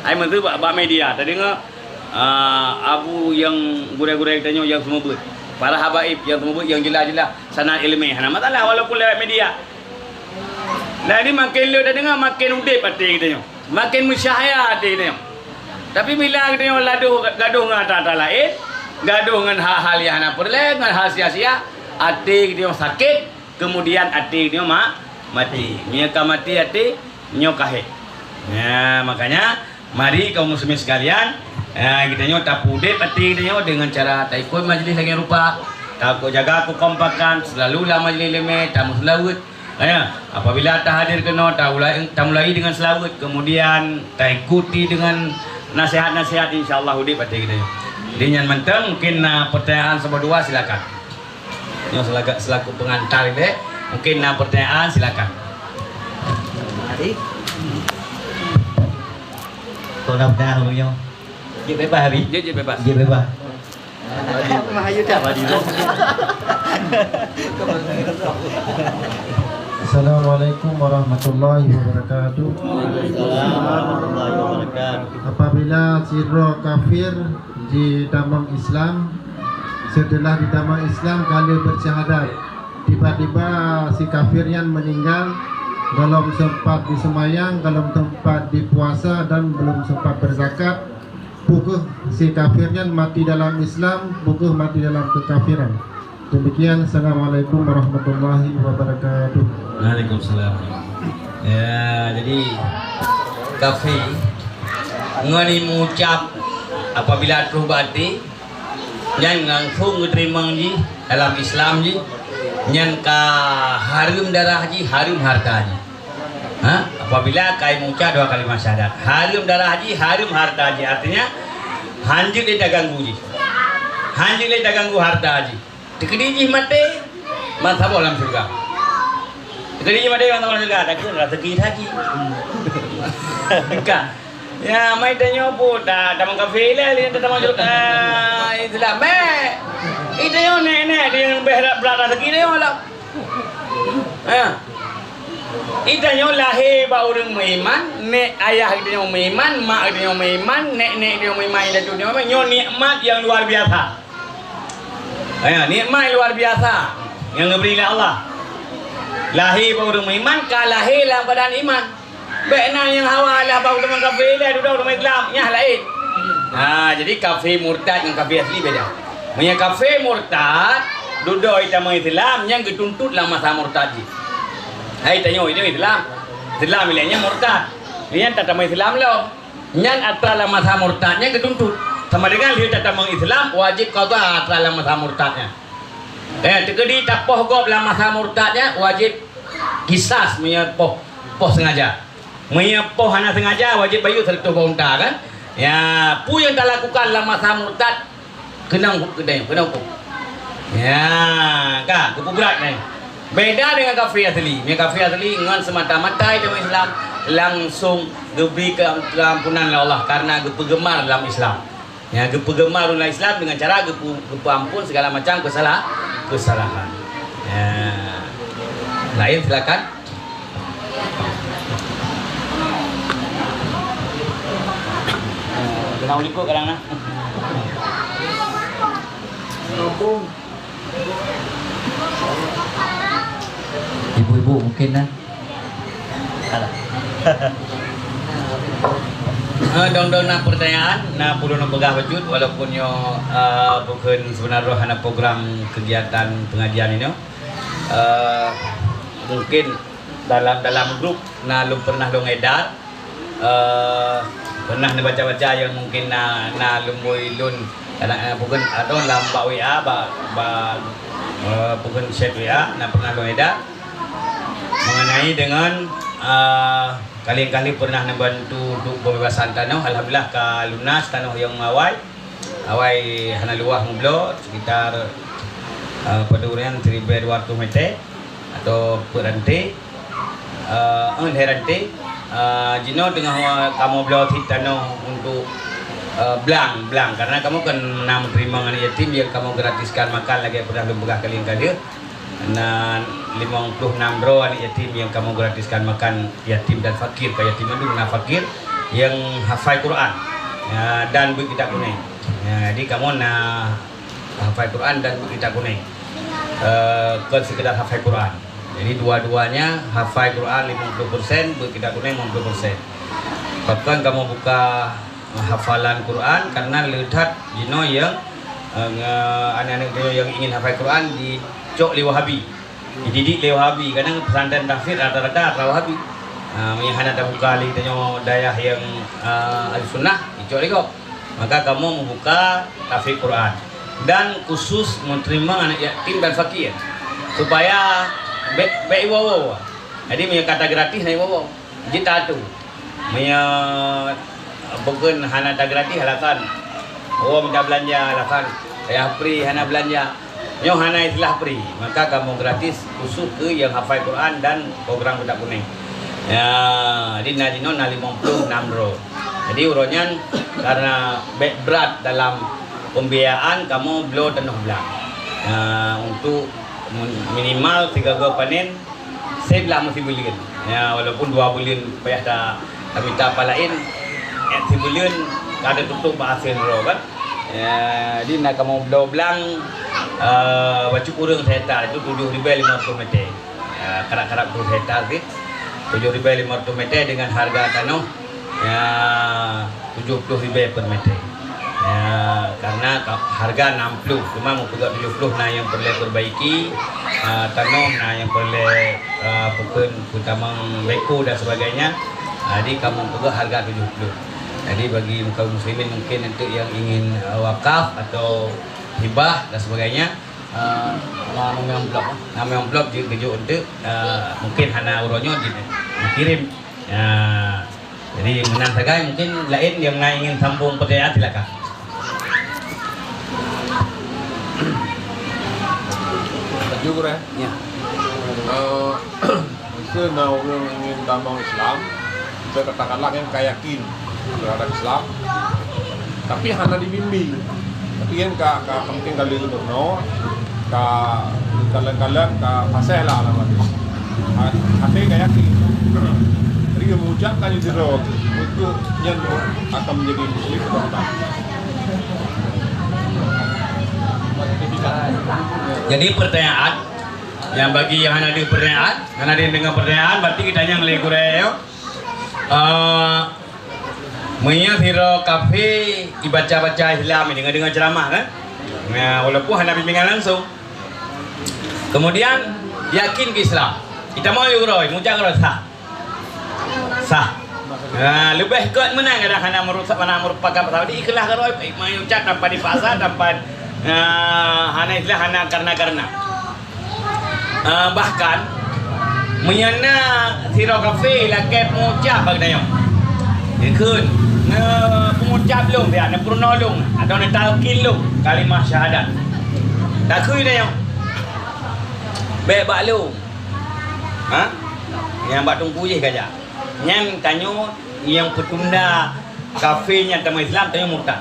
Hai meuseu bak, bak media tadeungoe, ah, abu nyang gurée-gurée tanyoe nyang seumeubeuet. Para habaib nyang seumeubeuet nyang jeulaih-jeulaih sanad iéleumé hana masalah walaupun lewat media. Jadi makin lé tadeungoe makin udeb até geutanyoe. Makin meucahya até geutanyoe. Tapi bila geutanyoe ladoh, gadoh ngon ata-ata laén, gadoh ngon hal-hal nyang hana peureulée, ngon hal sia-sia, até geutanyoe sakét, keumudian até geutanyoe ma-, maté. Meunyoe ka maté até, nyoe ka hék. Nah, makanya, mari kaum muslimin sekalian, ah, geutanyoe tapeudeb até geutanyoe deungon cara taikot majlis lagée rupa, taikot jaga keukompakan, seulalu lam majlis iéleumé, tameuseulaweuet, Ya, apabila tahadir keunoe, taulai, tamulai dengan selawat, kemudian taikuti dengan nasihat-nasihat, insya Allah udeb até geutanyoe. Jadi nyan mantong, mungkin na pertanyaan saboh dua, silakan. Nyoe selaga-, selaku pengantar deh, mungkin na pertanyaan, silakan. Mari. Kau nak pertanyaan apa nyoe? Jeuet bebas, Abi? Jeuet, jeuet bebas. Jeuet bebas. Assalamualaikum warahmatullahi wabarakatuh. Waalaikumsalam warahmatullahi wabarakatuh. Apabila sidroe kafir jitamong Islam, seuteulah jitamong Islam ka lheueh beusyahadat, tiba-tiba si kafir nyan meuninggai, gohlom seumpat jiseumayang, gohlom seumpat jipuasa dan belum seumpat beuzakat, peu kheueh si kafir nyan mati dalam Islam, peu kheueh mati dalam keukafiran. Demikian, Assalamualaikum warahmatullahi wabarakatuh. Waalaikumsalam. Ya, jadi kafir ngon imucap apabila troh bak até, nyan langsung geuteurimong jih dalam Islam jih, nyan ka hareuem darah jih, hareuem harta jih. Ha? Apabila ka imucap dua kalimat syahadat, hareuem darah jih, hareuem harta jih. Artinya, hanjeuet lé taganggu jih. Hanjeuet lé taganggu harta jih. Teukeudi jih maté, ban saboh lam syeuruga. Teukeudi jih maté, ban saboh lam syeuruga. Takheun raseuki lagi. Ka. Ya, mai tanyoe pun, ta-, tamong kafé lé, lé, tamong ju-, ah, Islam. Bèk. Itanyoe nèk-nèk, dia yang bèk brat raseuki dia lah. Ha. Itanyoe lahé bak ureueng meuiman, nèk ayah itanyoe meuiman, mak itanyoe meuiman, nèk-nèk itanyoe meuiman, indatu itanyoe meuiman, nyoe nikmat yang luar biasa. Ha, nikmat yang luar biasa yang diberi oleh Allah. Lahé bak ureueng meuiman, ka lahé lam keuadaan iman. Bèk na nyang hawa lah bak ureueng kafé lé, dudoe ureueng Islam, nyan laén. Ha, jadi kafé murtad ngon kafé asli beda. Meunyoe kafé murtad, dudoe tamong Islam, nyan geutuntot lam masa murtad jih. Hai tanyoe, ini Islam. Islam ilée nyan murtad. Nyan tatamong Islam lom. Nyan atra lam masa murtad nyan geutuntot. Sama dengan lheueh tatamong Islam, wajéb qadha atra lam masa murtad nyan. Eh, teukeudi tapoh gob lam masa murtad nyan, wajéb kisas meunyoe poh, poh sengaja. Meunyoe poh hana sengaja, wajéb bayeue seratus boh unta kan? Ya, peue nyang talakukan lam masa murtad, keunong hu-, keunong, keunong huköm. Ya, ka, geupeubrat nyan. Beda dengan kafé asli. Meunyoe kafé asli ngon semata-mata agama Islam, langsung geubri ke-, keampunan lé Allah karena geupeugeumar lam Islam. Ya, geupeugeumar lam Islam dengan cara geupeu-, geupeuampun segala macam kesalah-, kesalahan. Ya. Lain silakan. Kena ulikut kadang nah. Ibu-ibu mungkin nah. Alah. Eh, dong-dong na pertanyaan, na peue lôn peugah bacut, walaupun nyoe, eh, bukan sebenarnya hana program kegiatan pengajian ini. Eh, mungkin dalam, dalam grup na lôn pernah lôn edar, eh, pernah neubaca-baca yang mungkin na, na lumboi lôn, anak, eh, bukan atau lam bak W A, bak, bak, eh, bukan chat W A, na pernah lôn edar mengenai dengan, eh, kalian-kalian pernah neubantu untuk pembebasan tanoh. Alhamdulillah ka lunas tanoh yang awai. Awai hana luwah meubloe, sekitar, eh, padum nyan siribèe dua ratus meter atau peuet ranté, eh, eh, lhèe ranté. Eh, jinoe teungoh kamoe bloe cit tanoh untuk, eh, blang, blang. Karena kamoe kan na meuteurimong aneuk yatim nyang kamoe gratiskan makan lagèe peue lôn peugah kali-kali. Na limong ploh nam droe aneuk yatim nyang kamoe gratiskan makan, yatim dan fakir, ka yatim mandum na fakir, nyang hafai Quran, ya, dan beuet kitab kunéng. Ya, jadi kamoe na hafai Quran dan beuet kitab kunéng, eh, kon sekedar hafai Quran. Jadi dua-duanya hafai Quran limong ploh persen, beuet kitab kunéng limong ploh persen. Bahkan kamoe buka hafalan Quran karena le that jinoe nyang, eh, nge-, aneuk-aneuk jinoe nyang ingin hafai Quran dicok lé Wahabi. Dididik lé Wahabi. Kadang pesantren tahfiz rata-rata atra Wahabi. Ah, meunyo hana tabuka lé tanyoe dayah nyang, ah, Ahlussunnah, dicok lé gob. Maka kamoe meubuka tahfiz Quran dan khusus meuteurimong aneuk yatim dan fakir supaya bèk, bèk iwoe-woe. Jadi meunyo ka ta gratis na iwoe-woe. Jeuet ta atu. Meunyo bukon hana ta gratis alasan, oh, mita beulanja alasan, payah pri hana beulanja. Nyoe hana istilah pri, maka kamoe gratis khusus keu nyang hafai Quran dan program kitab kunéng. Ya, jadi na jinoe na limong ploh nam droe. Jadi uroe nyan karena bèk brat dalam pembiayaan, kamoe bloe tanoh blang. Ya, untuk mun-, minimal sigoe-goe panen, sép lah meusibuleuen. Ya, walaupun dua buleuen payah ta-, tamita pat laén, eh, sibuleuen ka teututup bak hasé droe kan. Ya, jadi na kamoe bloe blang, eh, bacut ureueng sehektar itu tujoh ribèe limong ploh meter. Ya, karab-karab ploh hektar cit. Tujoh ribèe limong ploh meter dengan harga tanoh Ya, tujoh ploh ribèe per meter. Ya, karena ka-, harga nam ploh, cuma meupeugah tujoh ploh na nyang peureulèe perbaiki, ah, tanoh na nyang peureulèe, ah, pukon peutamong beko dan sebagainya. Ah, jadi kamoe peugah harga tujoh ploh. Jadi bagi kaum muslimin mungkin untuk yang ingin, ah, wakaf atau hibah dan sebagainya, ah, na nomor amplop, na nomor amplop jeuet geujok untuk, ah, mungkin hana uroe nyoe jeuet dikirim. Ya. Jadi meunan sagai, mungkin laén nyang na ingin sambung pertanyaan, silakan. Laju, Gurèe. Ya. Eh, miseu na ureueng ingin tamong Islam, miseu katakanlah nyan ka yakin terhadap Islam, tapi hana dibimbing. Tapi kan ka, ka penting kali gubernur, ka kalon-kalon, ka fasih lah nama tu. Ha-, hati ka yakin. Jadi dia mengucapkan itu roh, untuk nyan akan menjadi muslim atau tidak. Jadi pertanyaan, yang bagi yang hana ada pertanyaan, hana ada dengan pertanyaan, berarti kita yang lagi kurang, ya. Eh, Meunyoe sidroe kafé ibaca-baca Islam, ideungoe-deungoe ceuramah, kan? Nah, walaupun hana bimbingan langsung. Kemudian, yakin keu Islam. Itamong yue keudroe, mucak keudroe sah. Sah. Nah, leubeh gét meunan kadang hana merusak, hana merupakan pasal. Jadi, ikhlas keudroe, meucak tanpa dipaksa, tanpa, nah, hana istilah, hana karena-karena. Ah, bahkan, meunyoe na sidroe kafé lakée meucak bak geutanyoe. Geukheun, "Neupeumucak lôn siat, neupeurunoe lôn, atau neutalkin lôn kalimah syahadat." Takheun tanyoe, "Bék bak lôn." Ha? Nyang bak teungku jih ka jak. Nyan tanyoe nyang peutunda kafé nyang tamong Islam, tanyoe murtad.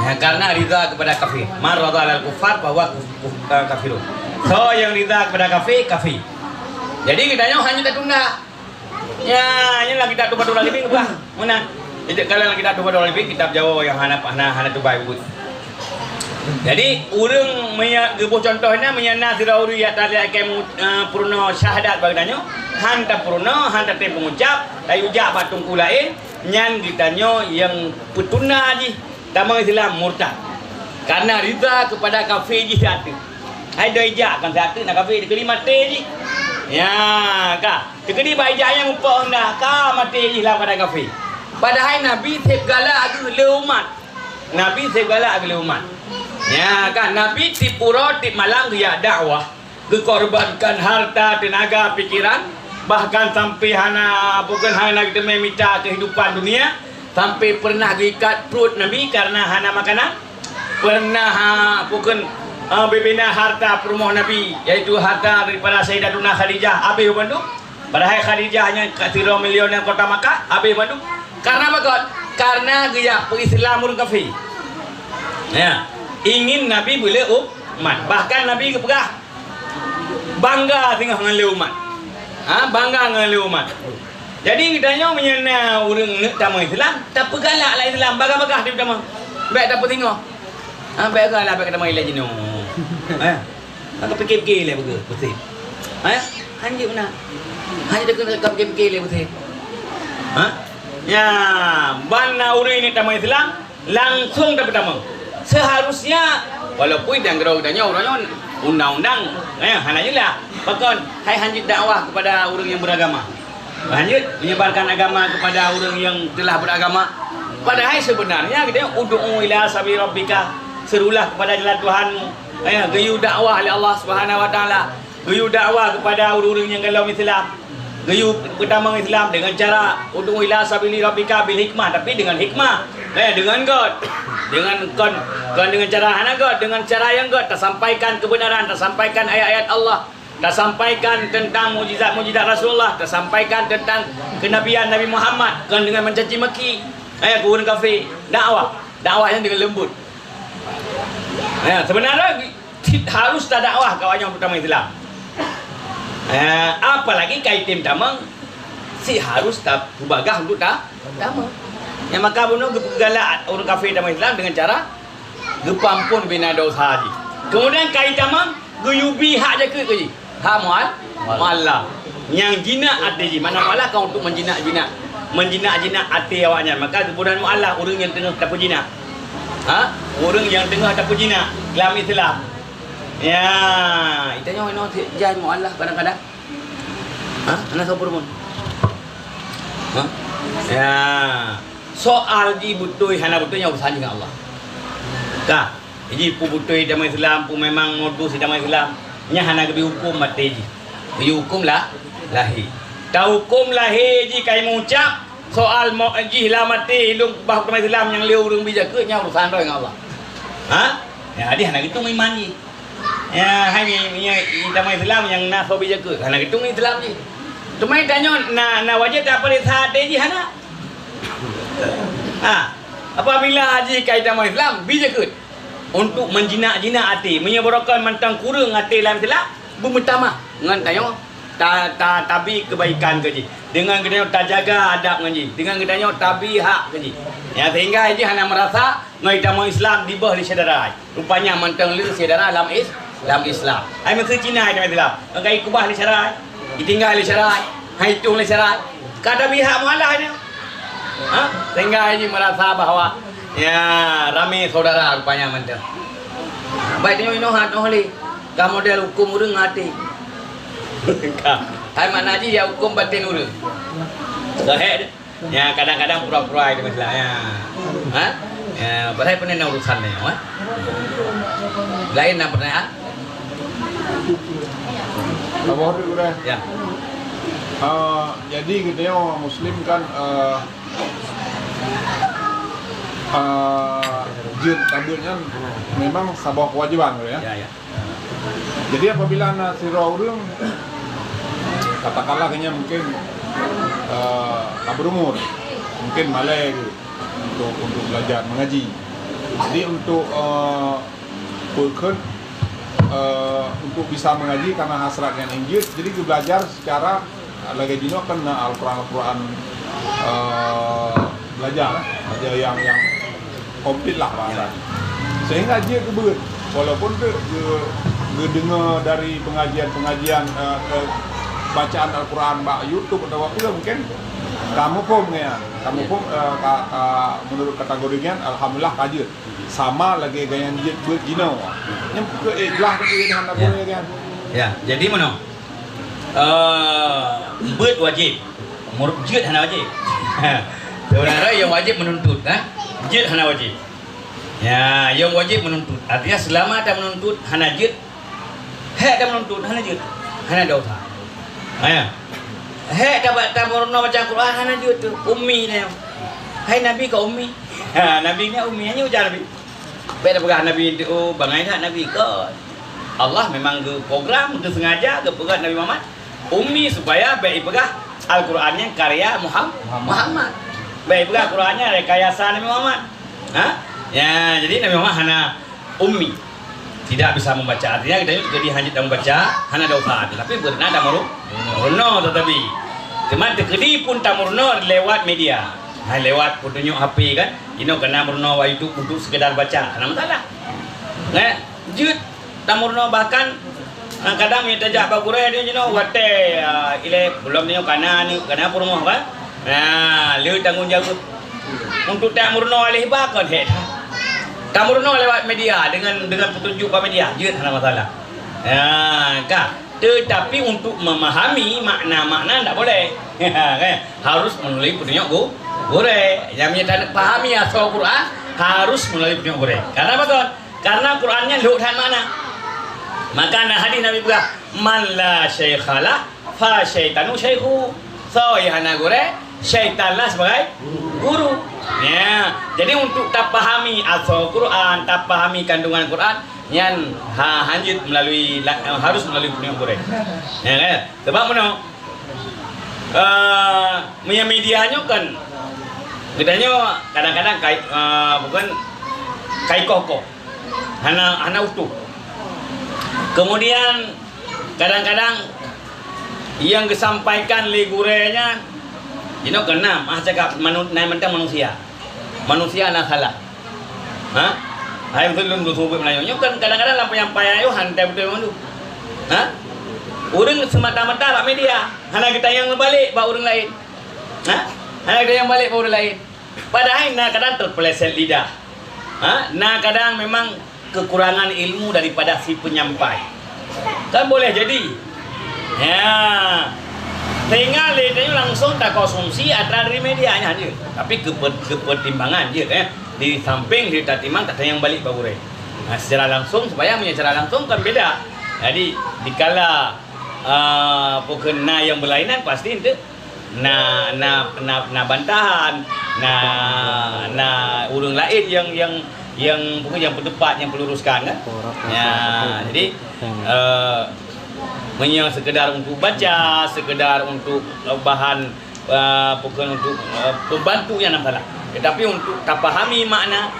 Ya, karena ridha kepada kafir. Man radha lal kufar fahuwa kuf-, kuf-, eh, kafirun. Soe nyang ridha kepada kafé, kafé. Jadi, geutanyoe hana tatunda. Ya, nyoe lah kitab Tuhfatul Arifin bah. Meunan. Jadi, kalau kitab Tuhfatul Arifin, kitab Jawa nyang hana, hana, hana tubai buet. Jadi, ureuëng meunyo geuboh contoh nyan, meunyo na sidroe ureuëng nyang talakée mu-, eh, peurunoe syahadat bak geutanyoe, han tapeurunoe, han tatem peungucap, tayue jak bak teungku laén, nyan geutanyoe nyang peutunda jih tamong Islam murtad. Karena ridha kepada kafé jih siat teuk. Hai doi jak kon siat teuk na kafé, teukeudi maté jih. Ya, ka. Teukeudi bak ijak nyang muphom dah, ka maté jih lam keuadaan kafé. Padahai Nabi seb galak geuh lé umat. Nabi seb galak geuh lé umat. Ya, kan? Nabi tiep uroe, tiep malam geujak dakwah, geukorbankan harta, teunaga, pikiran, bahkan sampai hana, bukan hana geuteumé mita kehidupan dunia, sampai pernah geuikat pruet Nabi karena hana makanan, pernah, ha, bukan, ha, bubena harta peurumoh Nabi, yaitu harta daripada Sayyidatuna Khadijah, habéh bandum. Padahai Khadijah nyan ka sidroe milioner kota Makkah, habéh bandum. Karena apa kon? Karena geujak peuislam ureuëng kafé. Ya, ingin Nabi beulé umat. Bahkan Nabi geupeugah, bangga singoh ngon lé umat. Ha, bangga ngon lé umat. Jadi, geutanyoe meunyoe na ureuëng neuk tamong Islam, tapeugalak lam Islam, bagah-bagah di tamong. Bék tapeusingoh. Ha, bék galak, bék tamong ilée jinoe. Ha? Ka pikir-pikir lé beugeuh, beutôi. Ha? Hanjeuet meunan. Hanjeuet ka pikir-pikir lé beutôi. Ha? Ya, ban na ureuëng neuk tamong Islam, langsung tapeutamong. Seharusnya, walaupun nyang keudroe geutanyoe, uroe nyoe undang-undang, eh, hana jeulaih. Pakon, hai hanjeuet dakwah kepada ureuëng nyang beragama. Lanjut, menyebarkan agama kepada ureuëng nyang telah beragama. Padahai sebenarnya, gitu ya, "Ud'u ila sabili rabbika", serulah kepada jalan Tuhanmu. Eh, geuyue dakwah lé Allah Subhanahu wa Taala. Geuyue dakwah kepada ureuëng-ureuëng nyang golom Islam. Geuyue peutamong Islam dengan cara, "Ud'u ila sabili rabbika bil hikmah", tapi dengan hikmah. Eh, dengan gét. Dengan kon, kon dengan cara hana gét, dengan cara nyang gét, tasampaikan kebenaran, tasampaikan ayat-ayat Allah. Tasampaikan tentang mukjizat-mukjizat Rasulullah, tasampaikan tentang kenabian Nabi Muhammad, kon dengan mencaci maki, eh, keu ureuëng kafé. Dakwah, dakwah nyan dengan lembut. Ya, sebenarnya cit harus tadakwah kawan nyang utama Islam. Eh, apalagi kaitem tamong, cit harus ta-, beubagah untuk ta-, tamong. Nyang maka bunoe geupeugalak ureuëng kafé tamong Islam dengan cara geupeuampon bina dosa jih. Kemudian kaitem tamong, geuyue bi hak jakeuet keu jih. Hak mual-, mualaf. Nyang jinak até jih. Mana mualaf kan untuk menjinak-jinak. Menjinak-jinak até awaknyan. Maka geuboh nan mualaf ureuëng nyang teungoh tapeujinak. Ha? Ureuëng nyang teungoh tapeujinak lam Islam. Ya, geutanyoe inoe jai mualaf kadang-kadang. Ha? Hana soe peurumoh. Ha? Ya. Soal jih beutôi hana beutôi nyan urusan jih ngon Allah. Ka, jih peue beutôi tamong Islam, peue memang modus tamong Islam, nyan hana geubri huköm maté jih. Geubri huköm la-, lahé. Tahuköm lahé jih ka imeucap, soal mo-, jih lam até lôn bah tamong Islam nyang lé ureuëng bi jakeuet nyan urusan droe ngon Allah. Ha? Ya, jih hana geutueng iman jih. Ya, hai mi-, mi-, mi-, tamong Islam nyang na soe bi jakeuet, hana geutueng Islam jih. Teuma tanyoe na, na wajéb tapareksa até jih hana? Ha, apabila jih ka itamong Islam, bi jakeuet. Untuk menjinak-jinak até, meunyoe barokon mantong kureueng até lam Islam, beumeutamah ngon tanyoe ta-, ta-, tabi keubaikan keu jih. Deungon geutanyoe tajaga adab ngon jih. Deungon geutanyoe tabi hak keu jih. Ya, sehingga jih hana meurasa ngon itamong Islam dibeuh lé syedara. Rupanya mantong le syedara lam is-, lam Islam. Hai meuseu Cina itamong Islam. Ka ikeubah lé syedara. Itinggai lé syedara. Hai itueng lé syedara. Ka tabi hak mualaf nyoe. Ha? Sehingga jih merasa bahwa, ya, ramé saudara rupanya mantong. Baik tanyoe inoe hana lé, ka model huköm ureuëng até. Hai makna jih ya huköm baten ureuëng. Sahih. Ya, kadang-kadang pura-pura itu masalah. Ya. Ha? Ya, padahai pun ada urusan ni, ha? Lain nak pertanyaan? Apa tu, Guru? Ya. Ah, jadi kita yang muslim kan, eh, ah, jeuet tabeuet nyan memang saboh kewajiban, Guru, ya. Ya, ya. Jadi apabila na sidroe ureuëng, katakanlah kayaknya mungkin, eh, ka berumur, mungkin malai ke untuk, untuk belajar mengaji. Jadi untuk, eh, peukheun, eh, untuk bisa mengaji karena hasrat nyan jeuet, jadi geubelajar secara lagée jinoe kan na Al-Quran, Al-Quran, eh, belajar, belajar yang, yang komplit lah bahasa. Sehingga jeuet keubeut, walaupun tu ge-, geudeungoe dari pengajian-pengajian, eh, eh, bacaan Al-Quran bak YouTube atau apa mungkin kamu pun ya, kamu pun, eh, ka, ka, menurut kategori nyan, alhamdulillah ka jeuet. Sama lagée gaya jeuet beuet jinoe. Nyang ke ikhlas tu dengan Abu ya kan. Ya, jadi meunoe. Eh, beuet wajéb. Mur-, jeuet hana wajéb. Sebenarnya yang wajib menuntut, ha? Jeuet hana wajéb. Ya, yang wajib menuntut. Artinya selama ada menuntut hana jeuet, hék dan menuntut hana jeuet. Hana dosa. Ha, ya. Hék dan ba-, dan meurunoe baca Quran hana jeuet tu. Ummi dia. Hai Nabi ka ummi. Ha, Nabi ni ummi hanya ujar Nabi. Bèk tapeugah Nabi tu, oh, bangai that Nabi kon. Allah memang geuprogram, geusengaja geupeugah Nabi Muhammad ummi supaya bèk ipeugah Al-Quran nyan karya Muham-, Muhammad. Muhammad. Bèk ipeugah Quran nyan rekayasa Nabi Muhammad. Ha? Ya, jadi Nabi Muhammad hana ummi. Tidak bisa membaca. Artinya kita juga dihanyut dan membaca, hana dosa. Tetapi beuna tamuru-, meurunoe tetapi. Cuma teukeudi pun tameurunoe lewat media. Ha, lewat peutunjuk H P kan. Inoe kena meurunoe wahai tu untuk sekedar baca. Hana masalah. Nah, jeuet tameurunoe bahkan, ha, kadang meunyo tajak bak gurèe dia jinoe watèe, ha, ilèe belum nyoe kana aneuk, kana peurumoh kan. Nah, le tanggung jawab. Untuk tameurunoe alèh ba kon hék that. Tameurunoe lewat media dengan, dengan peutunjuk bak media. Jeuet hana masalah. Nah, ka. Tetapi untuk memahami makna-makna ndak boleh. Kan? Harus melalui petunjuk gu-, gurèe. Nyang meunyo tapahami asoe Quran, harus melalui petunjuk gurèe. Karena apa, kon? Karena Quran nyan lhok that makna. Maka na hadis Nabi peugah, "Man la syaikha lah, fa syaitanu syaikhu." Soe nyang hana gurèe, syaitan lah sebagai guru. Ya, jadi untuk tapahami asoe Quran, tapahami kandungan Quran, nyan ha-, hanjeuet melalui la-, harus melalui petunjuk gurèe. Ya, kan? Sebab meunoe, eh, meunyo media nyoe kan, geutanyoe kadang-kadang kai-, eh, bukan kai koh-koh. Hana, hana utuh. Kemudian, kadang-kadang nyang geusampaikan lé gurèe nyan, jinoe keunam, ah, cakap manu-, na mantong manusia. Manusia na salah. Ha? Hai beutôi lôn, lôn seumeubeuet Meulayu. Nyoe kan kadang-kadang lam penyampaian nyoe hana beutôi mandum. Ha? Ureueng semata-mata bak media, hana geutanyong balek bak ureueng laén. Ha? Hana geutanyong balek bak ureueng laén. Padahai na kadang terpeleset lidah. Ha? Na kadang memang kekurangan ilmu daripada si penyampai. Kan boleh jadi. Ya. Sehingga lé tanyoe langsung takonsumsi atra dari media nyan je. Tapi kepe-, kepertimbangan je, eh. Di samping di tatimbang, tatanyong balik bak gurèe. Nah, secara langsung, supaya meunyo secara langsung kan beda. Jadi, dikala, ah, apa kheun na nyang berlainan, pasti ente na, na, na, na bantahan, na, na ureueng laén nyang, nyang, nyang, apa kheun, nyang peuteupat, nyang peluruskan, kan? Ya, jadi, eh, meunyo sekedar untuk baca, sekedar untuk, eh, bahan, eh, apa kheun, untuk, eh, pembantu nyang na salah. Tetapi untuk tapahami makna,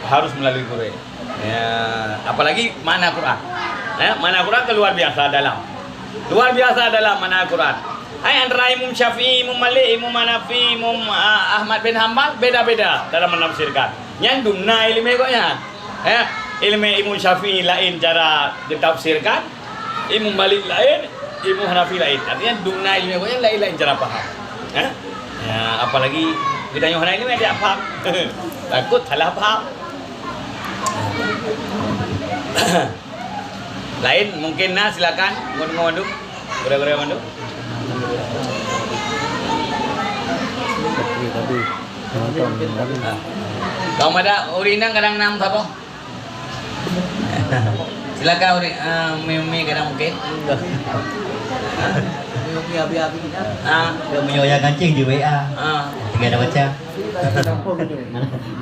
harus melalui gurèe. Ya, apalagi makna Quran. Ya, makna Quran kan luar biasa dalam. Luar biasa dalam makna Quran. Hai antara Imam Syafi'i, Imam Malik, Imam Hanafi, Imam, ah, Ahmad bin Hambal, beda-beda dalam menafsirkan. Nyan dum na ileumèe gobnyan. Ya, ileumèe Imam Syafi'i laén cara geutafsirkan, Imam Malik laén, Imam Hanafi laén. Artinya dum na ileumèe gobnyan laén-laén cara paham. Ya? Ya, apalagi Geutanyoe hana ileumèe tajak paham. Takot salah paham. Laén mungkin na, silakan. Ngon-ngon tu. Gurèe-gurèe ngon tu. Tapi, tapi, nonton, tapi. Ha. Kaum adat ureueng inong kadang nam saboh. Silakan, Uri, ah, Umi-umi kadang mungkin. Umi-umi abi-abi kita. Ah. Ke meunyoe nyang kancing di W A. Ah. Tinggai dah baca.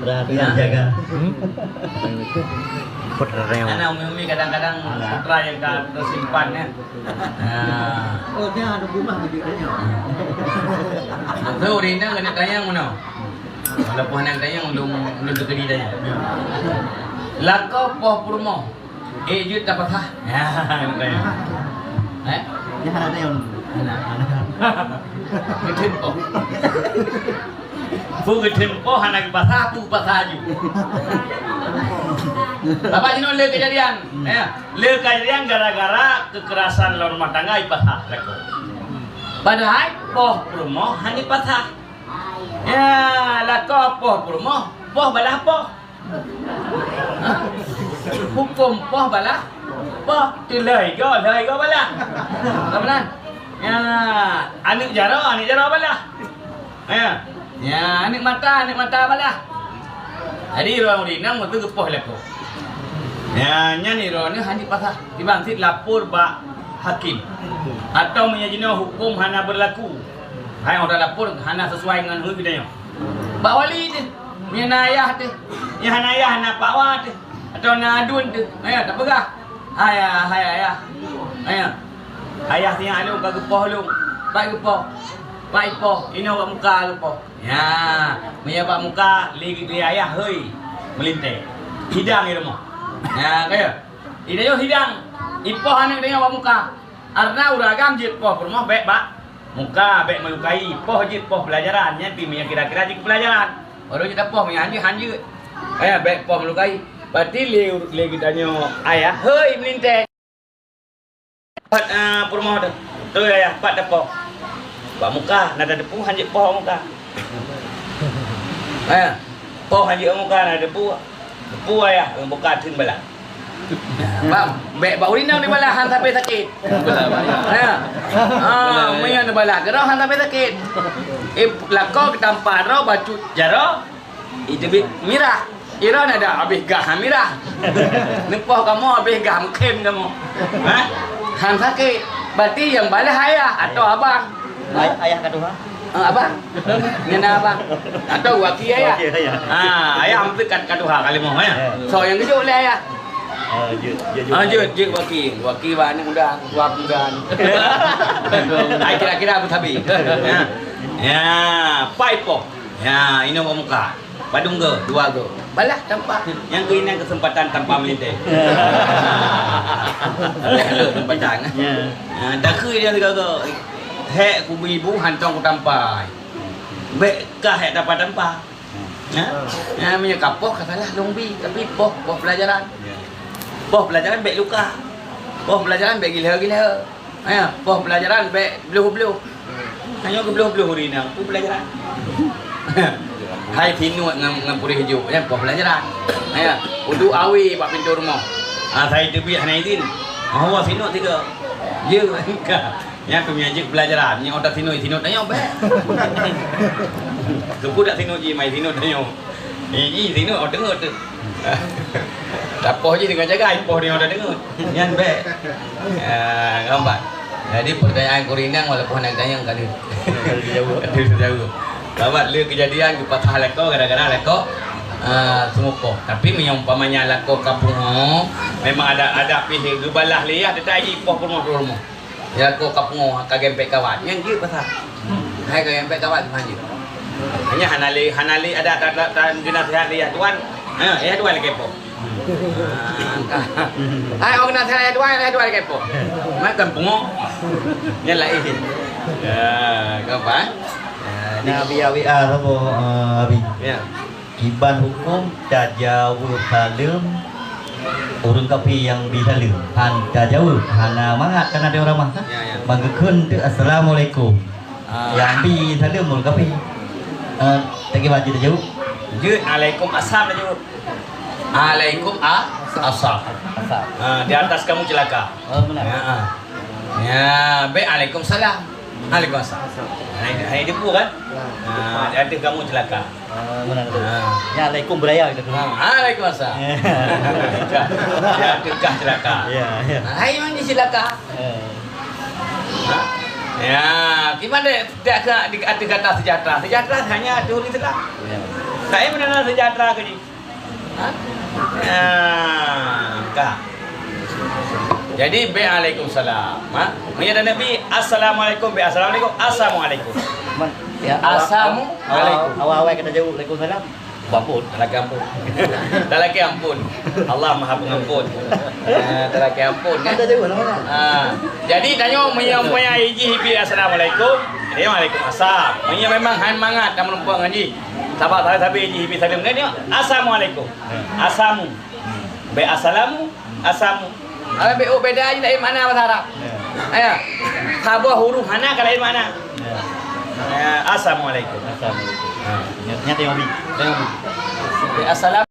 Perhatian jaga. Hmm? Ana umi-umi kadang-kadang putra nyang ka tersimpan, ya. Ah. Oh, dia ada rumah di dia. Betul, Rina kena tanya mana? Walaupun hana tanyong, ulôn, ulôn teukeudi tanyong. Lakoe poh peurumoh, ék jeuet tapasah. Ya, tanyong. Eh? Ya, hana tanyong. Hana. Geutheun poh. Peue geutheun poh hana geupasah, peue geupasah aju. Bapak jinoe le keujadian, ya. Le keujadian gara-gara kekerasan lam rumah tangga ipasah lakoe. Padahai poh peurumoh hana ipasah. Ya, lakoe poh peurumoh, poh balah poh. Huköm poh balah poh, teulhôi goe, lhôi goe balah. Ka meunan? Ya, aneuk jaroe, aneuk jaroe balah. Ya. Ya, aneuk mata, aneuk mata balah. Jadi, ureueng inong meuteupeue poh lakoe. Ya, nyan droeneuh hana ipasah. Timbang cit lapor bak hakim. Atawa meunyoe jinoe huköm hana beurlaku. Hai, ureueng lapor hana sisuai ngon huköm geutanyoe. Bak wali teuh, meunyoe na ayah teuh, meunyoe hana ayah, na pak wa teuh, atawa na aduen teuh, ayah tapeugah, "Hai, hai ayah, ayah, ayah sinyak lôn ka geupoh lôn, pat geupoh, pat ipoh, inoe bak muka geupoh." Ya, meunyoe bak muka, lé, lé ayah, hei, meulintèe. Hidang di rumoh. Ya, ka ya? Di tanyoe hidang, ipoh aneuk tanyoe bak muka. Kareuna ureueng agam jeuet poh peurumoh bèk bak muka, bèk meulukai, poh jeuet poh peulajaran, nyan pih meunyoe kira-kira jeuet keu peulajaran. Baru jeuet tapoh, meunyoe hanjeuet, hanjeuet. Eh, bèk poh meulukai. Berarti lé, lé geutanyoe ayah, hei meulintèe. Pat, ah, peurumoh teuh. Hei ayah, pat tapoh. Bak muka, na tateupeue hanjeuet poh bak muka. Eh, poh hanjeuet bak muka, na tateupeue. Peue ayah, bak muka theun balah. Bak, bèk bak ureueng inong neubalah, han sabe sakét. Ya. Ah, meunyoe neubalah keudroe han sabe sakét. Eh, lakoe geutampa droe bacut jaroe, iteubiet mirah. Iroe na dak habéh gah han mirah. Neupoh kamoe habéh gah meukhém kamoe. Ha? Han sakét. Berarti nyang balah ayah atawa abang? Ay-, ayah ka tuha. Ah, abang. Nyan abang. Atau waki ayah. Waki ayah. Ah, ayah hampir ka, ka tuha kali moh, ya. Ya. So, nyang geujok lé ayah. Ah, jeuet, jeuet, jeuet. Ah, jeuet, jeuet waki. Waki bak aneuk muda, suap muda. Ai kira-kira Abu Sabi. Ya. Ya, pai poh. Ya, inoe bak muka. Padum go, dua go. Balah tampa. Nyang keuh inan keuseumpatan tampa meulintèe. Ya. Keuseumpatan. Ya. Ha, takheun nyang sigoe-goe. Hék kubu ibu hantong kutampa. Bèk kah hék tampa-tampa. Ha? Ha, meunyoe ka poh ka salah lôn bi, tapi poh, poh peulajaran. Ya. Poh peulajaran bèk luka. Poh peulajaran bèk gilhö-gilhö. Ya, poh peulajaran bèk bloh-bloh. Tanyoe geubloh-bloh ureueng inong, peue peulajaran? Hai sinuet ngon, ngon puréh jôk, nyan poh peulajaran. Ya, uduk awe bak pintoe rumoh. Ah, sai teubiet hana idin. Hawa sinuet tiga. Ye, ka. Nyan peue nyang jeuet peulajaran, nyan otak sinuet, sinuet tanyoe bèk. Keupeue dak sinuet jih, mai sinuet tanyoe. Ih, ih, deungoe, oh, deungoe tu. Tapoh jih deungon jagai, poh deungoe, deungoe. Nyan bèk. Ah, nampak. Jadi, pertanyaan kurinang walaupun hana tanyong ka lheueh. Ka lheueh jaweueb. Ka lheueh jaweueb. Sabab le keujadian geupatah lakoe gara-gara lakoe, ah, seumupoh. Tapi, meunyoe umpamanya lakoe ka pungo, memang ada, ada pih geubalah lé yah, teutai jih poh peurumoh-peurumoh. Ya, ko ka pungo, ka gempek kawat. Nyan jeuet pasah. Hai ka gempek kawat, mah jeuet. Hanya hana lé, hana lé ada ta, ta, ta, geunasihat lé yah tuan. Ha, yah tuan lagèe po. Ha, ka. Hai, oh, geunasihat yah tuan, yah tuan lagèe po. Makan pungo. Nyan laén. Ya, ka apa? Ya, na abi, abi, ah, sapa, eh, abi? Ya. Kiban huköm tajaweueb saleuem ureueng kafé nyang bi saleuem? Han tajaweueb, hana mangat kan ada ureueng mah. Ya, ya. Ban geukheun teuk, "Assalamualaikum." Ah. Nyang bi saleuem ureueng kafé. Eh, Lagi baju tu. Jeuet, alaikum assalam laju. Alaikum a-, assalam. Assalam. Ha, di atas kamu celaka. Oh, benar. Ya, ha. Ya, bèk alaikum salam. Alaikum assalam. Hai, hai debu kan? Ya. Ha, di atas kamu celaka. Ah, benar tu. Ha. Ya, alaikum beraya kita tu. Ha, alaikum assalam. Ya. Di atas kah celaka. Ya, ya. Ha, hai memang di celaka. Ya. Ha? Ya, gimana tak ke di, di kata sejahtera? Sejahtera hanya tu Islam. Ya. Tapi mana sejahtera ke ni? Ha? Ya, ka. Jadi, bèk alaikum salam. Ha? Meunyoe ada Nabi, assalamualaikum, bèk assalamualaikum, assalamualaikum. Man, ya, Assalamualaikum. Awal-awal kita jawab alaikum salam. Ampun. Talaki ampun. Talaki ampun. Allah Maha Pengampun. Ya, talaki ampun, kan? Ada jawab nama. Ha. Jadi, tanyoe meunyoe, meunyoe jih ibi assalamualaikum, dia waalaikumsalam. Meunyoe memang han mangat dan meureumpok ngon jih, saban sabe-sabe jih ibi saleuem, dia assalamualaikum. Asamu. Bèk assalamu, asamu. Ada bèk, oh, beda je lain makna bahasa Arab. Ya. Ya. Saboh huruf hana ka lain makna. Ya. Ya, assalamualaikum. Assalamualaikum. Ha. Nyata yang Abi. Yang Abi. Bèk assalam.